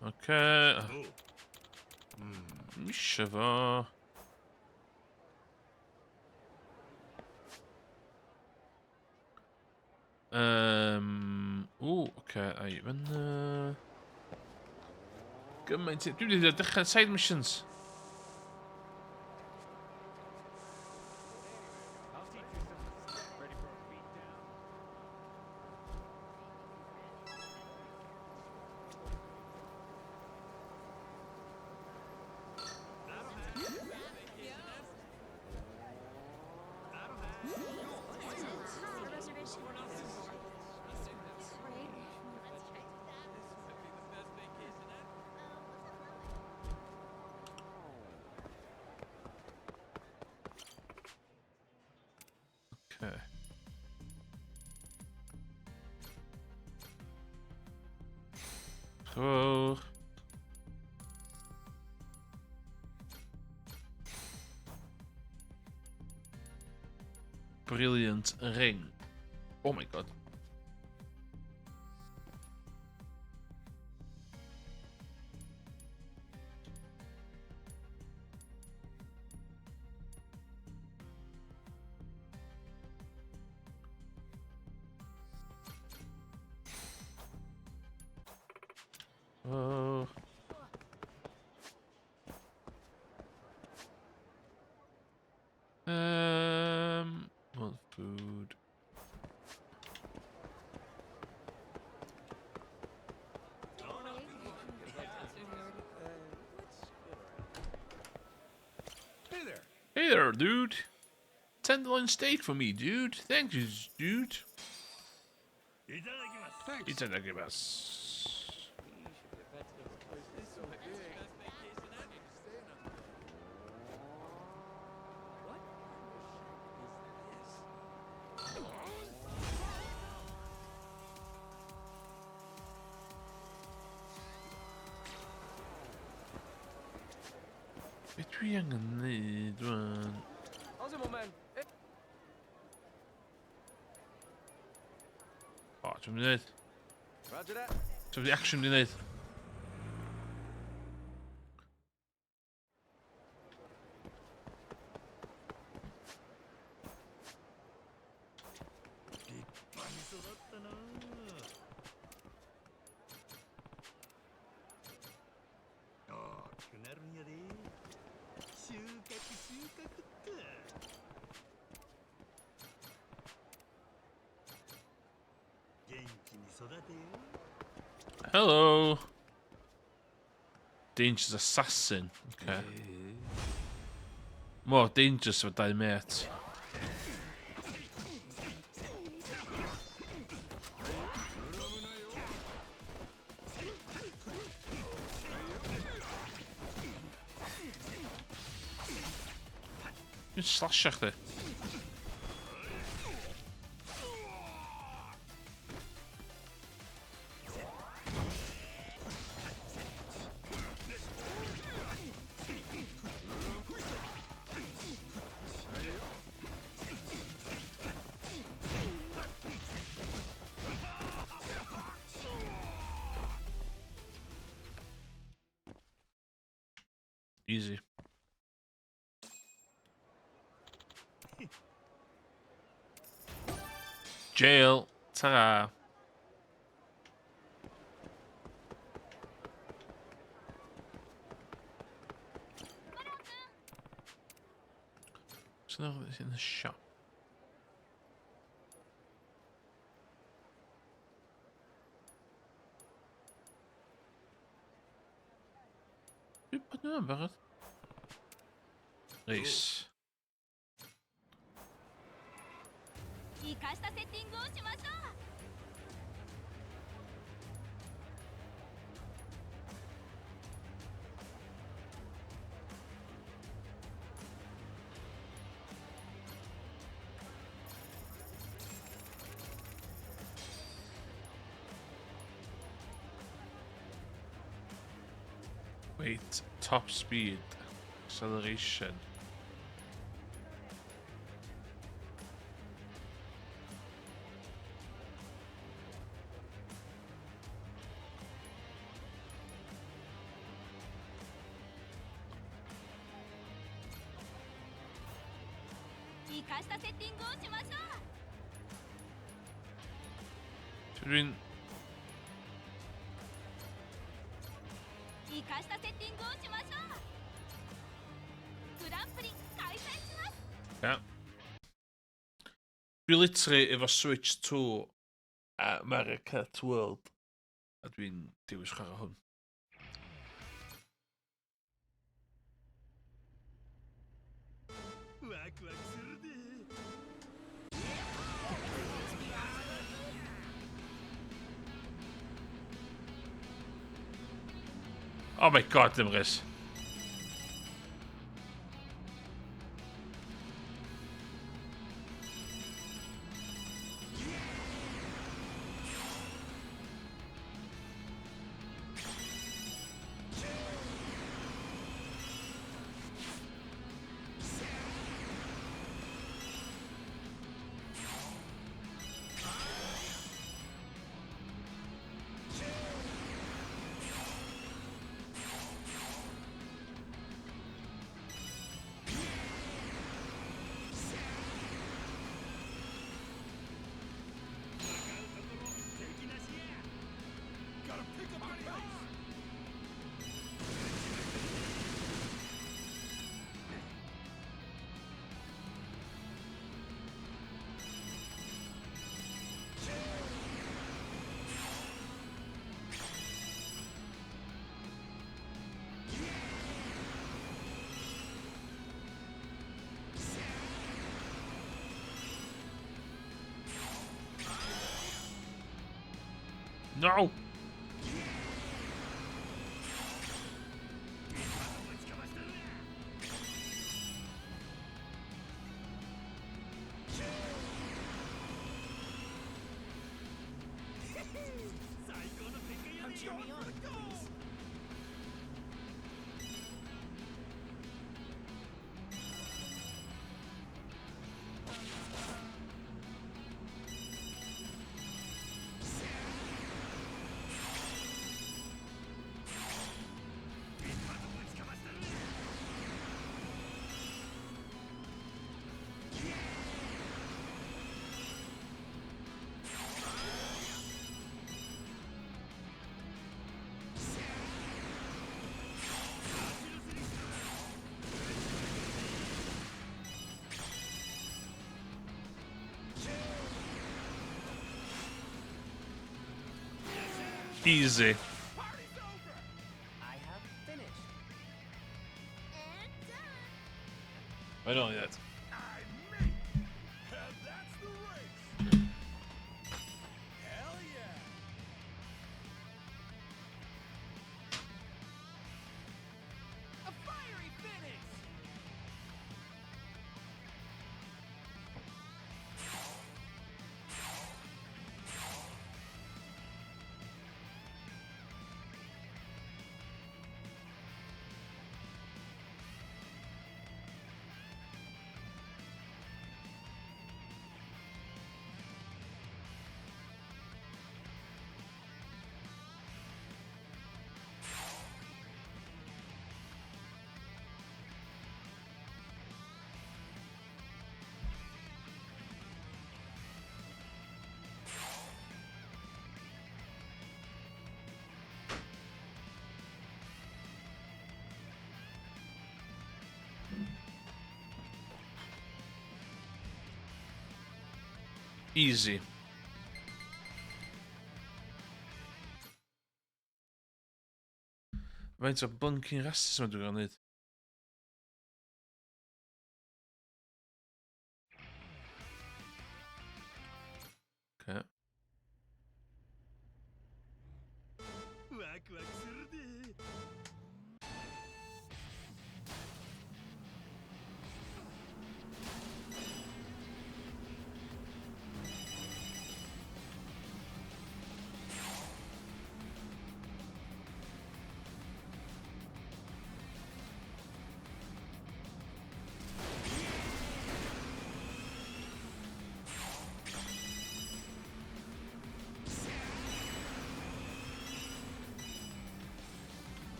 Okay. Misio fo. Ww, oce, ai, fyny. Gymaint... Dwi'n mynd i dechrau side missions. Okay. Cool. Brilliant ring. Oh my god. Oh. Want food. Hey there. Hey there, dude. Tenderloin steak for me, dude. Thank you, dude. Thanks. Itadakimasu. Be dwi angen neud rwan? How's it, my man? O, dwi'n mynd i neud. Roger that. Dwi'n mynd i actually mynd i neud. Hello. Dangerous assassin. Okay. More dangerous with dau mate. Dwi'n slasio chdi. Easy. Jail. Ta. So now it's in the shop. Dwi'n bod nhw'n barod. Nice. 生かしたセッティングをしましょう。Wait, top speed, acceleration. Dwi'n... Yeah. Dwi literally efo Switch 2 a Mario Kart World a dwi'n dewis chwarae hwn. Oh my god, ddim rhys. No! Easy. I have finished. I don't need that. A fiery finish. Easy. Faint o bunking rasis yma dwi'n gael neud? Okay.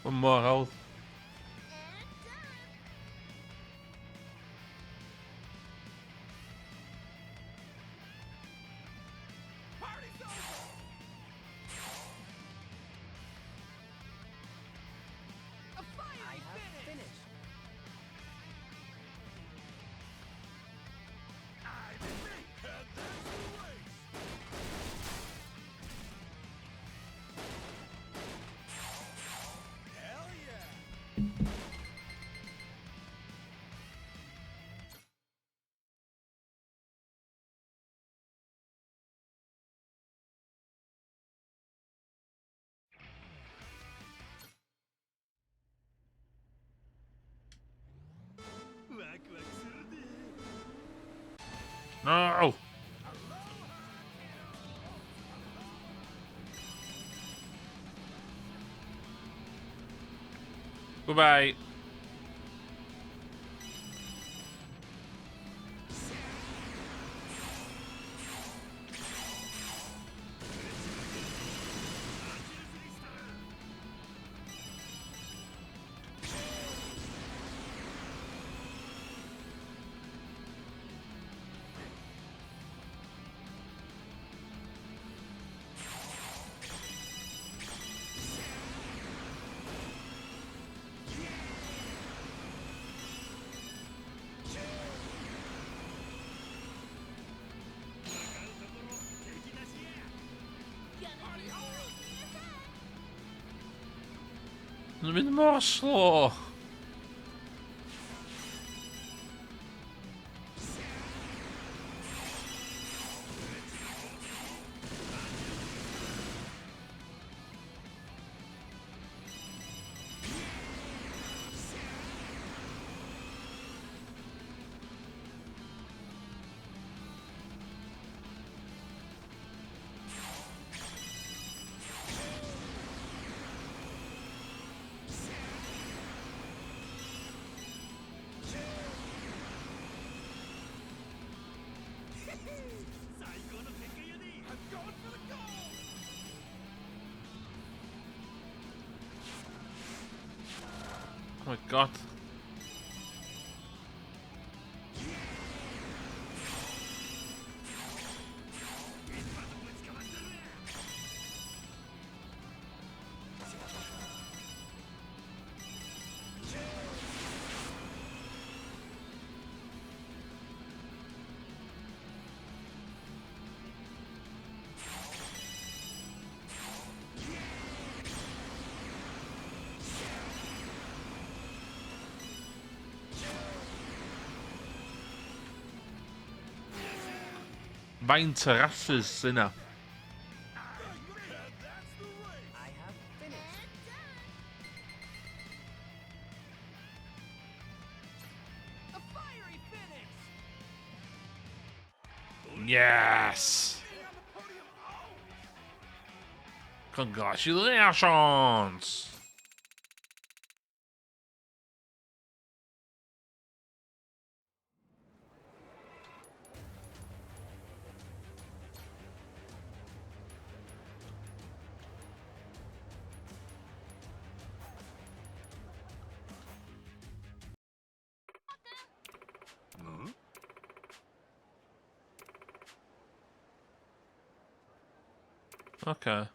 Mae'n mor hawdd. No! Goodbye. Mae'n mynd mor slow. Oh my god. Faint yr ashes yna? Yes! Congratulations! Okay.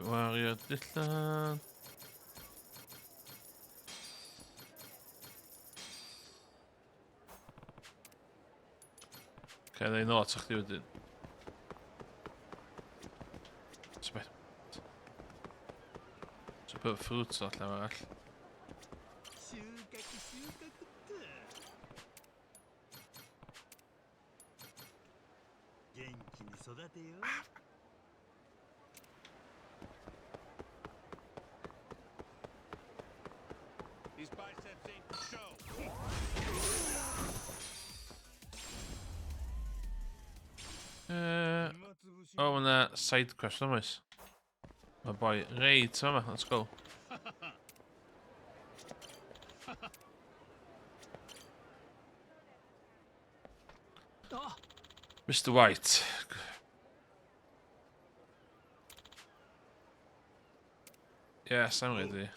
Wario dillad. Oce, na i nôl atoch chdi wedyn. So put fruit allan arall. These biceps ain't for show. O, mae yna side quest, oes? Mae boi reit yma, let's go. Mr White. Yes, I'm ready.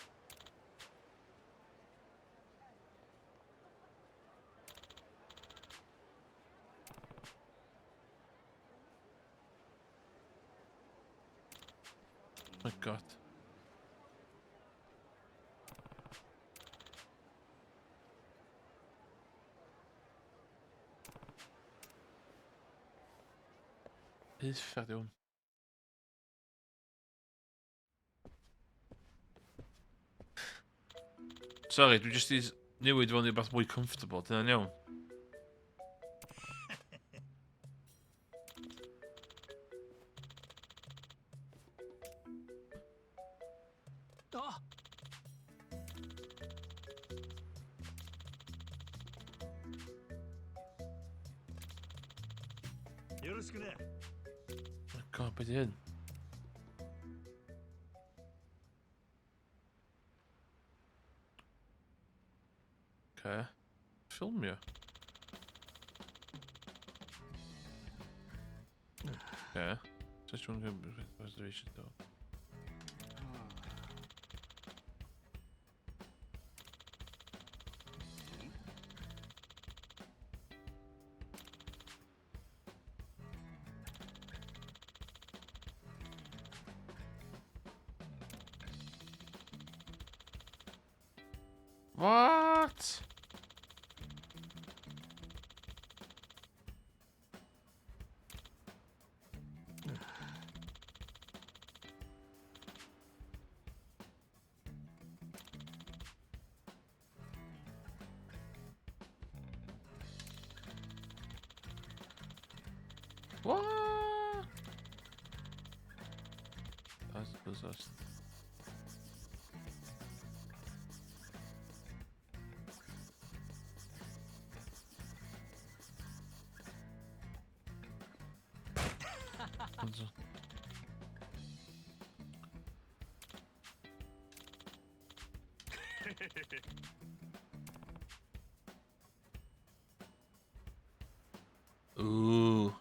My God. Uffar di hwn. Sorry, dwi jyst i newid fewn i rhywbeth mwy comfortable, dyna'n iawn. Oh God, beth hyn? Okay. Ffilmio. Okay. Just one reservation though. What? What? That's possessed. Ooh.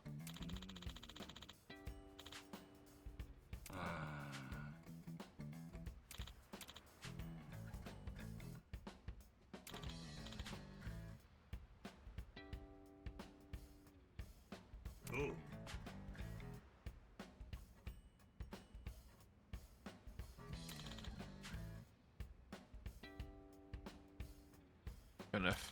Fair enough.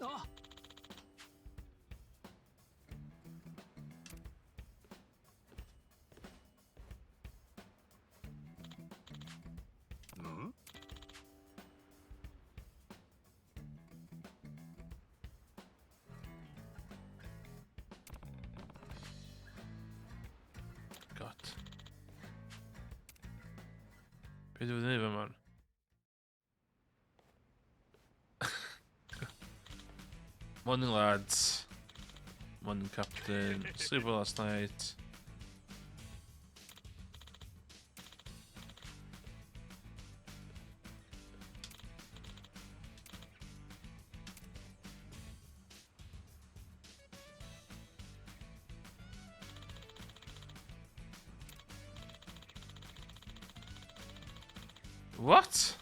Oh. God. Be dwi'n gwneud fe man? Morning lads. Morning captain. Sleep well last night. What?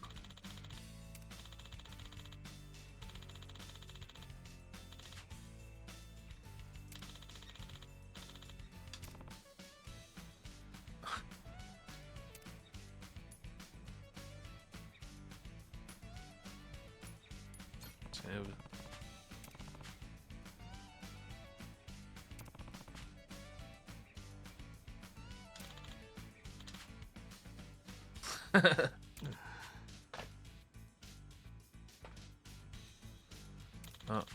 Oh.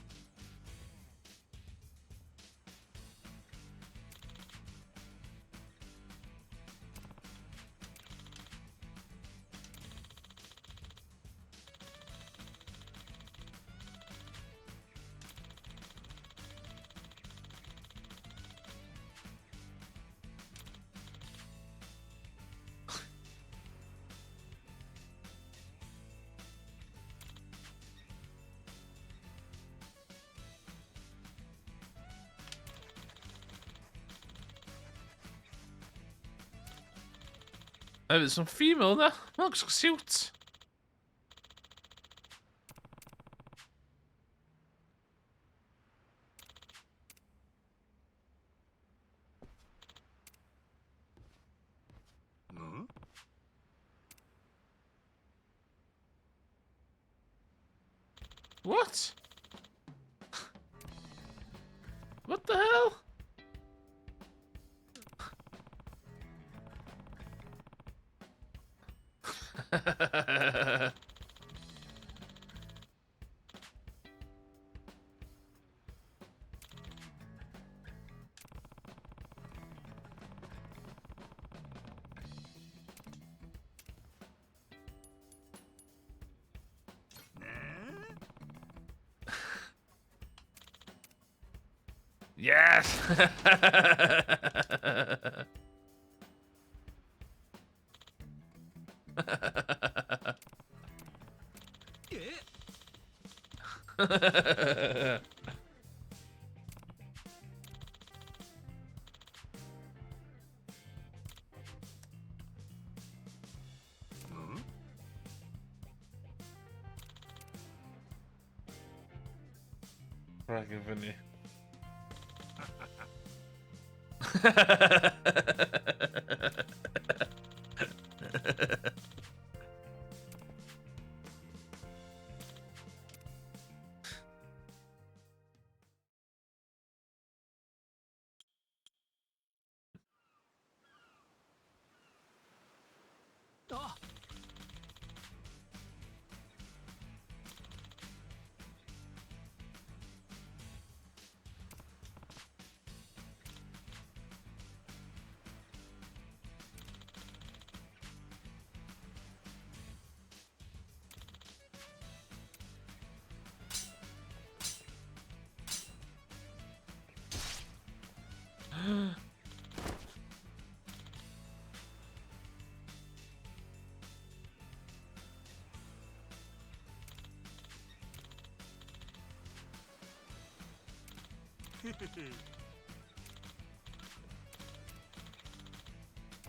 Hefyd, some female yna. Mae'n gwisgo siwt. What? What the hell? Yes! Rhaid i fyny.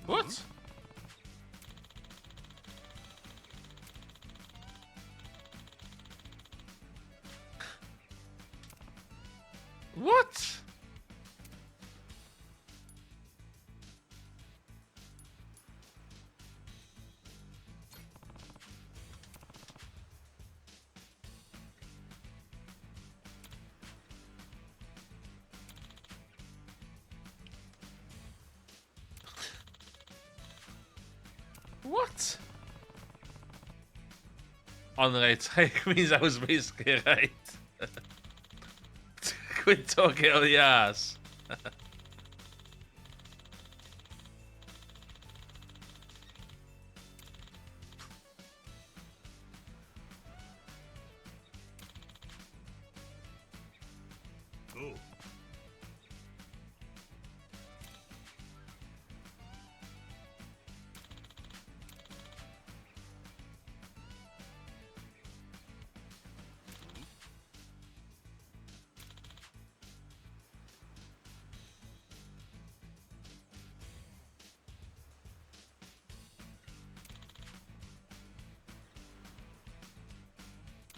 What? What? What? On the right take means I was basically right. Quit talking out the ass.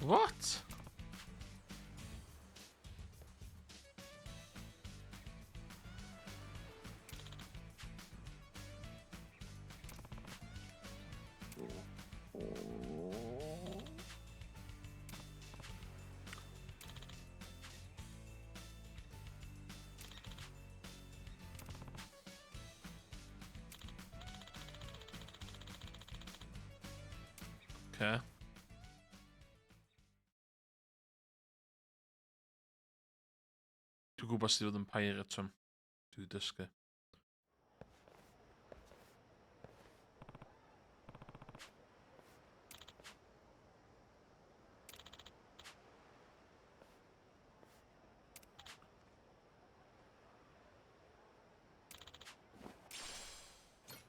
What? Okay. Dwi'n gwybod sut i fod yn pirate am. Dwi wedi dysgu.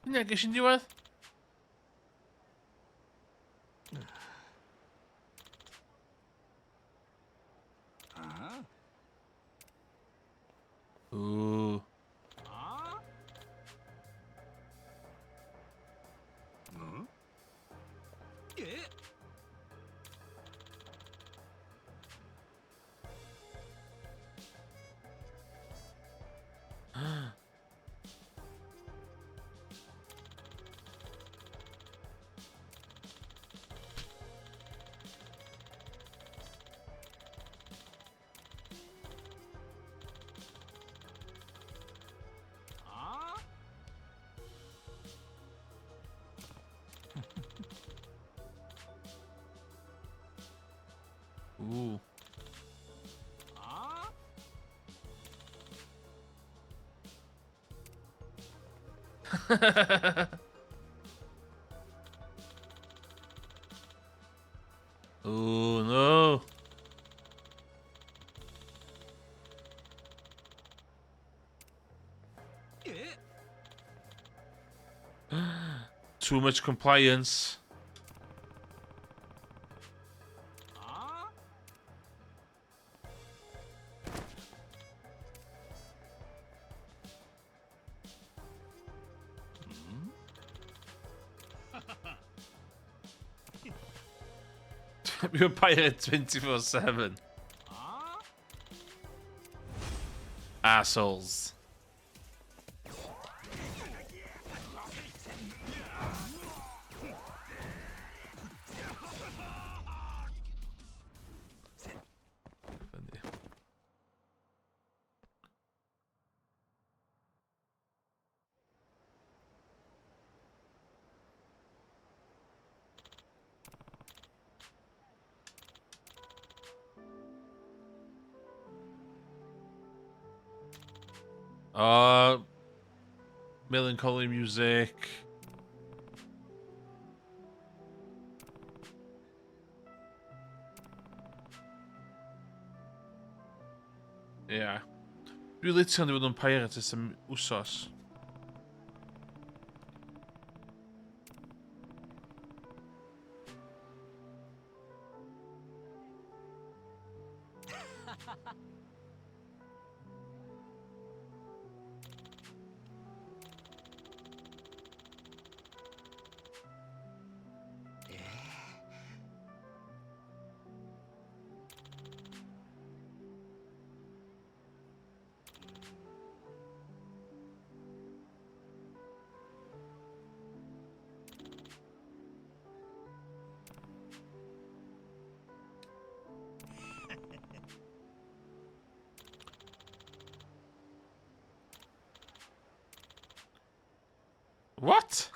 Hynna, ges i'n diwedd? Ooh. Ooh. Oh no. Too much compliance. You're a pirate 24/7. Assholes. Funny. Melancholy music. Yeah. Dwi literally wedi bod yn pirate ers am wsos. What?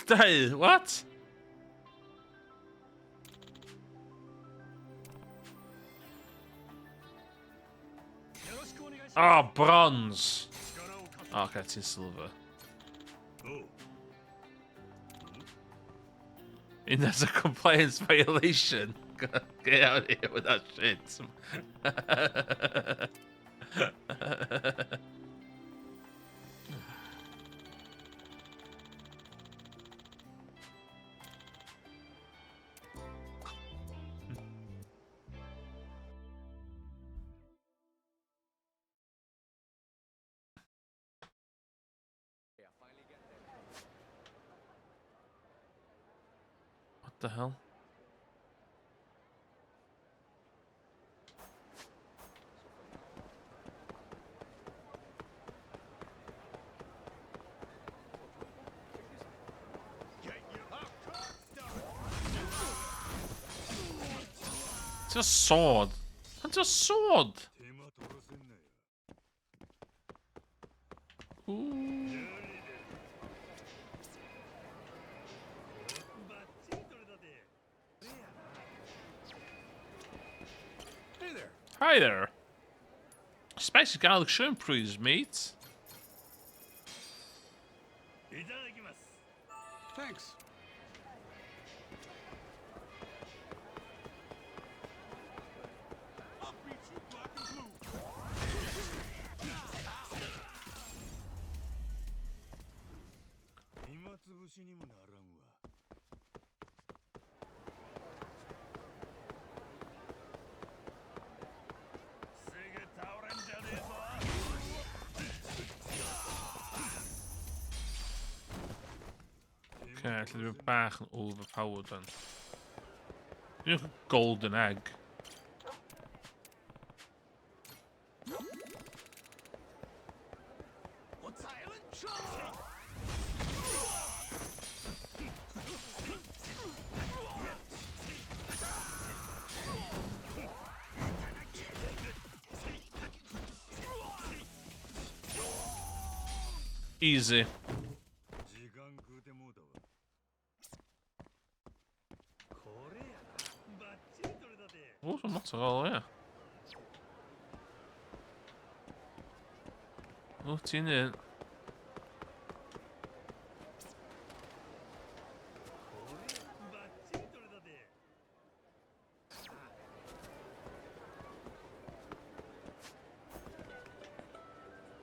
Dau, what? Oh, bronze. Oh, okay, ti'n silver. And that's a compliance violation. Get out of here with that shit. What the hell? It's a sword. It's a sword. Ooh. Hey there. Hi there. Spicy garlic shrimp, please, mate. Thanks. I'll beat you black and blue. Okay, allai ddim bach yn overpowered then. Dwi'n golden egg. Easy. O, mae'n lot o gael, ie. O, ti'n un.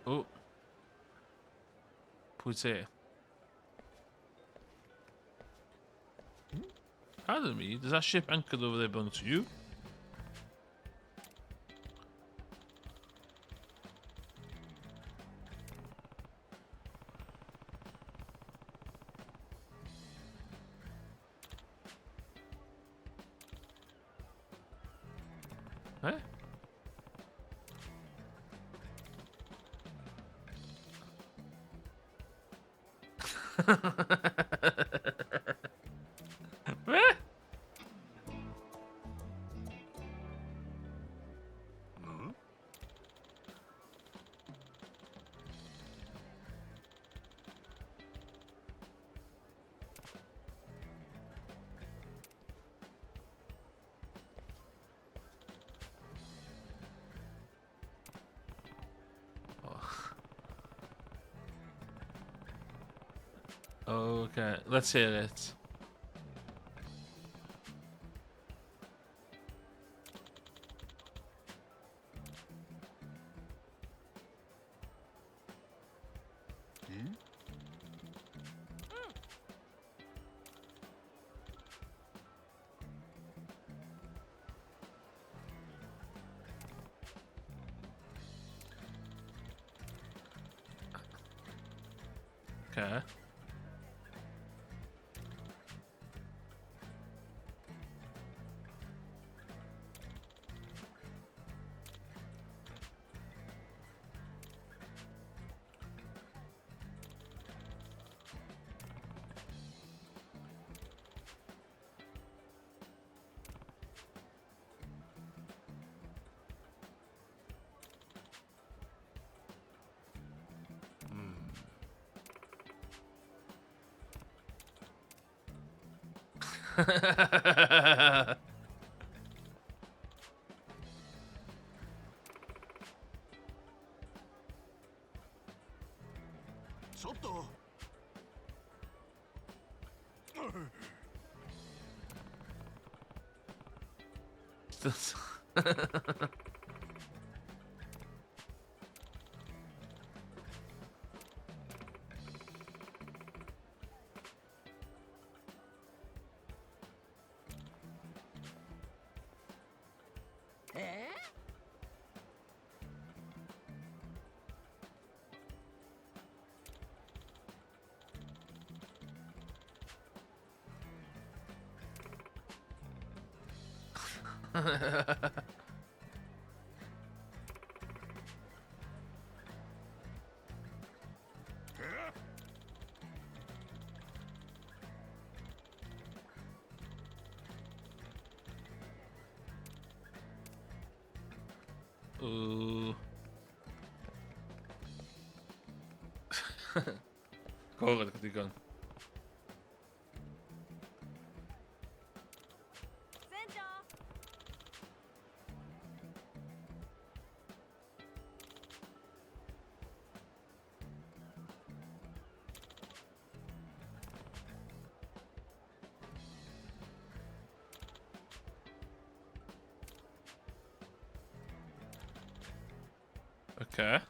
O. Pwy ti? Pardon me, does that ship anchored over there belong to you? Eh? Be? Oh. Okay, let's hear it. Okay. ちょっと。え Ooh. Gorod digon. 船長。 Okay.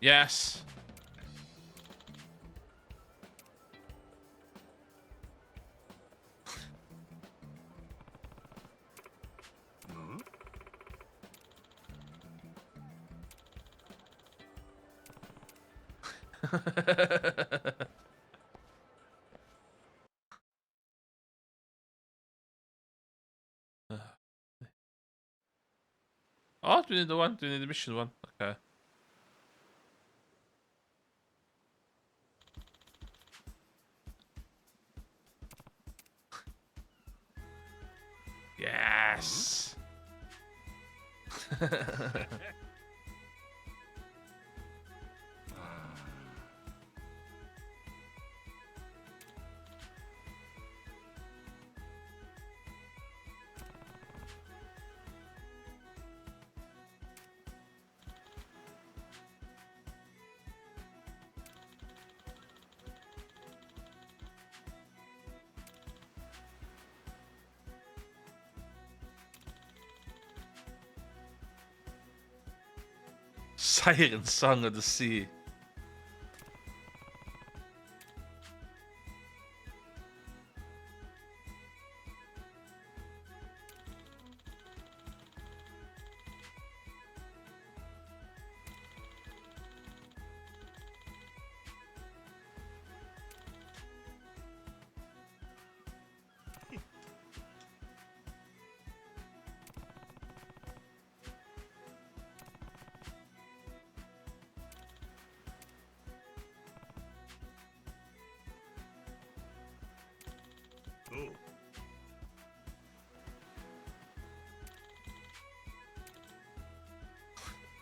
Yes. O, dwi'n neud o wan. Dwi'n neud y mission wan. Okay. Yes! Siren Song of the Sea.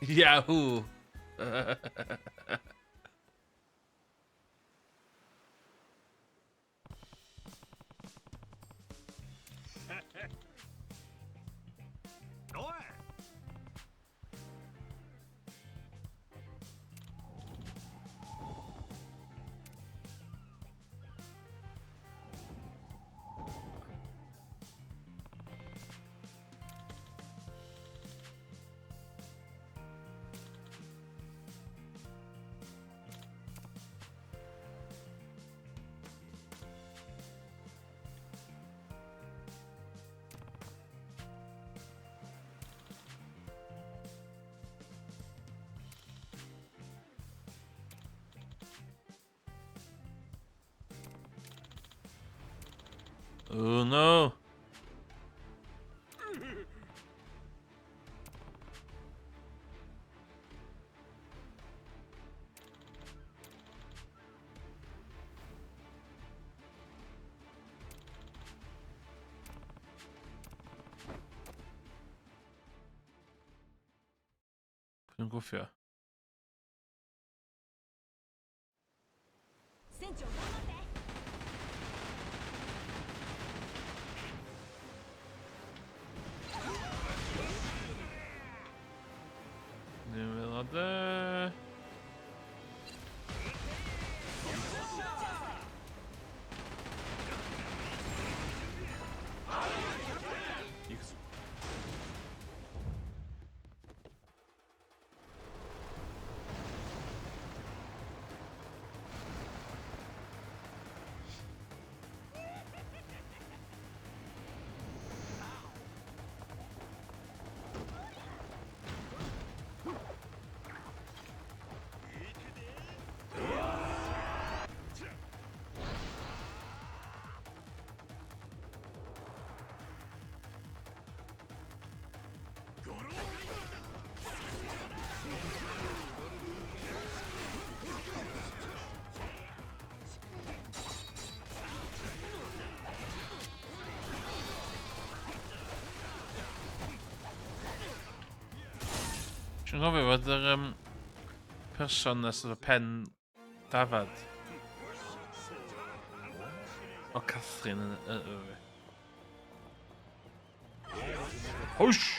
Yahoo! Oh no! Pwy nhw'n gwffio? 船長頑張って。 Ddim fel o de. Dwi'n gofio fod yr person na sydd efo pen dafad. O Catherine yn y fi. Hwsh!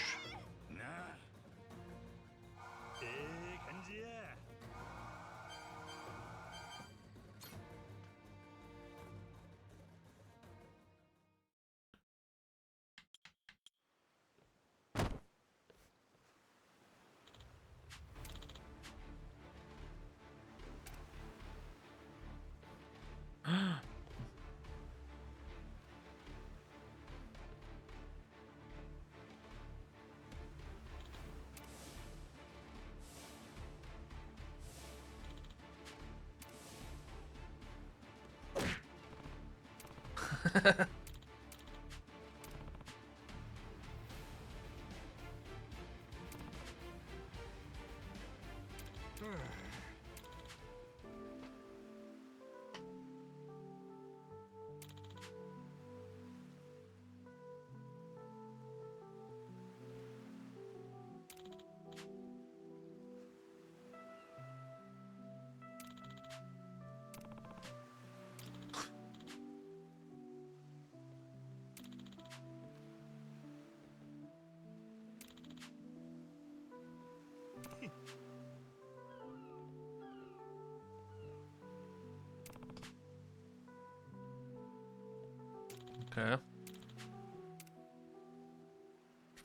Okay.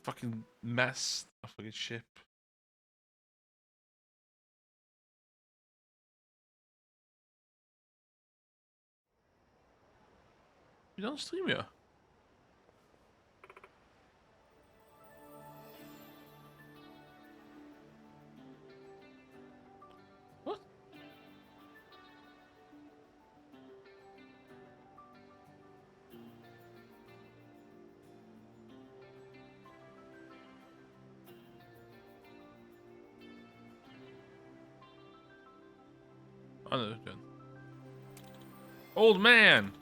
Fucking mess. A fucking ship. Dwi dal yn streamio? What? I know done. Old man!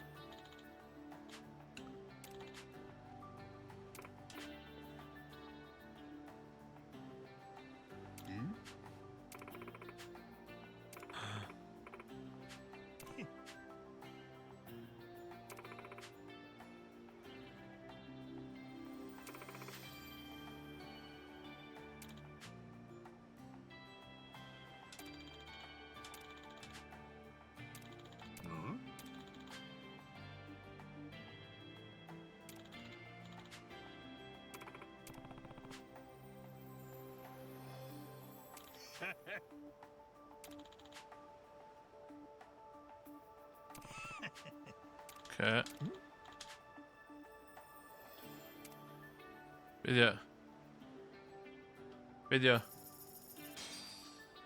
Okay. Video. Video.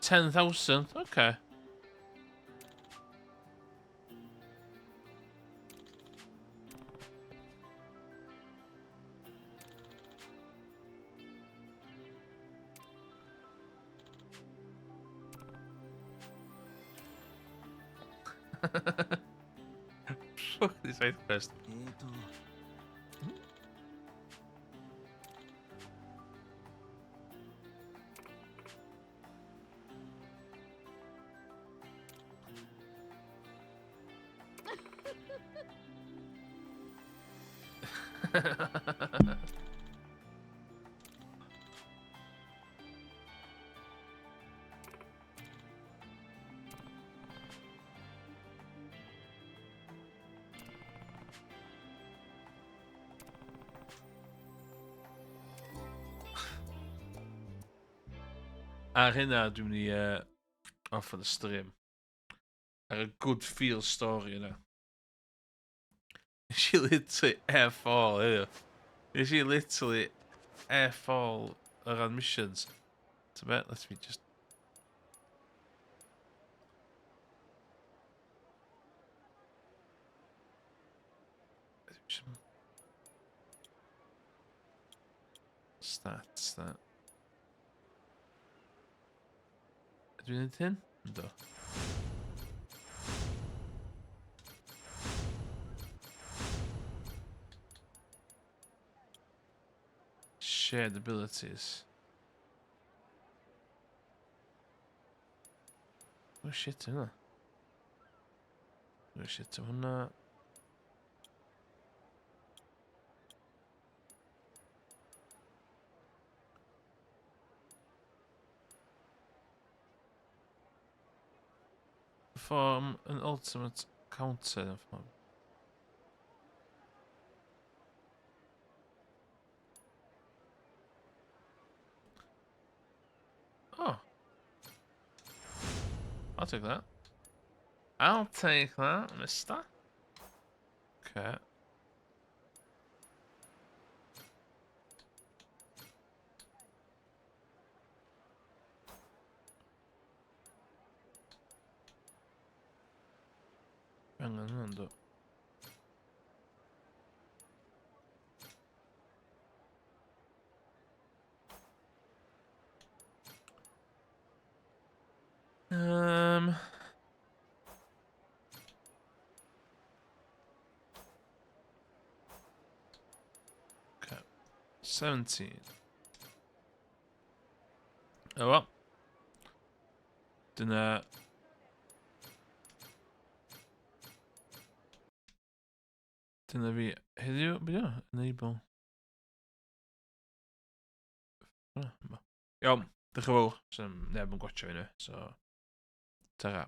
10,000? Okay. Fuck this side quest. Ar hynna, dwi'n mynd i uh, off y stream. Ar y good feel story yna. Nes i literally F all heddiw. Nes i literally F all o ran missions. Ta be, let me just... Stats, that. Ydw i'n neud hyn? Yndw. Shared abilities. Oh shit hynna. Oh shit hwnna. Perform an ultimate counter. Oh. I'll take that. I'll take that, mister. Okay. Angen hwnna'n do. Um... Okay. 17. Oh well. Dyna... Dyna fi heddiw, beth yw? Enable. Iawn, diolch yn fawr. Sy'n neb yn gwatcha fi, so... Ta-ra.